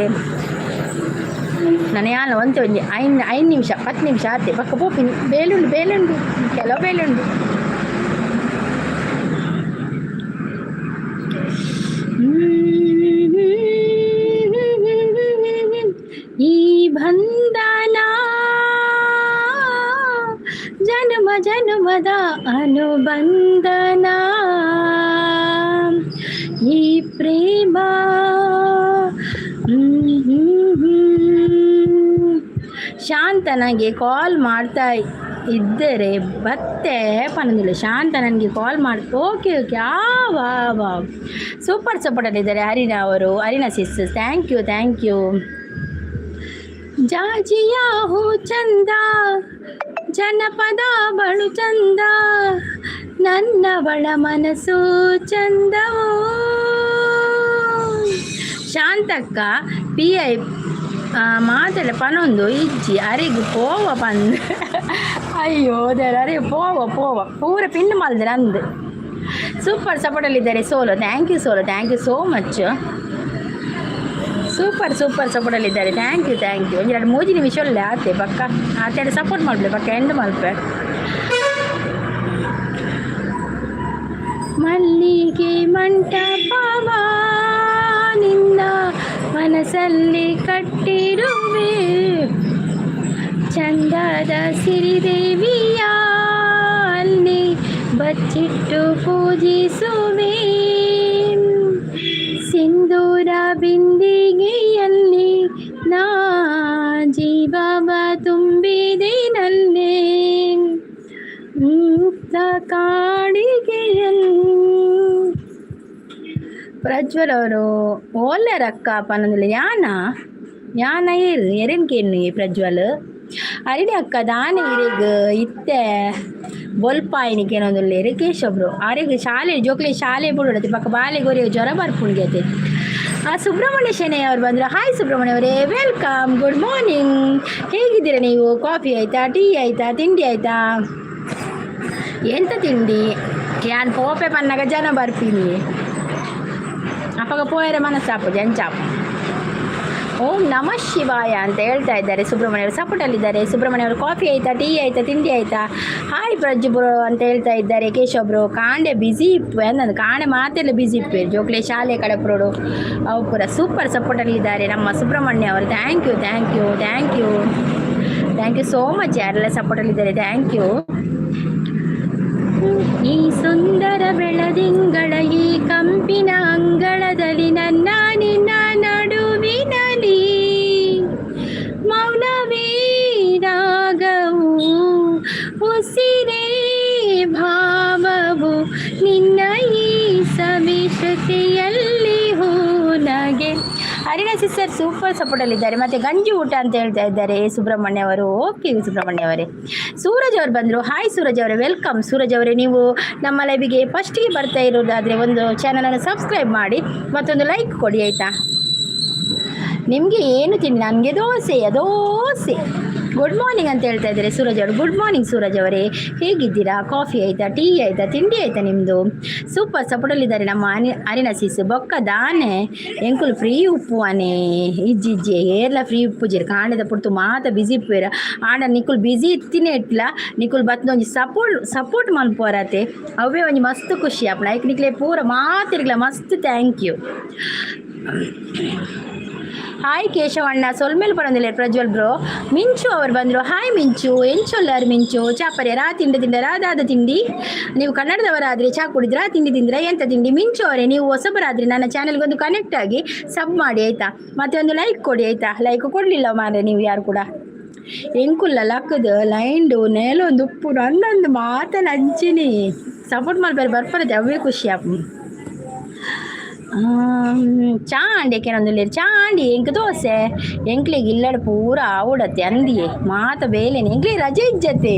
ನಾನು ಯಾನ್ ಒಂತೆ ಒಂಜಿ ಐನ್ 5 ನಿಮಿಷ, 10 ನಿಮಿಷ ಆತೆ. ಪಕ್ಕ ಪೋಪಿನಿ. ಬೇಲುಂಡು, ಬೇಲುಂಡು, ಕೆಲವು ಬೇಲುಂಡು. ಈ ಬಂಧನ ಜನ್ಮ ಜನ್ಮದ ಅನುಬಂಧನ, ಈ ಪ್ರೇಮ. ಶಾಂತ ನನಗೆ ಕಾಲ್ ಮಾಡ್ತಾ ಇದ್ದರೆ ಬತ್ತೆ ಪನೊಂದಿಲ್ಲ. ಶಾಂತ ನನಗೆ ಕಾಲ್ ಮಾಡಿ. ಓಕೆ ಓಕೆ, ಆ ವಾ ವಾ, ಸೂಪರ್ ಸಪೋರ್ಟಲ್ಲಿದ್ದಾರೆ ಹರಿನಾ ಅವರು. ಹರಿನಾ ಸಿಸ್, thank you, thank you. ಜಾಜಿಯ ಹೂ ಚಂದ, ಜನಪದ ಬಳು ಚಂದ, ನನ್ನವಳ ಮನಸ್ಸು ಚಂದವೋ. ಶಾಂತಕ್ಕ ಪಿ I ಮಾತೆಲ್ಲ ಪನೊಂದು ಇಜ್ಜಿ ಅರೆಗ್ ಪೋವ ಪಂದ್. ಅಯ್ಯೋ ದೇವ್ರೆ, ಅರೆ ಪೋವ ಪೋವ ಪೂರ ಪಿನ್ ಮಲ್ದಿರ ಅಂದ್. ಸೂಪರ್ ಸಪೋರ್ಟಲ್ಲಿದ್ದಾರೆ ಸೋಲು. Thank you solo, thank you so much. Super super ಸಪೋರ್ಟಲ್ಲಿದ್ದಾರೆ. Thank you, thank you. ಒಂಜಿ ಎರಡು ಮೂಜಿ ನಿಮಿಷ ಒಳ್ಳೆ ಆತೆ. ಪಕ್ಕ ಆತೆ ಸಪೋರ್ಟ್ ಮಲ್ಪಲೆ, ಪಕ್ಕ ಎಂಡ್ ಮಲ್ಪೆ. ಮಲ್ಲಿಗೆ ಮಂಟಪವ ನಿನ್ನ ಮನಸ್ಸಲ್ಲಿ ಕಟ್ಟಿರುವೆ, ಚಂದದ ಸಿರಿದೇವಿಯ ಅಲ್ಲಿ ಬಚ್ಚಿಟ್ಟು ಪೂಜಿಸುವೆ, ಸಿಂಧೂರ ಬಿಂದಿಗೆಯಲ್ಲಿ ನಾ ಜೀವವ ತುಂಬಿದೆನಲ್ಲೇ ಕಾಡಿಗೆಯಲ್ಲಿ. ಪ್ರಜ್ವಲ್ ಅವರು ಓಲ್ಲೆರಕ್ಕ ಪನೊಂದುಲ್ಲ. ಯಾನ ಯಾನ ಏರು ಎರೆನ್ ಕೇನು ಪ್ರಜ್ವಲ್. ಅರಿಣಿ ಅಕ್ಕ ದಾನೆ ಇರೆಗ್ ಇತ್ತೆ ಬೊಲ್ಪಾಯಿನಿ ಕೇನೊಂದುಲ್ಲೆರ್. ಕೇಶಬ್ರು ಆರೆಗ್ ಶಾಲೆ ಜೋಕ್ಲೆ ಶಾಲೆ ಬುಡೊಡತೆ. ಪಕ್ಕ ಬಾಲೆಗ್ ಒರಿಯಗ್ ಜ್ವರ ಬರ್ಪುಂಡು. ಆ ಸುಬ್ರಹ್ಮಣ್ಯ ಶೆಣೈ ಅವರು ಬಂದರು. ಹಾಯ್ ಸುಬ್ರಹ್ಮಣ್ಯ ಅವರೇ, welcome, good morning. ಹೇಗಿದ್ದೀರಾ ನೀವು? ಕಾಫಿ ಆಯಿತಾ? ಟೀ ಆಯಿತಾ? ತಿಂಡಿ ಆಯಿತಾ? ಎಂತ ತಿಂಡಿ? ಯಾನ್ ಪೋಪೆ ಪನ್ನಗ ಜನ ಬರ್ಪಿನಿ. ಅಪಗ ಪೋಯರೆ ಮನಸ್ಸಾಪು ಜಂಚಾಪು. ಓಂ ನಮಃ ಶಿವಾಯ ಅಂತ ಹೇಳ್ತಾ ಇದ್ದಾರೆ ಸುಬ್ರಹ್ಮಣ್ಯ ಅವರು. ಸಪೋರ್ಟಲ್ಲಿದ್ದಾರೆ ಸುಬ್ರಹ್ಮಣ್ಯ ಅವರು. ಕಾಫಿ ಆಯಿತಾ? ಟೀ ಆಯಿತಾ? ತಿಂಡಿ ಆಯಿತಾ? ಹಾಯ್ ಪ್ರಜ್ಜು ಬ್ರೋ ಅಂತ ಹೇಳ್ತಾ ಇದ್ದಾರೆ ಕೇಶವ್ ಬ್ರೋ. ಕಾಂಡೆ ಬಿಸಿ ಇಪ್ಪು ಎಂದಂದು ಕಾಂಡೆ ಮಾತೆಲ್ಲ ಬಿಸಿ ಇಪ್ಪು. ಜೋಕ್ಲೆ ಶಾಲೆ ಕಡಪ್ರೋಡು ಅವು ಪೂರ. ಸೂಪರ್ ಸಪೋರ್ಟಲ್ಲಿದ್ದಾರೆ ನಮ್ಮ ಸುಬ್ರಹ್ಮಣ್ಯ ಅವರು. Thank you, thank you, thank you, thank you so much. ಯಾರೆಲ್ಲ ಸಪೋರ್ಟಲ್ಲಿದ್ದಾರೆ, thank you. ಈ ಸುಂದರ ಬೆಳದಿಂಗಳ ಈ ಕಂಪಿನ ಅಂಗಳದಲ್ಲಿ, ನನ್ನ ನಿನ್ನ ನಡುವಿನಲಿ ಮೌನವೇ ರಾಗವು, ಉಸಿರೇ ಭಾವವು, ನಿನ್ನ ಈ ಸವಿಶ್ರುತಿಯಲ್ಲಿ ಹೂನಗೆ. Harini arena sister super ಸಪೋರ್ಟಲ್ಲಿದ್ದಾರೆ. ಮತ್ತು ಗಂಜಿ ಊಟ ಅಂತ ಹೇಳ್ತಾ ಇದ್ದಾರೆ ಸುಬ್ರಹ್ಮಣ್ಯ ಅವರು. ಓಕೆ ಸುಬ್ರಹ್ಮಣ್ಯ ಅವರೇ. ಸೂರಜ್ ಅವರು ಬಂದರು. ಹಾಯ್ ಸೂರಜ್ ಅವರೇ, welcome. Suraj ಅವರೇ, ನೀವು ನಮ್ಮ ಲೈವಿಗೆ ಫಸ್ಟಿಗೆ ಬರ್ತಾ ಇರೋದಾದರೆ ಒಂದು ಚಾನಲನ್ನು ಸಬ್ಸ್ಕ್ರೈಬ್ ಮಾಡಿ, ಮತ್ತೊಂದು ಲೈಕ್ ಕೊಡಿ, ಆಯಿತಾ? ನಿಮಗೆ ಏನು ತಿಂಡಿ? ನನಗೆ ದೋಸೆ, ದೋಸೆ. ಗುಡ್ ಮಾರ್ನಿಂಗ್ ಅಂತ ಹೇಳ್ತಾ ಇದ್ದಾರೆ ಸೂರಜ್ ಅವರು. ಗುಡ್ ಮಾರ್ನಿಂಗ್ ಸೂರಜ್ ಅವರೇ, ಹೇಗಿದ್ದೀರಾ? ಕಾಫಿ ಆಯಿತಾ? ಟೀ ಆಯಿತಾ? ತಿಂಡಿ ಆಯಿತಾ ನಿಮ್ಮದು? ಸೂಪರ್ ಸಪೋರ್ಟಲ್ಲಿದ್ದಾರೆ ನಮ್ಮ ಅರಿನ ಸಿಸ್. ಬೊಕ್ಕ ದಾನೆ ಎಂಕುಲು ಫ್ರೀ ಉಪ್ಪು ಅನೆ? ಇಜ್ಜಿ ಇಜ್ಜಿ, ಏರ್ಲ ಫ್ರೀ ಉಪ್ಪುಜೆರ್. ಕಾಂಡೆದ ಪುಡ್ತು ಮಾತ ಬಿಸಿ ಉಪ್ಪುವೆರ್. ಆಂಡ ನಿಕುಲ್ ಬಿಸಿ ಇತ್ತಿನೇ ಇಟ್ಲ ನಿಕುಲ್ ಬತ್ತ್ ಒಂಜಿ ಸಪೋರ್ಟ್ ಸಪೋರ್ಟ್ ಮನ್ಪುವರತೆ, ಅವೇ ಒಂಜಿ ಮಸ್ತ್ ಖುಷಿ ಆಪುಂಡು. ಐಕ್ ನಿಕ್ಲೆ ಪೂರ ಮಾತೆರ್ಗ್ಲ ಮಸ್ತ್ thank you. Hi ಕೇಶವಣ್ಣ, ಸೊಲ್ಮೆಲ್ ಪಡೊಂದಿಲ್ಲ ಪ್ರಜ್ವಲ್ ಬ್ರೋ. ಮಿಂಚು ಅವರು ಬಂದರು. ಹಾಯ್ ಮಿಂಚು, ಎಂಚೊಲ್ಲಾರು ಮಿಂಚು? ಚಾಪರ್ಯ ತಿಂಡಿ ತಿಂಡರಾ? ದಾದ ತಿಂಡಿ? ನೀವು ಕನ್ನಡದವರಾದರೆ ಚಾ ಕುಡಿದ್ರಾ? ತಿಂಡಿ ತಿಂದ್ರಾ? ಎಂತ ತಿಂಡಿ? ಮಿಂಚು ಅವರೇ, ನೀವು ಹೊಸಬರಾದರೆ ನನ್ನ ಚಾನೆಲ್ಗೆ ಒಂದು ಕನೆಕ್ಟ್ ಆಗಿ ಸಬ್ ಮಾಡಿ, ಆಯಿತಾ? ಮತ್ತೆ ಒಂದು ಲೈಕ್ ಕೊಡಿ, ಆಯಿತಾ? ಲೈಕ್ ಕೊಡಲಿಲ್ಲ ಮಾರೆ ನೀವು ಯಾರು ಕೂಡ. ಎಂಕುಲ್ಲ ಲಕ್ಕದು ಲೈಂಡು ನೇಲೊಂದು ಉಪ್ಪು ನನ್ನೊಂದು ಮಾತಲ್ಲ ಅಂಚಿನಿ ಸಪೋರ್ಟ್ ಮಲ್ಪೆರೆ ಬರ್ಪರತೆ, ಅವೇ ಖುಷಿ ಆಪುಂಡು. ಚಾ ಆಂಡ್ ಕೆಲವೊಂದು ಚಾ ಆಂಡಿ. ಎಂಕ್ ದೋಸೆ. ಎಂಕ್ಲೆಗ್ ಇಲ್ಲಡ್ ಪೂರ ಆವಡತ್ತೆ ಅಂದಿಯೇ ಮಾತ ಬೇಲೆನೆ. ಎಂಕ್ಲೆಗ್ ರಜೆ ಇಜ್ಜತೆ.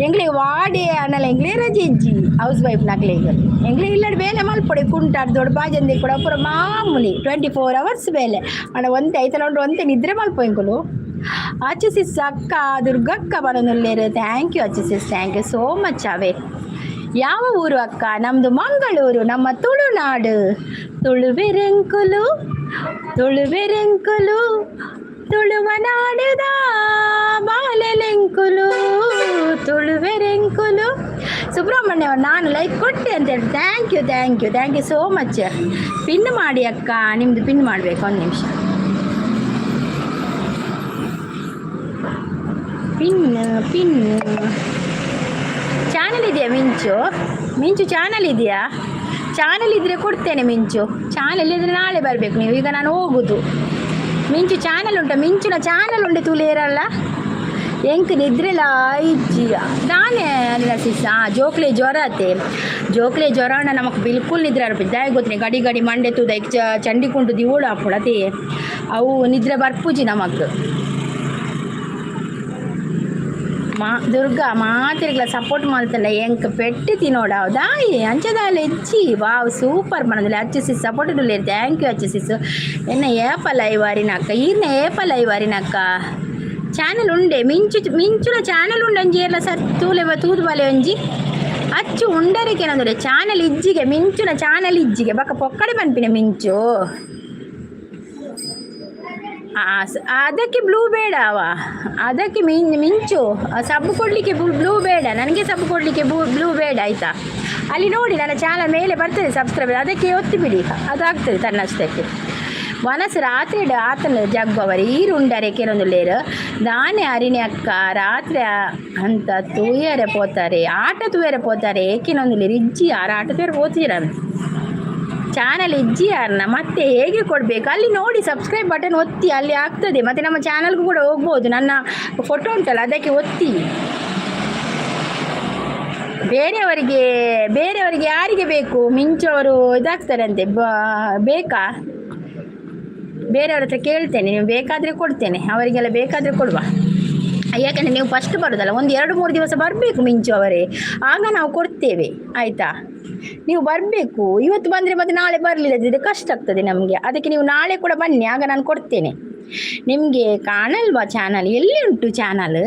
ಎಂಕ್ಲೆಗ್ ವಾಡೆ ಅನ್ನಲ್ಲ, ಎಂಕ್ಲೆ ರಜೆ ಇಜ್ಜಿ. ಹೌಸ್ ವೈಫ್ ನಕ್ಲೆಗ್ ಎಂಕ್ಲೆ ಇಲ್ಲಡ್ ಬೇಲೆ ಮಲ್ಪೊಡೆ, ಕುಂಟಾಡ್ ದೊಡ್ಡ ಬಾಜಂದಿ ಕೂಡ ಪೂರ ಮಾಮೂಲಿ 24 ಅವರ್ಸ್ ಬೇಲೆ. ಅಣ್ಣ ಒಂತೆ ಐತಲ ಉಂಟು, ಒಂತೆ ನಿದ್ರೆ ಮಲ್ಪ ಎಂಕುಲು. ಅಚ್ಚು ಸಿಸ್ ಅಕ್ಕ, ದುರ್ಗಕ್ಕ ಬರೋನುಲ್ಲೇರು. Thank you Achu sis, thank you so much. ಅವೇ ಯಾವ ಊರು ಅಕ್ಕ? ನಮ್ಮದು ಮಂಗಳೂರು, ನಮ್ಮ ತುಳುನಾಡು. ತುಳುವೆರೆಂಕುಲು, ತುಳುವೆರೆಂಕುಲು, ತುಳುವ ನಾಡುದ ಬಾಲೆಲೆಂಕುಲು, ತುಳುವೆರೆಂಕುಲು. ಸುಬ್ರಹ್ಮಣ್ಯ ಅವರು ನಾನು ಲೈಕ್ ಕೊಟ್ಟೆ ಅಂತ ಹೇಳಿ. Thank you, thank you, thank you so much. Pin ಮಾಡಿ ಅಕ್ಕ. ನಿಮ್ಮದು ಪಿನ್ ಮಾಡಬೇಕು, ಒಂದು ನಿಮಿಷ. ಪಿನ್ ಪಿನ್ ಚಾನಲ್ ಇದೆಯಾ ಮಿಂಚು? ಮಿಂಚು, ಚಾನಲ್ ಇದೆಯಾ? ಚಾನಲ್ ಇದ್ದರೆ ಕೊಡ್ತೇನೆ ಮಿಂಚು. ಚಾನಲ್ ಇದ್ದರೆ ನಾಳೆ ಬರಬೇಕು ನೀವು, ಈಗ ನಾನು ಹೋಗುದು. ಮಿಂಚು, ಚಾನಲ್ ಉಂಟ? ಮಿಂಚುನ ಚಾನಲ್ ಉಂಟು ತುಲೇರಲ್ಲ. ಎಂಕ್ ನಿದ್ರೆಲ ಇಜ್ಜಿ ನಾನೇ ಅನಿಲ ಸಿಸ್. ಹಾಂ, ಜೋಕ್ಲೆ ಜ್ವರ ಅತ್ತೆ. ಜೋಕ್ಲೆ ಜ್ವರ ಅಣ್ಣ, ನಮಕ್ ಬಿಲ್ಕುಲ್ ನಿದ್ರೆ ಆರ್ಪಿ ದಾಯ ಗೊತ್ತಿನಿ. ಗಡಿ ಗಡಿ ಮಂಡೆ ತೂದ ಚಂಡಿ ಕುಂಟು ದಿವೋಳು ಆಪುಂಡು ಅದೇ. ಅವು ನಿದ್ರೆ ಬರ್ಪುಜಿ ನಮಕ್. ಮಾ ದುರ್ಗಾ ಮಾತೆರ್ಗ್ಲ ಸಪೋರ್ಟ್ ಮಲ್ತಂಡ ಎಂಕ್ ಪೆಟ್ಟು ತಿನೋಡ ದಾಯಿ ಅಂಚದಾಲ ಹೆಚ್ಚಿ. ವಾವ್, ಸೂಪರ್ ಮನದಲ್ಲಿ ಅಚ್ಚು ಸಿಸ್ ಸಪೋರ್ಟ್ ಉಲ್ಲೇರ್. Thank you ಅಚ್ಚು ಸಿಸ್. ಎನ್ನ ಏಪ ಲೈವ್ ಅರಿನಕ್ಕ? ಈರ್ನ ಏಪ ಲೈವ್ ಅರಿನಕ್ಕ? ಚಾನಲ್ ಉಂಡೆ ಮಿಂಚು? ಮಿಂಚುನ ಚಾನಲ್ ಉಂಡು ಒಂಜಿ ಏರ್ಲ ಸರ್ ತೂಲೆ ತೂದು ಬಲೆ ಒಂಜಿ. ಅಚ್ಚು ಉಂಡರಿಕೆ ನಂದ್ರೆ ಚಾನಲ್ ಇಜ್ಜಿಗೆ. ಮಿಂಚುನ ಚಾನಲ್ ಇಜ್ಜಿಗೆ ಬಕ್ಕ ಪೊಕ್ಕಡೆ ಪನ್ಪಿನ ಮಿಂಚು. ಅದಕ್ಕೆ ಬ್ಲೂ ಬೇಡ ಅವ. ಅದಕ್ಕೆ ಮಿಂಚು ಸಬ್ಬು ಕೊಡಲಿಕ್ಕೆ ಬ್ಲೂ ಬೇಡ ನನಗೆ. ಸಬ್ಬು ಕೊಡಲಿಕ್ಕೆ ಬ್ಲೂ ಬೇಡ, ಆಯಿತಾ? ಅಲ್ಲಿ ನೋಡಿ, ನನ್ನ ಚಾನಲ್ ಮೇಲೆ ಬರ್ತದೆ ಸಬ್ಸ್ಕ್ರೈಬ್, ಅದಕ್ಕೆ ಒತ್ತಿ ಬಿಡಿ, ಅದಾಗ್ತದೆ ತನ್ನಷ್ಟಕ್ಕೆ. ವನಸ್ ರಾತ್ರಿ ಆತನ ಜಗ್ಗುವವರು ಈರು ಉಂಡರೆ ಕೆಲವೊಂದು ದಾನೆ ಅರಿಣೆ ಅಕ್ಕ? ರಾತ್ರಿ ಅಂತ ತೂಯರೆ ಪೋತಾರೆ, ಆಟ ತೂಯರೆ ಪೋತಾರೆ. ಏಕೆನೊಂದು ಇಜ್ಜಿ ಯಾರು ಆಟ ತೂಯರೆ ಪೋತೀರ? ಚಾನಲ್ ಇಜ್ಜಿ ಯಾರನ್ನ ಮತ್ತೆ ಹೇಗೆ ಕೊಡಬೇಕು? ಅಲ್ಲಿ ನೋಡಿ, ಸಬ್ಸ್ಕ್ರೈಬ್ ಬಟನ್ ಒತ್ತಿ, ಅಲ್ಲಿ ಆಗ್ತದೆ. ಮತ್ತು ನಮ್ಮ ಚಾನಲ್ಗೂ ಕೂಡ ಹೋಗ್ಬೋದು. ನನ್ನ ಫೋಟೋ ಉಂಟಲ್ಲ, ಅದಕ್ಕೆ ಒತ್ತಿ. ಬೇರೆಯವರಿಗೆ ಬೇರೆಯವರಿಗೆ ಯಾರಿಗೆ ಬೇಕು? ಮಿಂಚು ಅವರು ಇದಾಗ್ತಾರಂತೆ. ಬೇಕಾ? ಬೇರೆಯವ್ರ ಹತ್ರ ಕೇಳ್ತೇನೆ, ನೀವು ಬೇಕಾದರೆ ಕೊಡ್ತೇನೆ. ಅವರಿಗೆಲ್ಲ ಬೇಕಾದರೆ ಕೊಡುವ. ಯಾಕಂದರೆ ನೀವು ಫಸ್ಟ್ ಬರೋದಲ್ಲ, ಒಂದು 2-3 ದಿವಸ ಬರಬೇಕು ಮಿಂಚು ಅವರೇ, ಆಗ ನಾವು ಕೊಡ್ತೇವೆ, ಆಯಿತಾ? ನೀವು ಬರಬೇಕು. ಇವತ್ತು ಬಂದರೆ ಮತ್ತೆ ನಾಳೆ ಬರಲಿಲ್ಲ ಕಷ್ಟ ಆಗ್ತದೆ ನಮಗೆ. ಅದಕ್ಕೆ ನೀವು ನಾಳೆ ಕೂಡ ಬನ್ನಿ, ಆಗ ನಾನು ಕೊಡ್ತೇನೆ ನಿಮಗೆ. ಕಾಣಲ್ವಾ ಚಾನಲ್? ಎಲ್ಲಿ ಉಂಟು ಚಾನಲ್?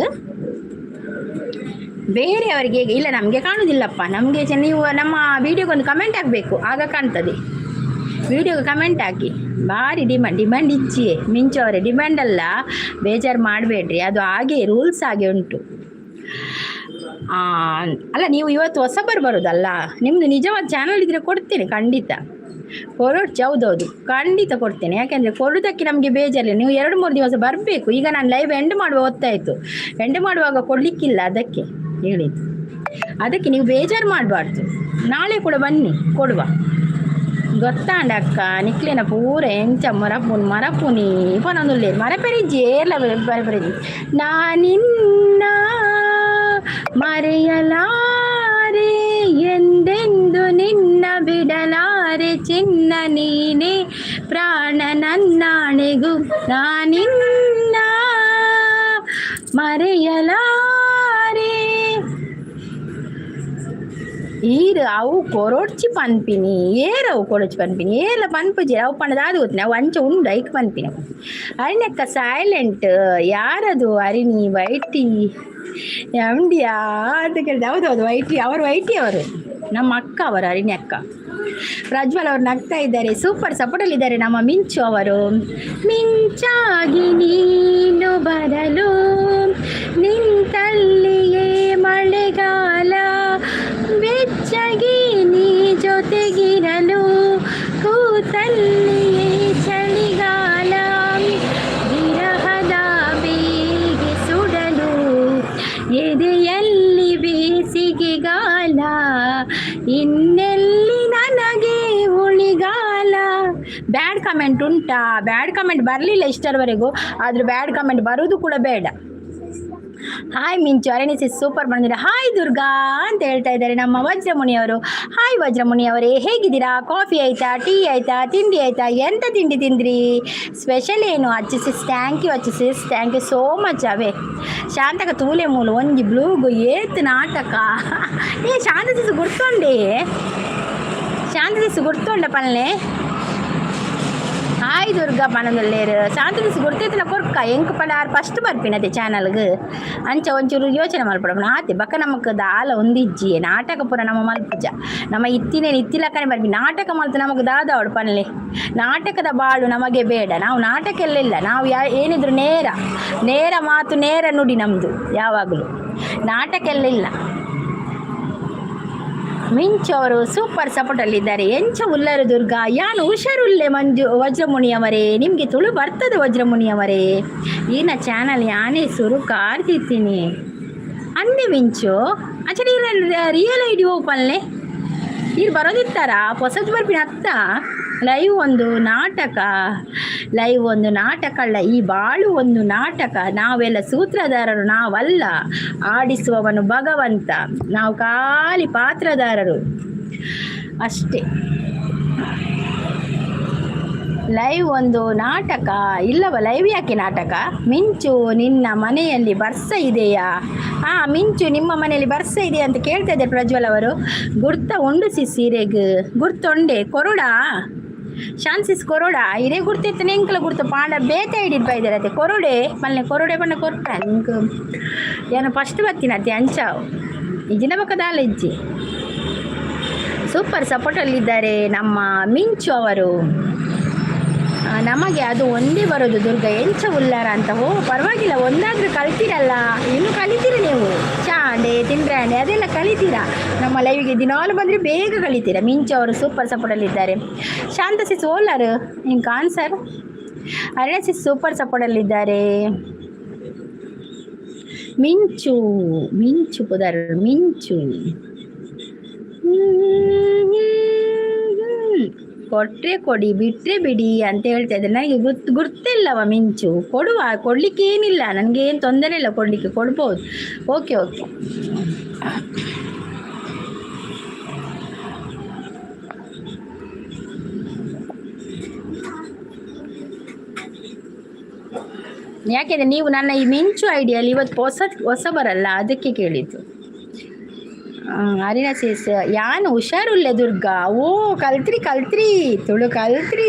ಬೇರೆಯವರಿಗೆ ಇಲ್ಲ, ನಮಗೆ ಕಾಣುವುದಿಲ್ಲಪ್ಪ. ನಮಗೆ ನೀವು ನಮ್ಮ ವೀಡಿಯೋಗೊಂದು ಕಮೆಂಟ್ ಹಾಕಬೇಕು, ಆಗ ಕಾಣ್ತದೆ. ವೀಡಿಯೋಗೆ ಕಮೆಂಟ್ ಹಾಕಿ. ಭಾರಿ ಡಿಮ್ಯಾಂಡ್. ಡಿಮ್ಯಾಂಡ್ ಇಚ್ಚಿಯೇ ಮಿಂಚು ಅವರೇ, ಡಿಮ್ಯಾಂಡ್ ಅಲ್ಲ, ಬೇಜಾರು ಮಾಡಬೇಡ್ರಿ. ಅದು ಹಾಗೆ ರೂಲ್ಸ್ ಹಾಗೆ ಉಂಟು. ಅಲ್ಲ, ನೀವು ಇವತ್ತು ಹೊಸಬರು ಬರೋದಲ್ಲ, ನಿಮ್ಮದು ನಿಜವಾದ ಚಾನಲ್ ಇದ್ದರೆ ಕೊಡ್ತೇನೆ ಖಂಡಿತ. ಕೊರೊಡ್ಚಿ, ಹೌದೌದು, ಖಂಡಿತ ಕೊಡ್ತೇನೆ. ಯಾಕೆಂದರೆ ಕೊಡೋದಕ್ಕೆ ನಮಗೆ ಬೇಜಾರಿಲ್ಲ. ನೀವು 2-3 ದಿವಸ ಬರಬೇಕು. ಈಗ ನಾನು ಲೈವ್ ಎಂಡ್ ಮಾಡುವ ಹೊತ್ತಾಯಿತು. ಎಂಡ್ ಮಾಡುವಾಗ ಕೊಡಲಿಕ್ಕಿಲ್ಲ, ಅದಕ್ಕೆ ಹೇಳಿದ್ದು. ಅದಕ್ಕೆ ನೀವು ಬೇಜಾರು ಮಾಡಬಾರ್ದು. ನಾಳೆ ಕೂಡ ಬನ್ನಿ, ಕೊಡುವ. ಗೊತ್ತಾಂಡ ಅಕ್ಕ, ನಿಕ್ಲೆನ ಪೂರ ಎಂಚ ಮರಪುನ್ ಮರಪುನಿ ಪನೊಂದುಲ್ಲೇರು ಮರಪೆರಿಜ್ಜಿ ಏರ್ಲ ಮರಪೆರಿಜ್ಜಿ. ನಾನಿನ್ನ ಮರೆಯಲಾರೆ, ಎಂದೆಂದು ನಿನ್ನ ಬಿಡಲಾರೆ, ಚಿನ್ನ ನೀನೆ ಪ್ರಾಣ. ನನ್ನಾಣೆಗೂ ನಾನಿನ್ನ ಮರೆಯಲಾರೆ. ಈರ್ ಅವು ಕೊರೊಡ್ಚಿ ಪನ್ಪಿನಿ, ಏರ್ ಅವು ಕೊರೊಡ್ಚಿ ಪನ್ಪಿನಿ? ಏರ್ಲ ಪನ್ಪುಜಿ. ಅವು ಪಂಡ ದಾದ ಗೊತ್ತಿನ? ಅವು ಅಂಚ ಉಂಡು, ಐಕ್ ಪನ್ಪಿನಿ. ಅರಿಣಕ್ಕ ಸೈಲೆಂಟ್. ಯಾರದು ಅರಿಣಿ? ವೈಟಿ ಎಮ್ಡಿಯಾ ಅಂತ ಕೇಳಿದೆ. ಹೌದು ಹೌದು, ವೈಟಿ ಅವರು, ವೈಟಿ ಅವರು ನಮ್ಮ ಅಕ್ಕ ಅವರು, ಅರಿಣಿ ಅಕ್ಕ. ಪ್ರಜ್ವಲ್ ಅವರು ನಗ್ತಾ ಇದ್ದಾರೆ. ಸೂಪರ್ ಸಪೋರ್ಟಲ್ಲಿದ್ದಾರೆ ನಮ್ಮ ಮಿಂಚು ಅವರು. ಮಿಂಚಾಗಿ ನೀನು ಬರಲು ನಿಂತಲ್ಲಿಯೇ ಮಳೆಗಾಲ, ಬೆಚ್ಚಗೆ ನೀ ಜೊತೆಗಿರಲು ಕೂತಲ್ಲಿಯೇ ಚಳಿಗಾಲ, ವಿರಹದ ಬೇಗೆ ಸುಡಲು ಎದೆಯಲ್ಲಿ ಬೇಸಿಗೆಗಾಲ, ಇನ್ನೆಲ್ಲಿ ನನಗೆ ಉಳಿಗಾಲ. ಬ್ಯಾಡ್ ಕಮೆಂಟ್ ಉಂಟಾ? ಬ್ಯಾಡ್ ಕಮೆಂಟ್ ಬರಲಿಲ್ಲ ಇಷ್ಟರವರೆಗೂ. ಆದರೂ ಬ್ಯಾಡ್ ಕಮೆಂಟ್ ಬರೋದು ಕೂಡ ಬೇಡ. ಹಾಯ್ ಮಿಂಚು, ಅರಣಿ ಸಿಸ್ ಸೂಪರ್ ಬಂದಿದೆ. ಹಾಯ್ ದುರ್ಗಾ ಅಂತ ಹೇಳ್ತಾ ಇದ್ದಾರೆ ನಮ್ಮ ವಜ್ರಮುನಿಯವರು. ಹಾಯ್ ವಜ್ರಮುನಿ ಅವರೇ, ಹೇಗಿದ್ದೀರಾ? ಕಾಫಿ ಆಯ್ತಾ? ಟೀ ಆಯ್ತಾ? ತಿಂಡಿ ಆಯ್ತಾ? ಎಂತ ತಿಂಡಿ ತಿಂದ್ರಿ? ಸ್ಪೆಷಲ್ ಏನು? ಅಚ್ಚು sis, thank you. Achu sis, thank you so much. ಅವೇ ಶಾಂತಕ ತೂಲೆ ಮೂಲು ಒಂಜಿ ಬ್ಲೂಗು ಏತ್ ನಾಟಕ. ಏ ಶಾಂತ ಸಿಸ್ ಗುರ್ತೊಂಡೆ, ಶಾಂತ ಸಿಸ್ ಗುರ್ತೊಂಡ ಪಲ್ಲೆ. ಹಾಯ್ ದುರ್ಗಾ ಪನಂದಲ್ಲೇರು. ಶಾಂತ ಸಿಸ್ ಗುರ್ತೈತಿನ ಕೊರ್ಕ ಎಂಕ್ ಪಂಡ ಆರು ಫಸ್ಟ್ ಬರ್ಪಿನತೆ ಚಾನಲ್ಗೆ. ಅಂಚ ಒಂಚೂರು ಯೋಚನೆ ಮಲ್ಪಡ ಆತೆ. ಬಕ್ಕ ನಮಕ್ ದಾಲ ಒಂದಿಜ್ಜಿ, ನಾಟಕ ಪೂರ ನಮ್ಮ ಮಲ್ಪುಜ. ನಮ್ಮ ಇತ್ತಿನೇ ಇತ್ತಿಲಕ್ಕನೆ ಬರ್ಪಿ. ನಾಟಕ ಮಲ್ತು ನಮಕ್ ದಾದ ಅವಡು ಪನ್ಲೆ? ನಾಟಕದ ಬಾಳು ನಮಗೆ ಬೇಡ. ನಾವು ನಾಟಕ ಎಲ್ಲ ಇಲ್ಲ. ನಾವು ಏನಿದ್ರು ನೇರ ನೇರ ಮಾತು, ನೇರ ನುಡಿ ನಮ್ಮದು ಯಾವಾಗಲೂ. ನಾಟಕ ಎಲ್ಲ ಇಲ್ಲ. ಮಿಂಚು ಅವರು ಸೂಪರ್ ಸಪೋರ್ಟಲ್ಲಿದ್ದಾರೆ. ಎಂಚ ಉಲ್ಲರು ದುರ್ಗಾ? ಯಾನು ಹುಷಾರುಲ್ಲೆ ಮಂಜು. ವಜ್ರಮುನಿಯವರೇ, ನಿಮಗೆ ತುಳು ಬರ್ತದೆ ವಜ್ರಮುನಿಯವರೇ? ಈನ ಚಾನಲ್ ಯಾನೇ ಸುರು ಕಾರ್ತಿತ್ತೀನಿ ಅಂದೆ ಮಿಂಚು. ಅಚ್ಚಡಿ ರಿಯಲ್ ಐಡಿ ಓಪನ್ಲೆ ಈರ್ ಬರೋದಿತ್ತಾರ ಹೊಸದು ಬರ್ಪಿನ ಅತ್ತ. ಲೈವ್ ಒಂದು ನಾಟಕ, ಲೈವ್ ಒಂದು ನಾಟಕ ಅಲ್ಲ, ಈ ಬಾಳು ಒಂದು ನಾಟಕ. ನಾವೆಲ್ಲ ಸೂತ್ರಧಾರರು ನಾವಲ್ಲ, ಆಡಿಸುವವನು ಭಗವಂತ. ನಾವು ಖಾಲಿ ಪಾತ್ರಧಾರರು ಅಷ್ಟೇ. ಲೈವ್ ಒಂದು ನಾಟಕ ಇಲ್ಲವ? ಲೈವ್ ಯಾಕೆ ನಾಟಕ? ಮಿಂಚು, ನಿನ್ನ ಮನೆಯಲ್ಲಿ ಬರ್ಸ ಇದೆಯಾ? ಹಾಂ ಮಿಂಚು, ನಿಮ್ಮ ಮನೆಯಲ್ಲಿ ಬರ್ಸ ಇದೆಯಾ ಅಂತ ಕೇಳ್ತಾ ಇದ್ದಾರೆ ಪ್ರಜ್ವಲ್ ಅವರು. ಗುರ್ತ ಉಂಡು ಸಿಸ್, ಸೀರೆಗ್ ಗುರ್ತೊಂಡೆ ಕೊರೊಡಾ ಶಾನ್ಸಿಸ್ ಕೊರೊಡ ಇರೇ ಗುರ್ತಿತ್ತು. ಎಂಕಲ ಗುರ್ತು ಪಾಂಡ ಬೇತೆ ಐಡಿಡ್ ಬೈದಿರತ್ತೆ. ಕೊರೊಡೆ ಮಲ್ನೆ, ಕೊರೊಡೆ ಪಂಡ ಕೊರ್ಪ ನಿಂಕ್. ಏನು ಫಸ್ಟ್ ಬತ್ತಿನತ್ತೆ ಅಂಚಾವು ಇಜ್ಜಿನ ಬಕ್ಕದಾಲ ಇಜ್ಜಿ. ಸೂಪರ್ ಸಪೋರ್ಟಲ್ಲಿದ್ದಾರೆ ನಮ್ಮ ಮಿಂಚು ಅವರು. ನಮಗೆ ಅದು ಒಂದೇ ಬರೋದು ದುರ್ಗ. ಎಂಚ ಉಲ್ಲಾರ ಅಂತ. ಓ, ಪರವಾಗಿಲ್ಲ, ಒಂದಾದರೂ ಕಲ್ತಿರಲ್ಲ. ಇನ್ನು ಕಲಿತೀರ ನೀವು. ಚಾಂಡೆ ತಿಂಡ್ರಾಂಡೆ ಅದೆಲ್ಲ ಕಲಿತೀರಾ. ನಮ್ಮ ಲೈವಿಗೆ ದಿನಾಲು ಬಂದರೆ ಬೇಗ ಕಲಿತೀರಾ. ಮಿಂಚು ಅವರು ಸೂಪರ್ ಸಪೋರ್ಟಲ್ಲಿದ್ದಾರೆ. ಶಾಂತ ಸಿಸ್ ಓಲಾರು ನಿಂಗೆ ಆನ್ಸರ್. ಅರಣ್ಯ ಸಿಸ್ ಸೂಪರ್ ಸಪೋರ್ಟಲ್ಲಿದ್ದಾರೆ. ಮಿಂಚು, ಮಿಂಚು ಪುದರ್ ಮಿಂಚು. ಕೊಟ್ಟರೆ ಕೊಡಿ, ಬಿಟ್ಟರೆ ಬಿಡಿ ಅಂತ ಹೇಳ್ತಾ ಇದ್ದಾರೆ. ನನಗೆ ಗುರ್ತಿಲ್ಲವ ಮಿಂಚು. ಕೊಡುವ, ಕೊಡಲಿಕ್ಕೆ ಏನಿಲ್ಲ, ನನಗೆ ಏನು ತೊಂದರೆ ಇಲ್ಲ ಕೊಡಲಿಕ್ಕೆ, ಕೊಡ್ಬೋದು. Okay okay. ಯಾಕೆಂದರೆ ನೀವು ನನ್ನ ಈ ಮಿಂಚು ಐಡಿಯಲ್ಲಿ ಇವತ್ತು ಹೊಸ ಹೊಸ ಬರಲ್ಲ, ಅದಕ್ಕೆ ಕೇಳಿದ್ದು. ಅರಿನ ಸಿಸ್, ಯಾನು ಹುಷಾರುಲ್ಲೆ ದುರ್ಗಾ. ಓ, ಕಲ್ತ್ರಿ ಕಲ್ತ್ರಿ, ತುಳು ಕಲ್ತ್ರಿ.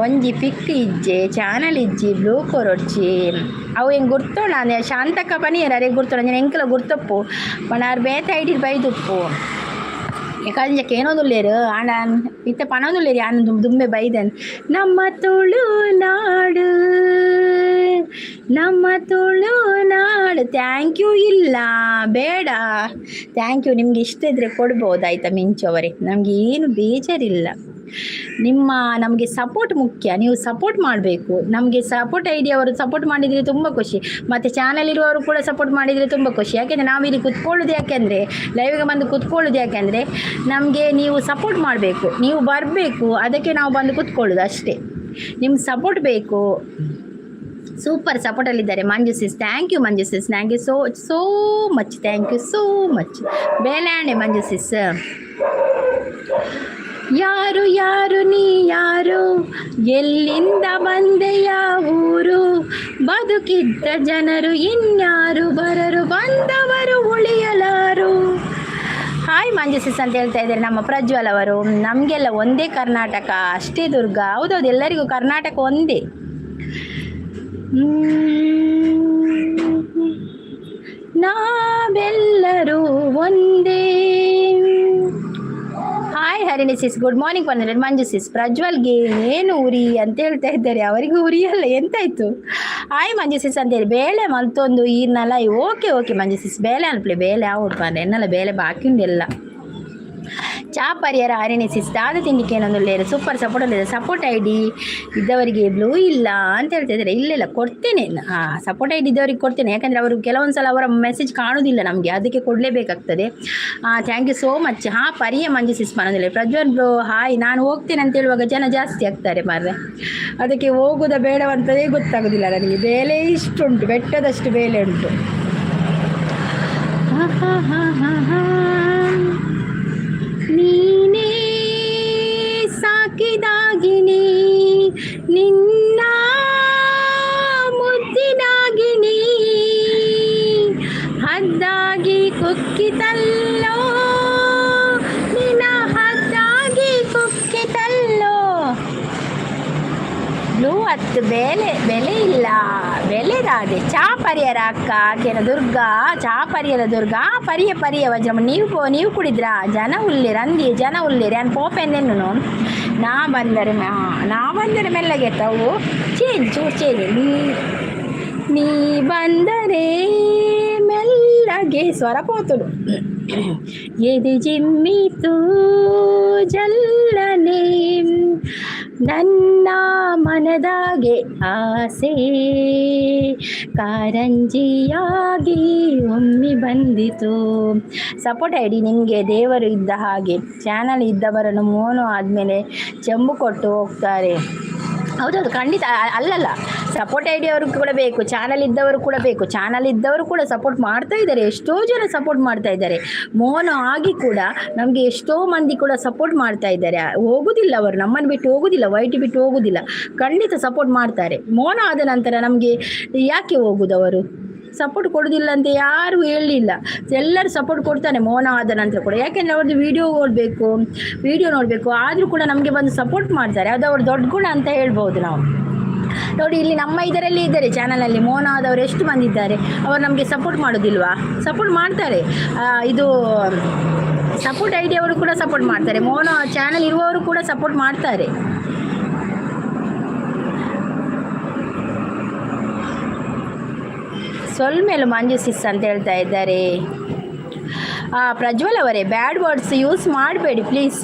ಒಂಜಿ ಪಿಕ್ ಇಜ್ಜೆ, ಚಾನಲ್ ಇಜ್ಜಿ, ಬ್ಲೂ ಕೊರೊಡ್ಚಿ. ಅವು ಹೆಂಗೆ ಗುರ್ತೋಣ ಶಾಂತಕ್ಕ ಪನಿಯರ್ ಅರೆ ಗುರ್ತೋಣ. ಎಂಕಲ ಗುರ್ತಪ್ಪು ಪಣ ಆರು ಬೇತೆ ಐಡಿ ಬೈದುಪ್ಪು. ಯಾಕಂಜಕ್ಕೆ ಏನೊಂದುಲ್ಲೇರು ಆಂಡ ಇತ್ತೆ ಪನೊಂದುಲ್ಲೇರು. ಯಾನ್ ದುಂಬೆ ಬೈದನ್. ನಮ್ಮ ತುಳುನಾಡು, ನಮ್ಮ ತುಳುನಾಡು. Thank you. ಇಲ್ಲ, ಬೇಡ, thank you. ನಿಮ್ಗೆ ಇಷ್ಟ ಇದ್ದರೆ ಕೊಡ್ಬೋದು, ಆಯಿತಾ ಮಿಂಚು ಅವರೇ? ನಮಗೆ ಏನು ಬೇಜಾರಿಲ್ಲ. ನಿಮ್ಮ ನಮಗೆ ಸಪೋರ್ಟ್ ಮುಖ್ಯ. ನೀವು ಸಪೋರ್ಟ್ ಮಾಡಬೇಕು ನಮಗೆ. ಸಪೋರ್ಟ್ ಐಡಿ ಅವರು ಸಪೋರ್ಟ್ ಮಾಡಿದರೆ ತುಂಬ ಖುಷಿ. ಮತ್ತು ಚಾನಲ್ ಇರುವವರು ಕೂಡ ಸಪೋರ್ಟ್ ಮಾಡಿದರೆ ತುಂಬ ಖುಷಿ. ಯಾಕೆಂದರೆ ನಾವಿಲ್ಲಿ ಕುತ್ಕೊಳ್ಳೋದು ಯಾಕೆಂದರೆ, ಲೈವಿಗೆ ಬಂದು ಕುತ್ಕೊಳ್ಳೋದು ಯಾಕೆಂದರೆ, ನಮಗೆ ನೀವು ಸಪೋರ್ಟ್ ಮಾಡಬೇಕು, ನೀವು ಬರಬೇಕು, ಅದಕ್ಕೆ ನಾವು ಬಂದು ಕುತ್ಕೊಳ್ಳೋದು ಅಷ್ಟೇ. ನಿಮ್ಮ ಸಪೋರ್ಟ್ ಬೇಕು. ಸೂಪರ್ ಸಪೋರ್ಟಲ್ಲಿದ್ದಾರೆ Manju sis. Thank you Manju sis, thank you so so much, thank you so much. ಬೇಲಾಣೆ Manju sis. ಯಾರು ಯಾರು ನೀ ಯಾರು, ಎಲ್ಲಿಂದ ಬಂದೆಯ ಊರು, ಬದುಕಿದ್ದ ಜನರು ಇನ್ಯಾರು ಬರರು, ಬಂದವರು ಉಳಿಯಲಾರು. ಹಾಯ್ ಮಂಜು ಸಿಸ್ ಅಂತ ಹೇಳ್ತಾ ಇದ್ದಾರೆ ನಮ್ಮ ಪ್ರಜ್ವಲ್ ಅವರು. ನಮಗೆಲ್ಲ ಒಂದೇ ಕರ್ನಾಟಕ ಅಷ್ಟೇ ದುರ್ಗಾ. ಹೌದೌದು, ಎಲ್ಲರಿಗೂ ಕರ್ನಾಟಕ ಒಂದೇ. ನಾವೆಲ್ಲರೂ ಒಂದೇ. ಹಾಯ್ ಹರಿಣಿ ಸಿಸ್, ಗುಡ್ ಮಾರ್ನಿಂಗ್ ಬಂದರೆ ಮಂಜು ಸಿಸ್. ಪ್ರಜ್ವಲ್ಗೆ ಏನು ಉರಿ ಅಂತ ಹೇಳ್ತಾ ಇದ್ದಾರೆ. ಅವರಿಗೂ ಉರಿಯಲ್ಲ, ಎಂತಾಯ್ತು? ಹಾಯ್ ಮಂಜು ಸಿಸ್ ಅಂತೇಳಿ. ಬೇಳೆ ಮಲ್ತೊಂದು ಈರ್ನಲ್ಲ. ಓಕೆ ಓಕೆ ಮಂಜು ಸಿಸ್, ಬೇಲೆ ಅನ್ಪ್ಲೆ ಬೇಲೆ ಆವೊಡು ಪಂಡ ಎನ್ನಲ ಬೇಲೆ ಬಾಕಿ ಉಂಡೆಲ್ಲ. ಚಾ ಪರಿಯರ ಹರಿಣಿ ಸಿಸ್. ದಾದ ತಿಂಡಿಕೆ ಏನೊಂದು ಸೂಪರ್ ಸಪೋರ್ಟ್ ಇದೆ. ಸಪೋರ್ಟ್ ಐಡಿ ಇದ್ದವರಿಗೆ ಬ್ಲೂ ಇಲ್ಲ ಅಂತ ಹೇಳ್ತಾ ಇದ್ದಾರೆ. ಇಲ್ಲ ಇಲ್ಲ, ಕೊಡ್ತೇನೆ. ಹಾಂ, ಸಪೋರ್ಟ್ ಐಡಿ ಇದ್ದವರಿಗೆ ಕೊಡ್ತೇನೆ. ಯಾಕಂದರೆ ಅವರು ಕೆಲವೊಂದು ಸಲ ಅವರ ಮೆಸೇಜ್ ಕಾಣೋದಿಲ್ಲ ನಮಗೆ, ಅದಕ್ಕೆ ಕೊಡಲೇಬೇಕಾಗ್ತದೆ. Thank you so much. ಹಾಂ, ಪರಿಯ ಮಂಜು ಸಿಸ್ ಮನೋದಿಲ್ಲ. Prajwal bro hi. ನಾನು ಹೋಗ್ತೇನೆ ಅಂತ ಹೇಳುವಾಗ ಜನ ಜಾಸ್ತಿ ಆಗ್ತಾರೆ ಮಾರ್ರೆ. ಅದಕ್ಕೆ ಹೋಗುವುದ ಬೇಡವಂತದೇ ಗೊತ್ತಾಗೋದಿಲ್ಲ ನನಗೆ. ಬೇಲೆ ಇಷ್ಟುಂಟು, ಬೆಟ್ಟದಷ್ಟು ಬೇಲೆ ಉಂಟು. ಹಾ ಹಾ ಹಾ ಹಾ ಹಾ. ನೀನೇ ಸಾಕಿದಾಗಿನಿ, ನಿನ್ನ ಮುದ್ದಿನಾಗಿನಿ, ಹದ್ದಾಗಿ ಕುಕ್ಕಿತಲ್ಲೋ, ನಿನ್ನ ಹದ್ದಾಗಿ ಕುಕ್ಕಿತಲ್ಲೋ. ಬ್ಲೂ ಹತ್ತು ಬೆಲೆ ಬೆಲೆ ಇಲ್ಲ ಬೆಲೆದಾದೆ. ಚಾ ಪರಿಯರ ಅಕ್ಕ ಆಕೆನ ದುರ್ಗಾ. ಚಾ ಪರಿಯರ ದುರ್ಗಾ. ಪರಿಯ ಪರಿಯ ವಜ್ರಮ್ಮ. ನೀವು ನೀವು ಕುಡಿದ್ರಾ? ಜನ ಉಲ್ಲೇರು ಅಂದಿ, ಜನ ಉಲ್ಲೇರು. ಯಾನ್ ಪೋಪೆಂದೆನ್ನು. ನಾ ಬಂದರೆ, ನಾ ಬಂದರೆ ಮೆಲ್ಲಗೆ ತಾವು ಚೇಂಜ್, ಚೂರು ಚೇಂಜ್. ನೀ ನೀ ಬಂದರೆ ಮೆಲ್ಲಗೆ ಸ್ವರ ಪೋತುಡು. ಎದೆ ಜಿಮ್ಮಿತು ಜಲ್ಲನೆ, ನನ್ನ ಮನದಾಗೆ ಆಸೆ ಕಾರಂಜಿಯಾಗಿ ಒಮ್ಮೆ ಬಂದಿತು. ಸಪೋರ್ಟ್ ಐಡಿ ನಿಮಗೆ ದೇವರು ಇದ್ದ ಹಾಗೆ. ಚಾನಲ್ ಇದ್ದವರನ್ನು ಮೋನು ಆದಮೇಲೆ ಚೆಂಬು ಕೊಟ್ಟು ಹೋಗ್ತಾರೆ. ಹೌದೌದು, ಖಂಡಿತ. ಅಲ್ಲಲ್ಲ, ಸಪೋರ್ಟ್ ಐಡಿ ಅವರು ಕೂಡ ಬೇಕು, ಚಾನಲ್ ಇದ್ದವರು ಕೂಡ ಬೇಕು. ಚಾನಲ್ ಇದ್ದವರು ಕೂಡ ಸಪೋರ್ಟ್ ಮಾಡ್ತಾ ಇದ್ದಾರೆ. ಎಷ್ಟೋ ಜನ ಸಪೋರ್ಟ್ ಮಾಡ್ತಾ ಇದ್ದಾರೆ. ಮೋನ ಆಗಿ ಕೂಡ ನಮಗೆ ಎಷ್ಟೋ ಮಂದಿ ಕೂಡ ಸಪೋರ್ಟ್ ಮಾಡ್ತಾ ಇದ್ದಾರೆ. ಹೋಗುದಿಲ್ಲ ಅವರು, ನಮ್ಮನ್ನು ಬಿಟ್ಟು ಹೋಗುದಿಲ್ಲ, ವೈಟಿ ಬಿಟ್ಟು ಹೋಗುದಿಲ್ಲ. ಖಂಡಿತ ಸಪೋರ್ಟ್ ಮಾಡ್ತಾರೆ. ಮೋನ ಆದ ನಂತರ ನಮಗೆ ಯಾಕೆ ಹೋಗುದು ಅವರು? ಸಪೋರ್ಟ್ ಕೊಡೋದಿಲ್ಲ ಅಂತ ಯಾರು ಹೇಳಲಿಲ್ಲ. ಎಲ್ಲರೂ ಸಪೋರ್ಟ್ ಕೊಡ್ತಾನೆ ಮೋನ ಆದ ನಂತರ ಕೂಡ. ಯಾಕೆಂದರೆ ಅವ್ರದ್ದು ವೀಡಿಯೋ ಓಡಬೇಕು, ವೀಡಿಯೋ ನೋಡಬೇಕು. ಆದರೂ ಕೂಡ ನಮಗೆ ಬಂದು ಸಪೋರ್ಟ್ ಮಾಡ್ತಾರೆ. ಅದು ಅವ್ರ ದೊಡ್ಡ ಗುಣ ಅಂತ ಹೇಳ್ಬೋದು ನಾವು. ನೋಡಿ, ಇಲ್ಲಿ ನಮ್ಮ ಇದರಲ್ಲಿ ಇದ್ದಾರೆ, ಚಾನಲಲ್ಲಿ ಮೋನ ಆದವರು ಎಷ್ಟು ಮಂದಿ ಇದ್ದಾರೆ. ಅವರು ನಮಗೆ ಸಪೋರ್ಟ್ ಮಾಡೋದಿಲ್ವಾ? ಸಪೋರ್ಟ್ ಮಾಡ್ತಾರೆ. ಇದು ಸಪೋರ್ಟ್ ಐಡಿ ಅವರು ಕೂಡ ಸಪೋರ್ಟ್ ಮಾಡ್ತಾರೆ. ಮೋನೋ ಚಾನಲ್ ಇರುವವರು ಕೂಡ ಸಪೋರ್ಟ್ ಮಾಡ್ತಾರೆ. ಸೊಲ್ಮೆಲು ಮಂಜು ಸಿಸ್ ಅಂತ ಹೇಳ್ತಾ ಇದ್ದಾರೆ. ಪ್ರಜ್ವಲ್ ಅವರೇ, ಬ್ಯಾಡ್ ವರ್ಡ್ಸ್ ಯೂಸ್ ಮಾಡಬೇಡಿ ಪ್ಲೀಸ್.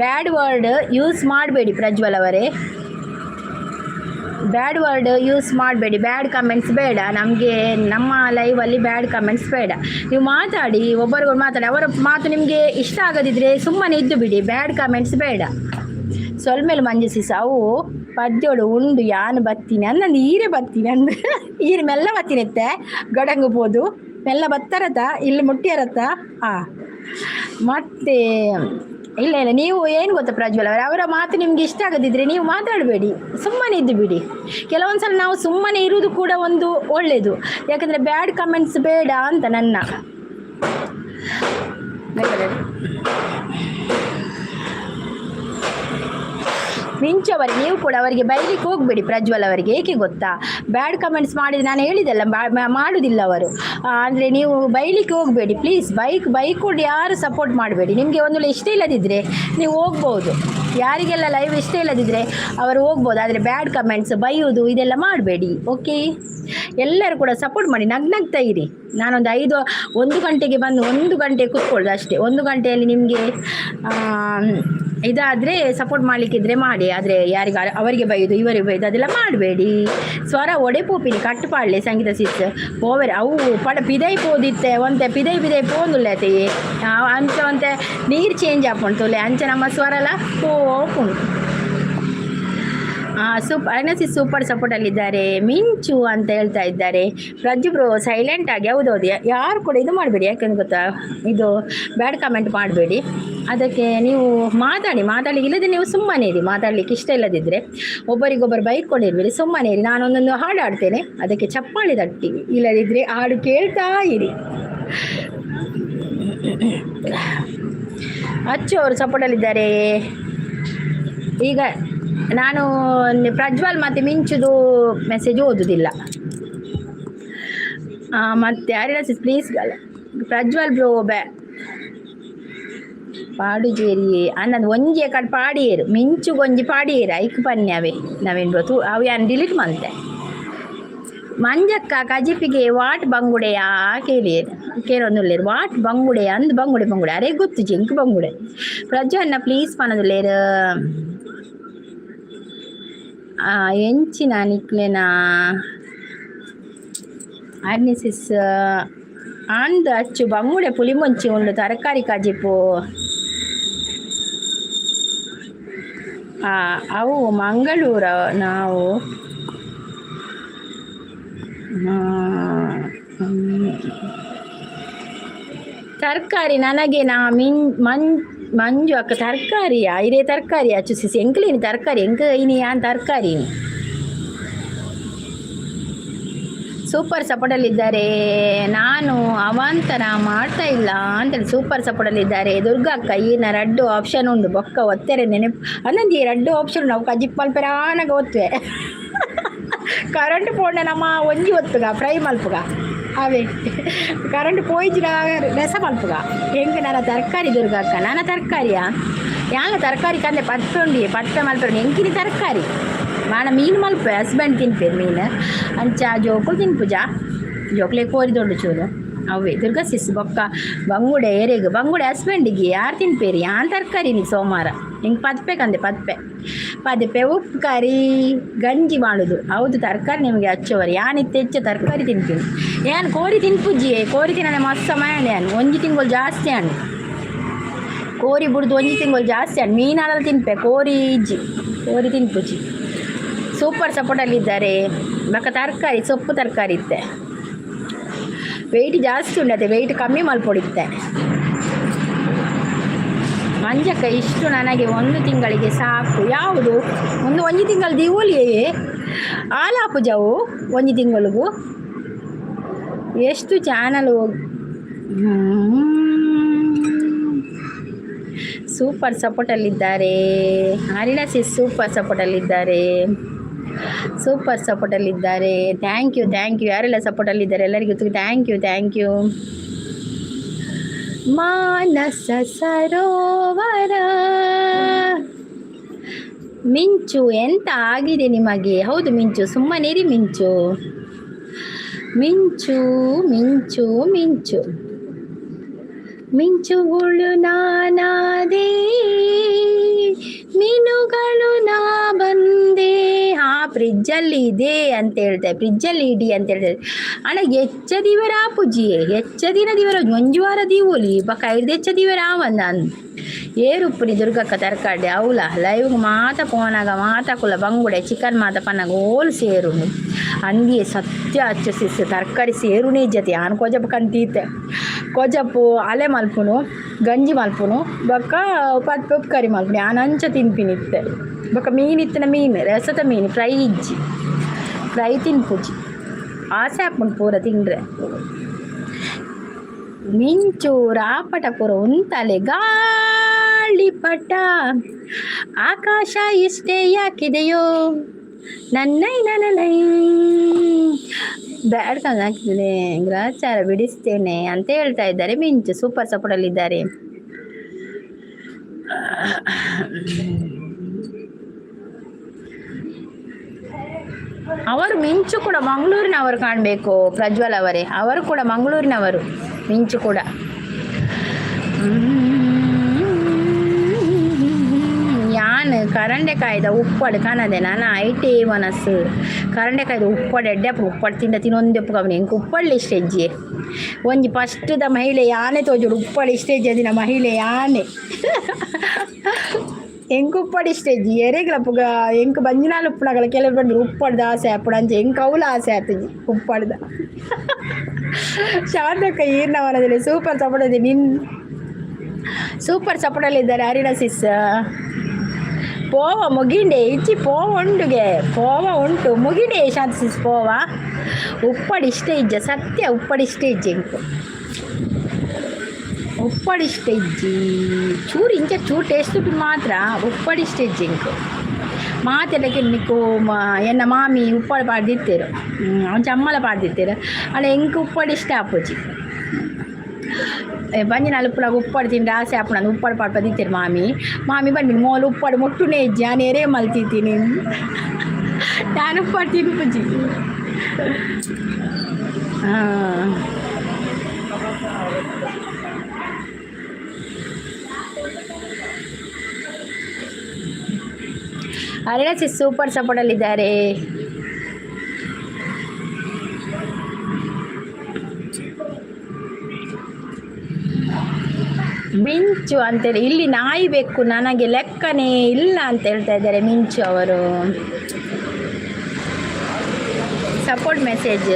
ಬ್ಯಾಡ್ ವರ್ಡ್ ಯೂಸ್ ಮಾಡಬೇಡಿ ಪ್ರಜ್ವಲ್ ಅವರೇ. ಬ್ಯಾಡ್ ವರ್ಡ್ ಯೂಸ್ ಮಾಡಬೇಡಿ. ಬ್ಯಾಡ್ ಕಮೆಂಟ್ಸ್ ಬೇಡ ನಮಗೆ. ನಮ್ಮ ಲೈವಲ್ಲಿ ಬ್ಯಾಡ್ ಕಮೆಂಟ್ಸ್ ಬೇಡ. ನೀವು ಮಾತಾಡಿ, ಒಬ್ಬರಿಗೊಬ್ಬರು ಮಾತಾಡಿ. ಅವರ ಮಾತು ನಿಮಗೆ ಇಷ್ಟ ಆಗದಿದ್ದರೆ ಸುಮ್ಮನೆ ಇದ್ದು ಬಿಡಿ. ಬ್ಯಾಡ್ ಕಮೆಂಟ್ಸ್ ಬೇಡ. ಸೊಲ್ಮೆಲು ಮಂಜು ಸಿಸ್. ಅವು ಪದ್ಯೋಡು ಉಂಡು ಯಾನು ಬತ್ತೀನಿ ಅಂದಂದು ಈರೆ ಬತ್ತೀನಿ ಅಂದು ಈರು ಮೆಲ್ಲ ಬತ್ತೀನಿ. ಗಡಂಗು ಪೋದು ಮೆಲ್ಲ ಬತ್ತರತ ಇಲ್ಲಿ ಮುಟ್ಟಿಯರತ್ತ. ಹಾಂ, ಮತ್ತೆ ಇಲ್ಲ ಇಲ್ಲ, ನೀವು ಏನು ಗೊತ್ತಾ ಪ್ರಜ್ವಲ್ ಅವರೇ, ಅವರ ಮಾತು ನಿಮ್ಗೆ ಇಷ್ಟ ಆಗದಿದ್ದರೆ ನೀವು ಮಾತಾಡಬೇಡಿ, ಸುಮ್ಮನೆ ಇದ್ದು ಬಿಡಿ. ಕೆಲವೊಂದು ಸಲ ನಾವು ಸುಮ್ಮನೆ ಇರುವುದು ಕೂಡ ಒಂದು ಒಳ್ಳೆಯದು. ಯಾಕಂದರೆ ಬ್ಯಾಡ್ ಕಮೆಂಟ್ಸ್ ಬೇಡ ಅಂತ ನನ್ನ. ಮಿಂಚು ನೀವು ಕೂಡ ಅವರಿಗೆ ಬೈಲಿಕ್ಕೆ ಹೋಗಬೇಡಿ ಪ್ರಜ್ವಲ್ ಅವರಿಗೆ. ಏಕೆ ಗೊತ್ತಾ? ಬ್ಯಾಡ್ ಕಮೆಂಟ್ಸ್ ಮಾಡಿದರೆ, ನಾನು ಹೇಳಿದೆಲ್ಲ, ಮಾಡುವುದಿಲ್ಲ ಅವರು. ಅಂದರೆ ನೀವು ಬೈಲಿಕ್ಕೆ ಹೋಗಬೇಡಿ ಪ್ಲೀಸ್. ಬೈಕ್ ಬೈಕ್ ಕೂಡ ಯಾರು ಸಪೋರ್ಟ್ ಮಾಡಬೇಡಿ. ನಿಮಗೆ ಒಂದು ವೇಳೆ ಇಷ್ಟ ಇಲ್ಲದಿದ್ದರೆ ನೀವು ಹೋಗ್ಬೋದು. ಯಾರಿಗೆಲ್ಲ ಲೈವ್ ಇಷ್ಟ ಇಲ್ಲದಿದ್ದರೆ ಅವರು ಹೋಗ್ಬೋದು. ಆದರೆ ಬ್ಯಾಡ್ ಕಮೆಂಟ್ಸ್, ಬೈಯೋದು ಇದೆಲ್ಲ ಮಾಡಬೇಡಿ. ಓಕೆ, ಎಲ್ಲರೂ ಕೂಡ ಸಪೋರ್ಟ್ ಮಾಡಿ, ನಗ್ನಗ್ತಾ ಇರಿ. ನಾನೊಂದು 5 1 ಗಂಟೆಗೆ ಬಂದು 1 ಗಂಟೆ ಕೂತ್ಕೊಳ್ಳೋದು ಅಷ್ಟೇ. 1 ಗಂಟೆಯಲ್ಲಿ ನಿಮಗೆ ಇದಾದರೆ ಸಪೋರ್ಟ್ ಮಾಡಲಿಕ್ಕಿದ್ರೆ ಮಾಡಿ. ಆದರೆ ಯಾರಿಗ ಅವರಿಗೆ ಬೈದು ಇವರಿಗೆ ಬೈದು ಅದೆಲ್ಲ ಮಾಡಬೇಡಿ. ಸ್ವರ ಒಡೆಪೋಪಿನಿ ಕಟ್ಟು ಪಾಡಲೆ ಸಂಗೀತ ಸಿಸ್ ಪೋವೆರೆ. ಅವು ಪಡ ಪಿದೈ ಪೋದಿತ್ತೆ ಒಂತೆ ಪಿದೈ ಪಿದೈ ಪೋಂದುಲ್ಲೆ ಅಂಚ ಒಂತೆ ನೀರು ಚೇಂಜ್ ಆಪುಂಡು ತುಲೆ. ಅಂಚ ನಮ್ಮ ಸ್ವರಲ ಪೋಪುಂಡು. ಸೂಪರ್ ಸೂಪರ್ ಸಪೋರ್ಟಲ್ಲಿದ್ದಾರೆ. ಮಿಂಚು ಅಂತ ಹೇಳ್ತಾ ಇದ್ದಾರೆ ಪ್ರಜ್ಜು ಬ್ರೋ. ಸೈಲೆಂಟ್ ಆಗಿ. ಹೌದೌದು, ಯಾರು ಕೂಡ ಇದು ಮಾಡಬೇಡಿ. ಯಾಕಂದ್ರೆ ಗೊತ್ತಾ, ಇದು ಬ್ಯಾಡ್ ಕಮೆಂಟ್ ಮಾಡಬೇಡಿ. ಅದಕ್ಕೆ ನೀವು ಮಾತಾಡಿ. ಮಾತಾಡಲಿಕ್ಕೆ ಇಲ್ಲದೆ ನೀವು ಸುಮ್ಮನೆ ಇರಿ. ಮಾತಾಡಲಿಕ್ಕೆ ಇಷ್ಟ ಇಲ್ಲದಿದ್ದರೆ ಒಬ್ಬರಿಗೊಬ್ಬರು ಬೈಕೊಂಡಿರ್ಬೇಡಿ, ಸುಮ್ಮನೆ ಇರಿ. ನಾನೊಂದೊಂದು ಹಾಡು ಹಾಡ್ತೇನೆ, ಅದಕ್ಕೆ ಚಪ್ಪಾಳೆ ತಟ್ಟಿ. ಇಲ್ಲದಿದ್ದರೆ ಹಾಡು ಕೇಳ್ತಾ ಇರಿ. ಅಚ್ಚು ಅವರು ಸಪೋರ್ಟಲ್ಲಿದ್ದಾರೆ. ಈಗ ನಾನು ಪ್ರಜ್ವಲ್ ಮತ್ತು ಮಿಂಚುದು ಮೆಸೇಜ್ ಓದುವುದಿಲ್ಲ. ಮತ್ತು ಯಾರಿಲ್ಲ ಪ್ಲೀಸ್. ಪ್ರಜ್ವಲ್ ಬ್ರೋ, ಬ್ಯಾ ಪಾಡುಜೇರಿ ಅನ್ನಂದು ಒಂಜಿ ಕಡೆ ಪಾಡಿಯೇರು, ಮಿಂಚುಗೊಂಜಿ ಪಾಡಿಯೇರು. ಐಕ್ ಪನ್ಯಾವೆ ನವೀನ್ ಬ್ರೋ. ತೂ ಅವು ಯಾನ್ ಡಿಲೀಟ್ ಮಂತೆ. ಮಂಜಕ್ಕ, ಕಜಿಪಿಗೆ what ಬಂಗುಡೆಯ ಕೇಳಿಯೇರು ಕೇಳೊಂದುಲ್ಲೇರು. What ಬಂಗುಡೆ ಅಂದ್ ಬಂಗುಡೆ ಬಂಗುಡೆ ಅರೆ ಗೊತ್ತು ಜಿಂಕ್ ಬಂಗುಡೆ. ಪ್ರಜ್ವನ್ನ ಪ್ಲೀಸ್ ಪನದುಲ್ಲೇರು. ಎಂಚಿನ ನಿಕ್ಲೆನ ಅರ್ನಿಸಿಸ್ ಅಂದ್ ಅಚ್ಚು, ಬಂಗುಡೆ ಪುಲಿ ಮುಂಚಿ ಉಂಡು ತರಕಾರಿ ಕಜಿಪು. ಅವು ಮಂಗಳೂರ ನಾವು. ತರಕಾರಿ ನನಗೆ ನಾ ಮಿನ್ ಮಂ ಮಂಜು ಅಕ್ಕ ತರಕಾರಿಯಾ? ಇದೇ ತರಕಾರಿ ಅಚ್ಚು ಸಿಸಿ ಎಂಕ್ಲೇನಿ ತರಕಾರಿ ಎಂಕ್ ಇನಿ ಯಾನ್ ತರಕಾರಿ. ಸೂಪರ್ ಸಪೋರ್ಟಲ್ಲಿದ್ದಾರೆ. ನಾನು ಅವಾಂತರ ಮಾಡ್ತಾ ಇಲ್ಲ ಅಂತೇಳಿ ಸೂಪರ್ ಸಪೋರ್ಟಲ್ಲಿದ್ದಾರೆ. ದುರ್ಗಾ ಅಕ್ಕ, ಈನ ರಡ್ಡು ಆಪ್ಷನ್ ಉಂಡು ಬೊಕ್ಕ ಒತ್ತೆರೆ ನೆನಪು ಅಂದಂದು. ಈ ರಡ್ಡು ಆಪ್ಷನ್ ನಾವು ಕಜಿಪ್ ಮಲ್ಪೆರಾನಗ ಒತ್ತುವೆ. ಕರೆಂಟ್ ಪೋಂಡ ನಮ್ಮ ಒಂಜಿ ಒತ್ತುಗ ಫ್ರೈ ಮಲ್ಪುಗ. ಅವೇ ಕರೆಂಟ್ ಪೋಯಿಜಿಡ ರಸ ಮಲ್ಪುಗ. ಹೆಂಗೆ ನನ್ನ ತರಕಾರಿ ದುರ್ಗಾ ಅಕ್ಕ? ನನ್ನ ತರಕಾರಿಯಾ? ಯಾನ ತರಕಾರಿ ಕಂದೆ ಪದ್ಪೆ ಉಂಡಿ ಪದ್ಪೆ ಮಲ್ಪೆ. ಎಂಕಿನಿ ತರಕಾರಿ ಮಾನ ಮೀನು ಮಲ್ಪೆ. ಹಸ್ಬೆಂಡ್ ತಿನ್ಪೇರು ಮೀನು, ಅಂಚ ಜೋಕುಲು ತಿನ್ಪುಜಾ. ಜೋಕ್ಲೆ ಕೋರಿ ದೊಡ್ಡ ಚೂರು ಅವೇ. ದುರ್ಗಾ ಸಿಸ್, ಬೊಕ್ಕ ಬಂಗುಡೆ ಏರೆಗ್? ಬಂಗುಡೆ ಹಸ್ಬೆಂಡಿಗೆ. ಯಾರು ತಿನ್ಪೇರಿ? ಯಾನ್ ತರಕಾರಿ ನೀ ಸೋಮವಾರ ಹಿಂಗೆ ಪದ್ಪೆ ಕಂದೆ. ಪದ್ಪೆ ಪದ್ಪೆ ಉಪ್ಪು ಕರಿ ಗಂಜಿ ಮಾಡೋದು. ಹೌದು, ತರಕಾರಿ ನಿಮಗೆ ಹಚ್ಚುವರು. ಯಾನ್ ಇತ್ತೆ ಹೆಚ್ಚು ತರಕಾರಿ ತಿನ್ತೀನಿ. ಯಾನ್ ಕೋರಿ ತಿನ್ಪುಜ್ಜಿಯೇ. ಕೋರಿ ತಿನ್ನನೆ ಮಸ್ತ್ ಸಮಯ. ಯಾನ್ ಒಂಜಿ ತಿಂಗಳು ಜಾಸ್ತಿ ಆಂಡ್ ಕೋರಿ ಬುಡ್ದು. ಒಂಜಿ ತಿಂಗಳು ಜಾಸ್ತಿ ಆಂಡ್. ಮೀನಾಡಲು ತಿನ್ಪೆ, ಕೋರಿ ಇಜ್ಜಿ, ಕೋರಿ ತಿನ್ಪುಜಿ. ಸೂಪರ್ ಸಪೋರ್ಟಲ್ಲಿದ್ದಾರೆ. ಬೊಕ್ಕ ತರಕಾರಿ ಸೊಪ್ಪು ತರಕಾರಿ ಇತ್ತೆ ವೆಯ್ಟ್ ಜಾಸ್ತಿ ಉಂಡತೆ, ವೆಯ್ಟ್ ಕಮ್ಮಿ ಮಲ್ಪೊಡಿತ್ತೆ. ಮಂಜಕ್ಕ, ಇಷ್ಟು ನನಗೆ ಒಂದು ತಿಂಗಳಿಗೆ ಸಾಕು. ಯಾವುದು ಒಂದು ಒಂಜಿ ತಿಂಗಳು ದಿವೋಲಿಯೇ ಆಲಾಪುಜವು ಒಂಜಿ ತಿಂಗಳಿಗೂ. ಎಷ್ಟು ಚಾನಲ್ ಸೂಪರ್ ಸಪೋರ್ಟಲ್ಲಿದ್ದಾರೆ. ಹರಿಣ ಸಿಸ್ ಸೂಪರ್ ಸಪೋರ್ಟಲ್ಲಿದ್ದಾರೆ. ಸೂಪರ್ ಸಪೋರ್ಟಲ್ಲಿದ್ದಾರೆ. Thank you, thank you. ಯಾರೆಲ್ಲ ಸಪೋರ್ಟಲ್ಲಿದ್ದಾರೆ ಎಲ್ಲರಿಗೂ thank you, thank you. ಮಾನಸ ಸರೋವರ. ಮಿಂಚು, ಎಂತ ಆಗಿದೆ ನಿಮಗೆ? ಹೌದು ಮಿಂಚು, ಸುಮ್ಮನಿರಿ ಮಿಂಚು. ಮಿಂಚು ಮಿಂಚು ಮಿಂಚು ಮಿಂಚುಗಳು ನಾನಾದೆ, ಮೀನುಗಳು ನಾ ಬಂದೆ. ಹಾ, ಫ್ರಿಜ್ಜಲ್ಲಿ ಇದೆ ಅಂತ ಹೇಳ್ತಾರೆ. ಫ್ರಿಜ್ಜಲ್ಲಿ ಇಡಿ ಅಂತ ಹೇಳ್ತಾರೆ. ಅಣ್ಣ, ಎಚ್ಚ ದಿವರ ಪುಜಿಯೇ, ಎಚ್ಚ ದಿನ ದಿವರ ಒಂಜಿ ವಾರ ದೀವೊಲಿ ಬೊಕ ಐರ್ದ್ ಹೆಚ್ಚ ದಿವರ ಆವಂದ. ಏರುಪ್ಪುನಿ ದುರ್ಗಕ್ಕ ತರಕಾರಿ? ಅವಲ ಲೈವ್ಗೆ ಮಾತ ಪೋನಾಗ ಮಾತ ಕುಲ ಬಂಗುಡೆ ಚಿಕನ್ ಮಾತ ಪನ್ನಾಗ ಓಲ್ ಸೇರುನು ಅಂದಿಯೇ. ಸತ್ಯ ಅಚ್ಚ ಸಿಸ್, ತರಕಾರಿ ಸೇರುನೇ ಜತೆ. ಯಾನ್ ಕೊಜಪು ಕಂತೀತೆ. ಕೊಜಪು ಅಲೆ ಮಲ್ಪುನು, ಗಂಜಿ ಮಲ್ಪುನು, ಬೊಕ್ಕ ಪದ್ಪೆ ಉಪ್ಪು ಮಲ್ಪುನು. ಯಾನ್ ಅಂಚ ತಿನ್ಪಿನಿತ್ತೆ. ಬೊಕ್ಕ ಮೀನು ಇತ್ತಿನ ಮೀನು ರಸತ ಮೀನು, ಫ್ರೈ ಇಜ್ಜಿ, ಫ್ರೈ ತಿನ್ಪುಜಿ. ಆಸೆ ಆಪುಂಡು ಪೂರ ತಿಂಡ್ರೆ. ಮಿಂಚು ರಾಪಟ ಪೂರ ಉಂತಲೆ. ಗಾಳಿಪಟ ಆಕಾಶ ಇಷ್ಟೇ ಯಾಕಿದೆಯೋ ನನ್ನೈ ನನ್ನೈ. ಬ್ಯಾಡ್ ಹಾಕಿದ್ದೇನೆ, ಗ್ರಹಚಾರ ಬಿಡಿಸ್ತೇನೆ ಅಂತ ಹೇಳ್ತಾ ಇದ್ದಾರೆ. ಮಿಂಚು ಸೂಪರ್ ಸಪೋರ್ಟಲ್ಲಿದ್ದಾರೆ. ಅವರು ಮಿಂಚು ಕೂಡ ಮಂಗಳೂರಿನವರು ಕಾಣಬೇಕು. ಪ್ರಜ್ವಲ್ ಅವರೇ, ಅವರು ಕೂಡ ಮಂಗಳೂರಿನವರು ಮಿಂಚು ಕೂಡ. ಯಾನ್ ಕರಂಡೆಕಾಯ್ದ ಉಪ್ಪಡ್ ಕನದೆ. ನಾನು ಐಟೇ ಮನಸ್ಸು ಕರಂಡೆಕಾಯ್ದ ಉಪ್ಪಡ್ ಎಡ್ಡೆ. ಉಪ್ಪಡ್ ತಿಂಡ ತಿನ್ನೊಂದೆಪ್ಪು ಕವನಿ. ಎಂಕ್ ಉಪ್ಪಳ್ಳಿ ಇಷ್ಟ ಇಜ್ಜಿ. ಒಂಜಿ ಫಸ್ಟ್ದ ಮಹಿಳೆ ಯಾನೆ ತೋಜುಡು. ಉಪ್ಪಡ್ ಇಷ್ಟ ಇಜ್ಜಿ ದಿನ ಮಹಿಳೆ ಯಾನೆ. ಎಂಕ್ ಉಪ್ಪಡ್ ಇಷ್ಟ ಇಜ್ಜಿ ಎರೆಗ್ಲ ಪುಗ. ಎಂಕ್ ಬಂಜಿನಾಲ್ ಉಪ್ಪುನಗಲ ಕೆಲವು ಬಂದು ಉಪ್ಪಡ್ದ ಆಸೆ ಆಪುಂಡು, ಅಂಚ ಎಂಕ್ ಅವ್ಲ ಆಸೆ ಆತುಜಿ ಉಪ್ಪಡ್ದ. ಶಾಂತಕ್ಕ ಈರ್ನ ಮನದಲ್ಲಿ ಸೂಪರ್ ಸಪೋರ್ಟ್ ಇದೆ. ನಿನ್ ಸೂಪರ್ ಸಪೋರ್ಟಲ್ಲಿ ಇದ್ದಾರೆ ಅರಿಣ ಸಿಸ್. ಪೋವ ಮುಗಿಂಡೆ ಇಜ್ಜಿ, ಪೋವ ಉಂಡುಗೆ, ಪೋವ ಉಂಟು, ಮುಗಿಂಡೆ ಶಾಂತ ಸಿಸ್. ಪೋವ ಉಪ್ಪಡ್ ಇಷ್ಟ ಇಜ್ಜ? ಸತ್ಯ, ಉಪ್ಪಡ್ ಇಷ್ಟ ಇಜ್ಜಿ ಎಂಕ್. ಉಪ್ಪಡ್ ಇಷ್ಟ ಇಜ್ಜಿ. ಚೂರು ಇಂಚ ಚೂರು ಟೇಸ್ಟ್ ಮಾತ್ರ. ಉಪ್ಪಡ್ ಇಷ್ಟ ಇಜ್ಜಿ ಎಂಕ್. ಮಾತೆಲ್ಲಕ್ಕೆ ನಿಕ್ಕು ಎನ್ನ ಮಾಮಿ ಉಪ್ಪಡ್ ಪಾಡ್ದಿತ್ತೆರು, ಅಂಚ ಅಮ್ಮಲ ಪಾಡ್ದಿತ್ತೆರು. ಆಂಡ ಎಂಕ್ ಉಪ್ಪಡ್ ಇಷ್ಟ ಆಪುಜಿ. ಬಂಜಿನಾಲ್ ಉಪ್ಪುನಗ ಉಪ್ಪಡ್ ತಿಂಡ ಆಸೆ ಆಪುಂಡು. ಉಪ್ಪಡ್ ಪಾಡ್ಪ ಮಾಮಿ. ಮಾಮಿ ಪನ್ಪಿನಿ, ಮೋಲು ಉಪ್ಪಡ್ ಮುಟ್ಟುನೇ ಇಜ್ಜಿ, ಯಾನ್ ಏರೇ ಮಲ್ತಿತ್ತೀನಿ, ಯಾನ್ ಉಪ್ಪಡ್ ತಿನ್ಪುಜಿ. ಹಾಂ. ಅರಿಣ ಸಿಸ್ ಸೂಪರ್ ಸಪೋರ್ಟಲ್ಲಿದ್ದಾರೆ. ಮಿಂಚು ಅಂತೇಳಿ, ಇಲ್ಲಿ ನಾಯಿ ಬೆಕ್ಕು ನನಗೆ ಲೆಕ್ಕನೇ ಇಲ್ಲ ಅಂತ ಹೇಳ್ತಾ ಇದ್ದಾರೆ ಮಿಂಚು ಅವರು. Support message.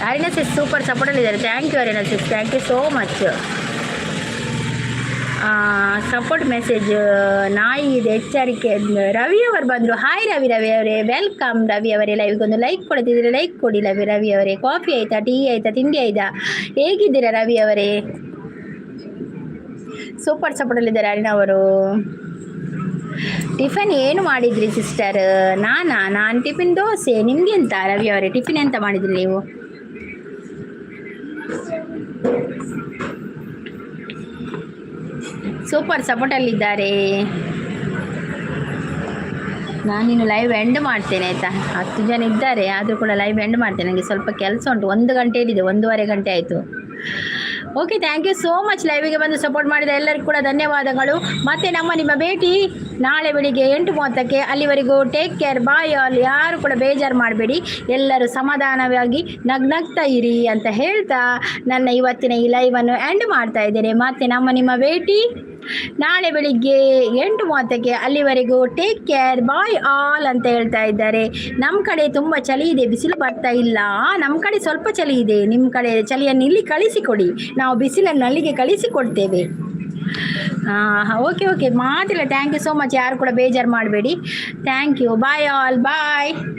Arina sis super ಸಪೋರ್ಟಲ್ಲಿದ್ದಾರೆ. Thank you Arina sis, thank you so much. Support message. ನಾಯಿ ಇದೆ, ಎಚ್ಚರಿಕೆ. ರವಿ ಅವರು ಬಂದರು. ಹಾಯ್ ರವಿ, ರವಿ ಅವರೇ, welcome. Ravi ಅವರೇ, ಲೈವ್ಗೆ ಒಂದು ಲೈಕ್ ಕೊಡದಿದ್ರೆ ಲೈಕ್ ಕೊಡಿ ರವಿ. ರವಿ ಅವರೇ, ಕಾಫಿ ಆಯ್ತಾ? ಟೀ ಆಯ್ತಾ? ತಿಂಡಿ ಆಯ್ತಾ? ಹೇಗಿದ್ದೀರಾ ರವಿ ಅವರೇ? ಸೂಪರ್ ಸಪೋರ್ಟಲ್ಲಿದ್ದಾರೆ ಅರುಣ್ ಅವರು. ಟಿಫನ್ ಏನು ಮಾಡಿದ್ರಿ ಸಿಸ್ಟರ್? ನಾನಾ? ನಾನು ಟಿಫಿನ್ ದೋಸೆ. ನಿಮ್ಗೆ ಎಂತ ರವಿ ಅವರೇ? ಟಿಫಿನ್ ಎಂತ ಮಾಡಿದ್ರಿ ನೀವು? ಸೂಪರ್ ಸಪೋರ್ಟಲ್ಲಿದ್ದಾರೆ. ನಾನಿನ್ನು ಲೈವ್ ಎಂಡ್ ಮಾಡ್ತೇನೆ, ಆಯಿತಾ? 10 ಜನ ಇದ್ದಾರೆ, ಆದರೂ ಕೂಡ ಲೈವ್ ಎಂಡ್ ಮಾಡ್ತೇನೆ. ನನಗೆ ಸ್ವಲ್ಪ ಕೆಲಸ ಉಂಟು. 1 ಗಂಟೆಯಲ್ಲಿದೆ, 1.5 ಗಂಟೆ ಆಯಿತು. Okay, thank you so much. ಲೈವಿಗೆ ಬಂದು ಸಪೋರ್ಟ್ ಮಾಡಿದ ಎಲ್ಲರಿಗೂ ಕೂಡ ಧನ್ಯವಾದಗಳು. ಮತ್ತು ನಮ್ಮ ನಿಮ್ಮ ಭೇಟಿ ನಾಳೆ ಬೆಳಿಗ್ಗೆ 8:30ಕ್ಕೆ. ಅಲ್ಲಿವರೆಗೂ ಟೇಕ್ ಕೇರ್, ಬಾಯ್ ಆಲ್. ಯಾರು ಕೂಡ ಬೇಜಾರು ಮಾಡಬೇಡಿ. ಎಲ್ಲರೂ ಸಮಾಧಾನವಾಗಿ ನಗ್ನಗ್ತಾ ಇರಿ ಅಂತ ಹೇಳ್ತಾ ನನ್ನ ಇವತ್ತಿನ ಈ ಲೈವನ್ನು ಎಂಡ್ ಮಾಡ್ತಾ ಇದ್ದೇನೆ. ಮತ್ತು ನಮ್ಮ ನಿಮ್ಮ ಭೇಟಿ ನಾಳೆ ಬೆಳಿಗ್ಗೆ 8:30ಕ್ಕೆ. ಅಲ್ಲಿವರೆಗೂ ಟೇಕ್ ಕೇರ್, ಬಾಯ್ ಆಲ್ ಅಂತ ಹೇಳ್ತಾ ಇದ್ದಾರೆ. ನಮ್ಮ ಕಡೆ ತುಂಬ ಚಳಿ ಇದೆ, ಬಿಸಿಲು ಬರ್ತಾ ಇಲ್ಲ. ನಮ್ಮ ಕಡೆ ಸ್ವಲ್ಪ ಚಳಿ ಇದೆ. ನಿಮ್ಮ ಕಡೆ ಚಳಿಯನ್ನು ಇಲ್ಲಿ ಕಳಿಸಿಕೊಡಿ, ನಾವು ಬಿಸಿಲನ್ನು ಅಲ್ಲಿಗೆ ಕಳಿಸಿಕೊಡ್ತೇವೆ. ಹಾಂ, ಓಕೆ ಓಕೆ, ಮಾತಿಲ್ಲ. Thank you so much. ಯಾರು ಕೂಡ ಬೇಜಾರು ಮಾಡಬೇಡಿ. Thank you, bye all, bye.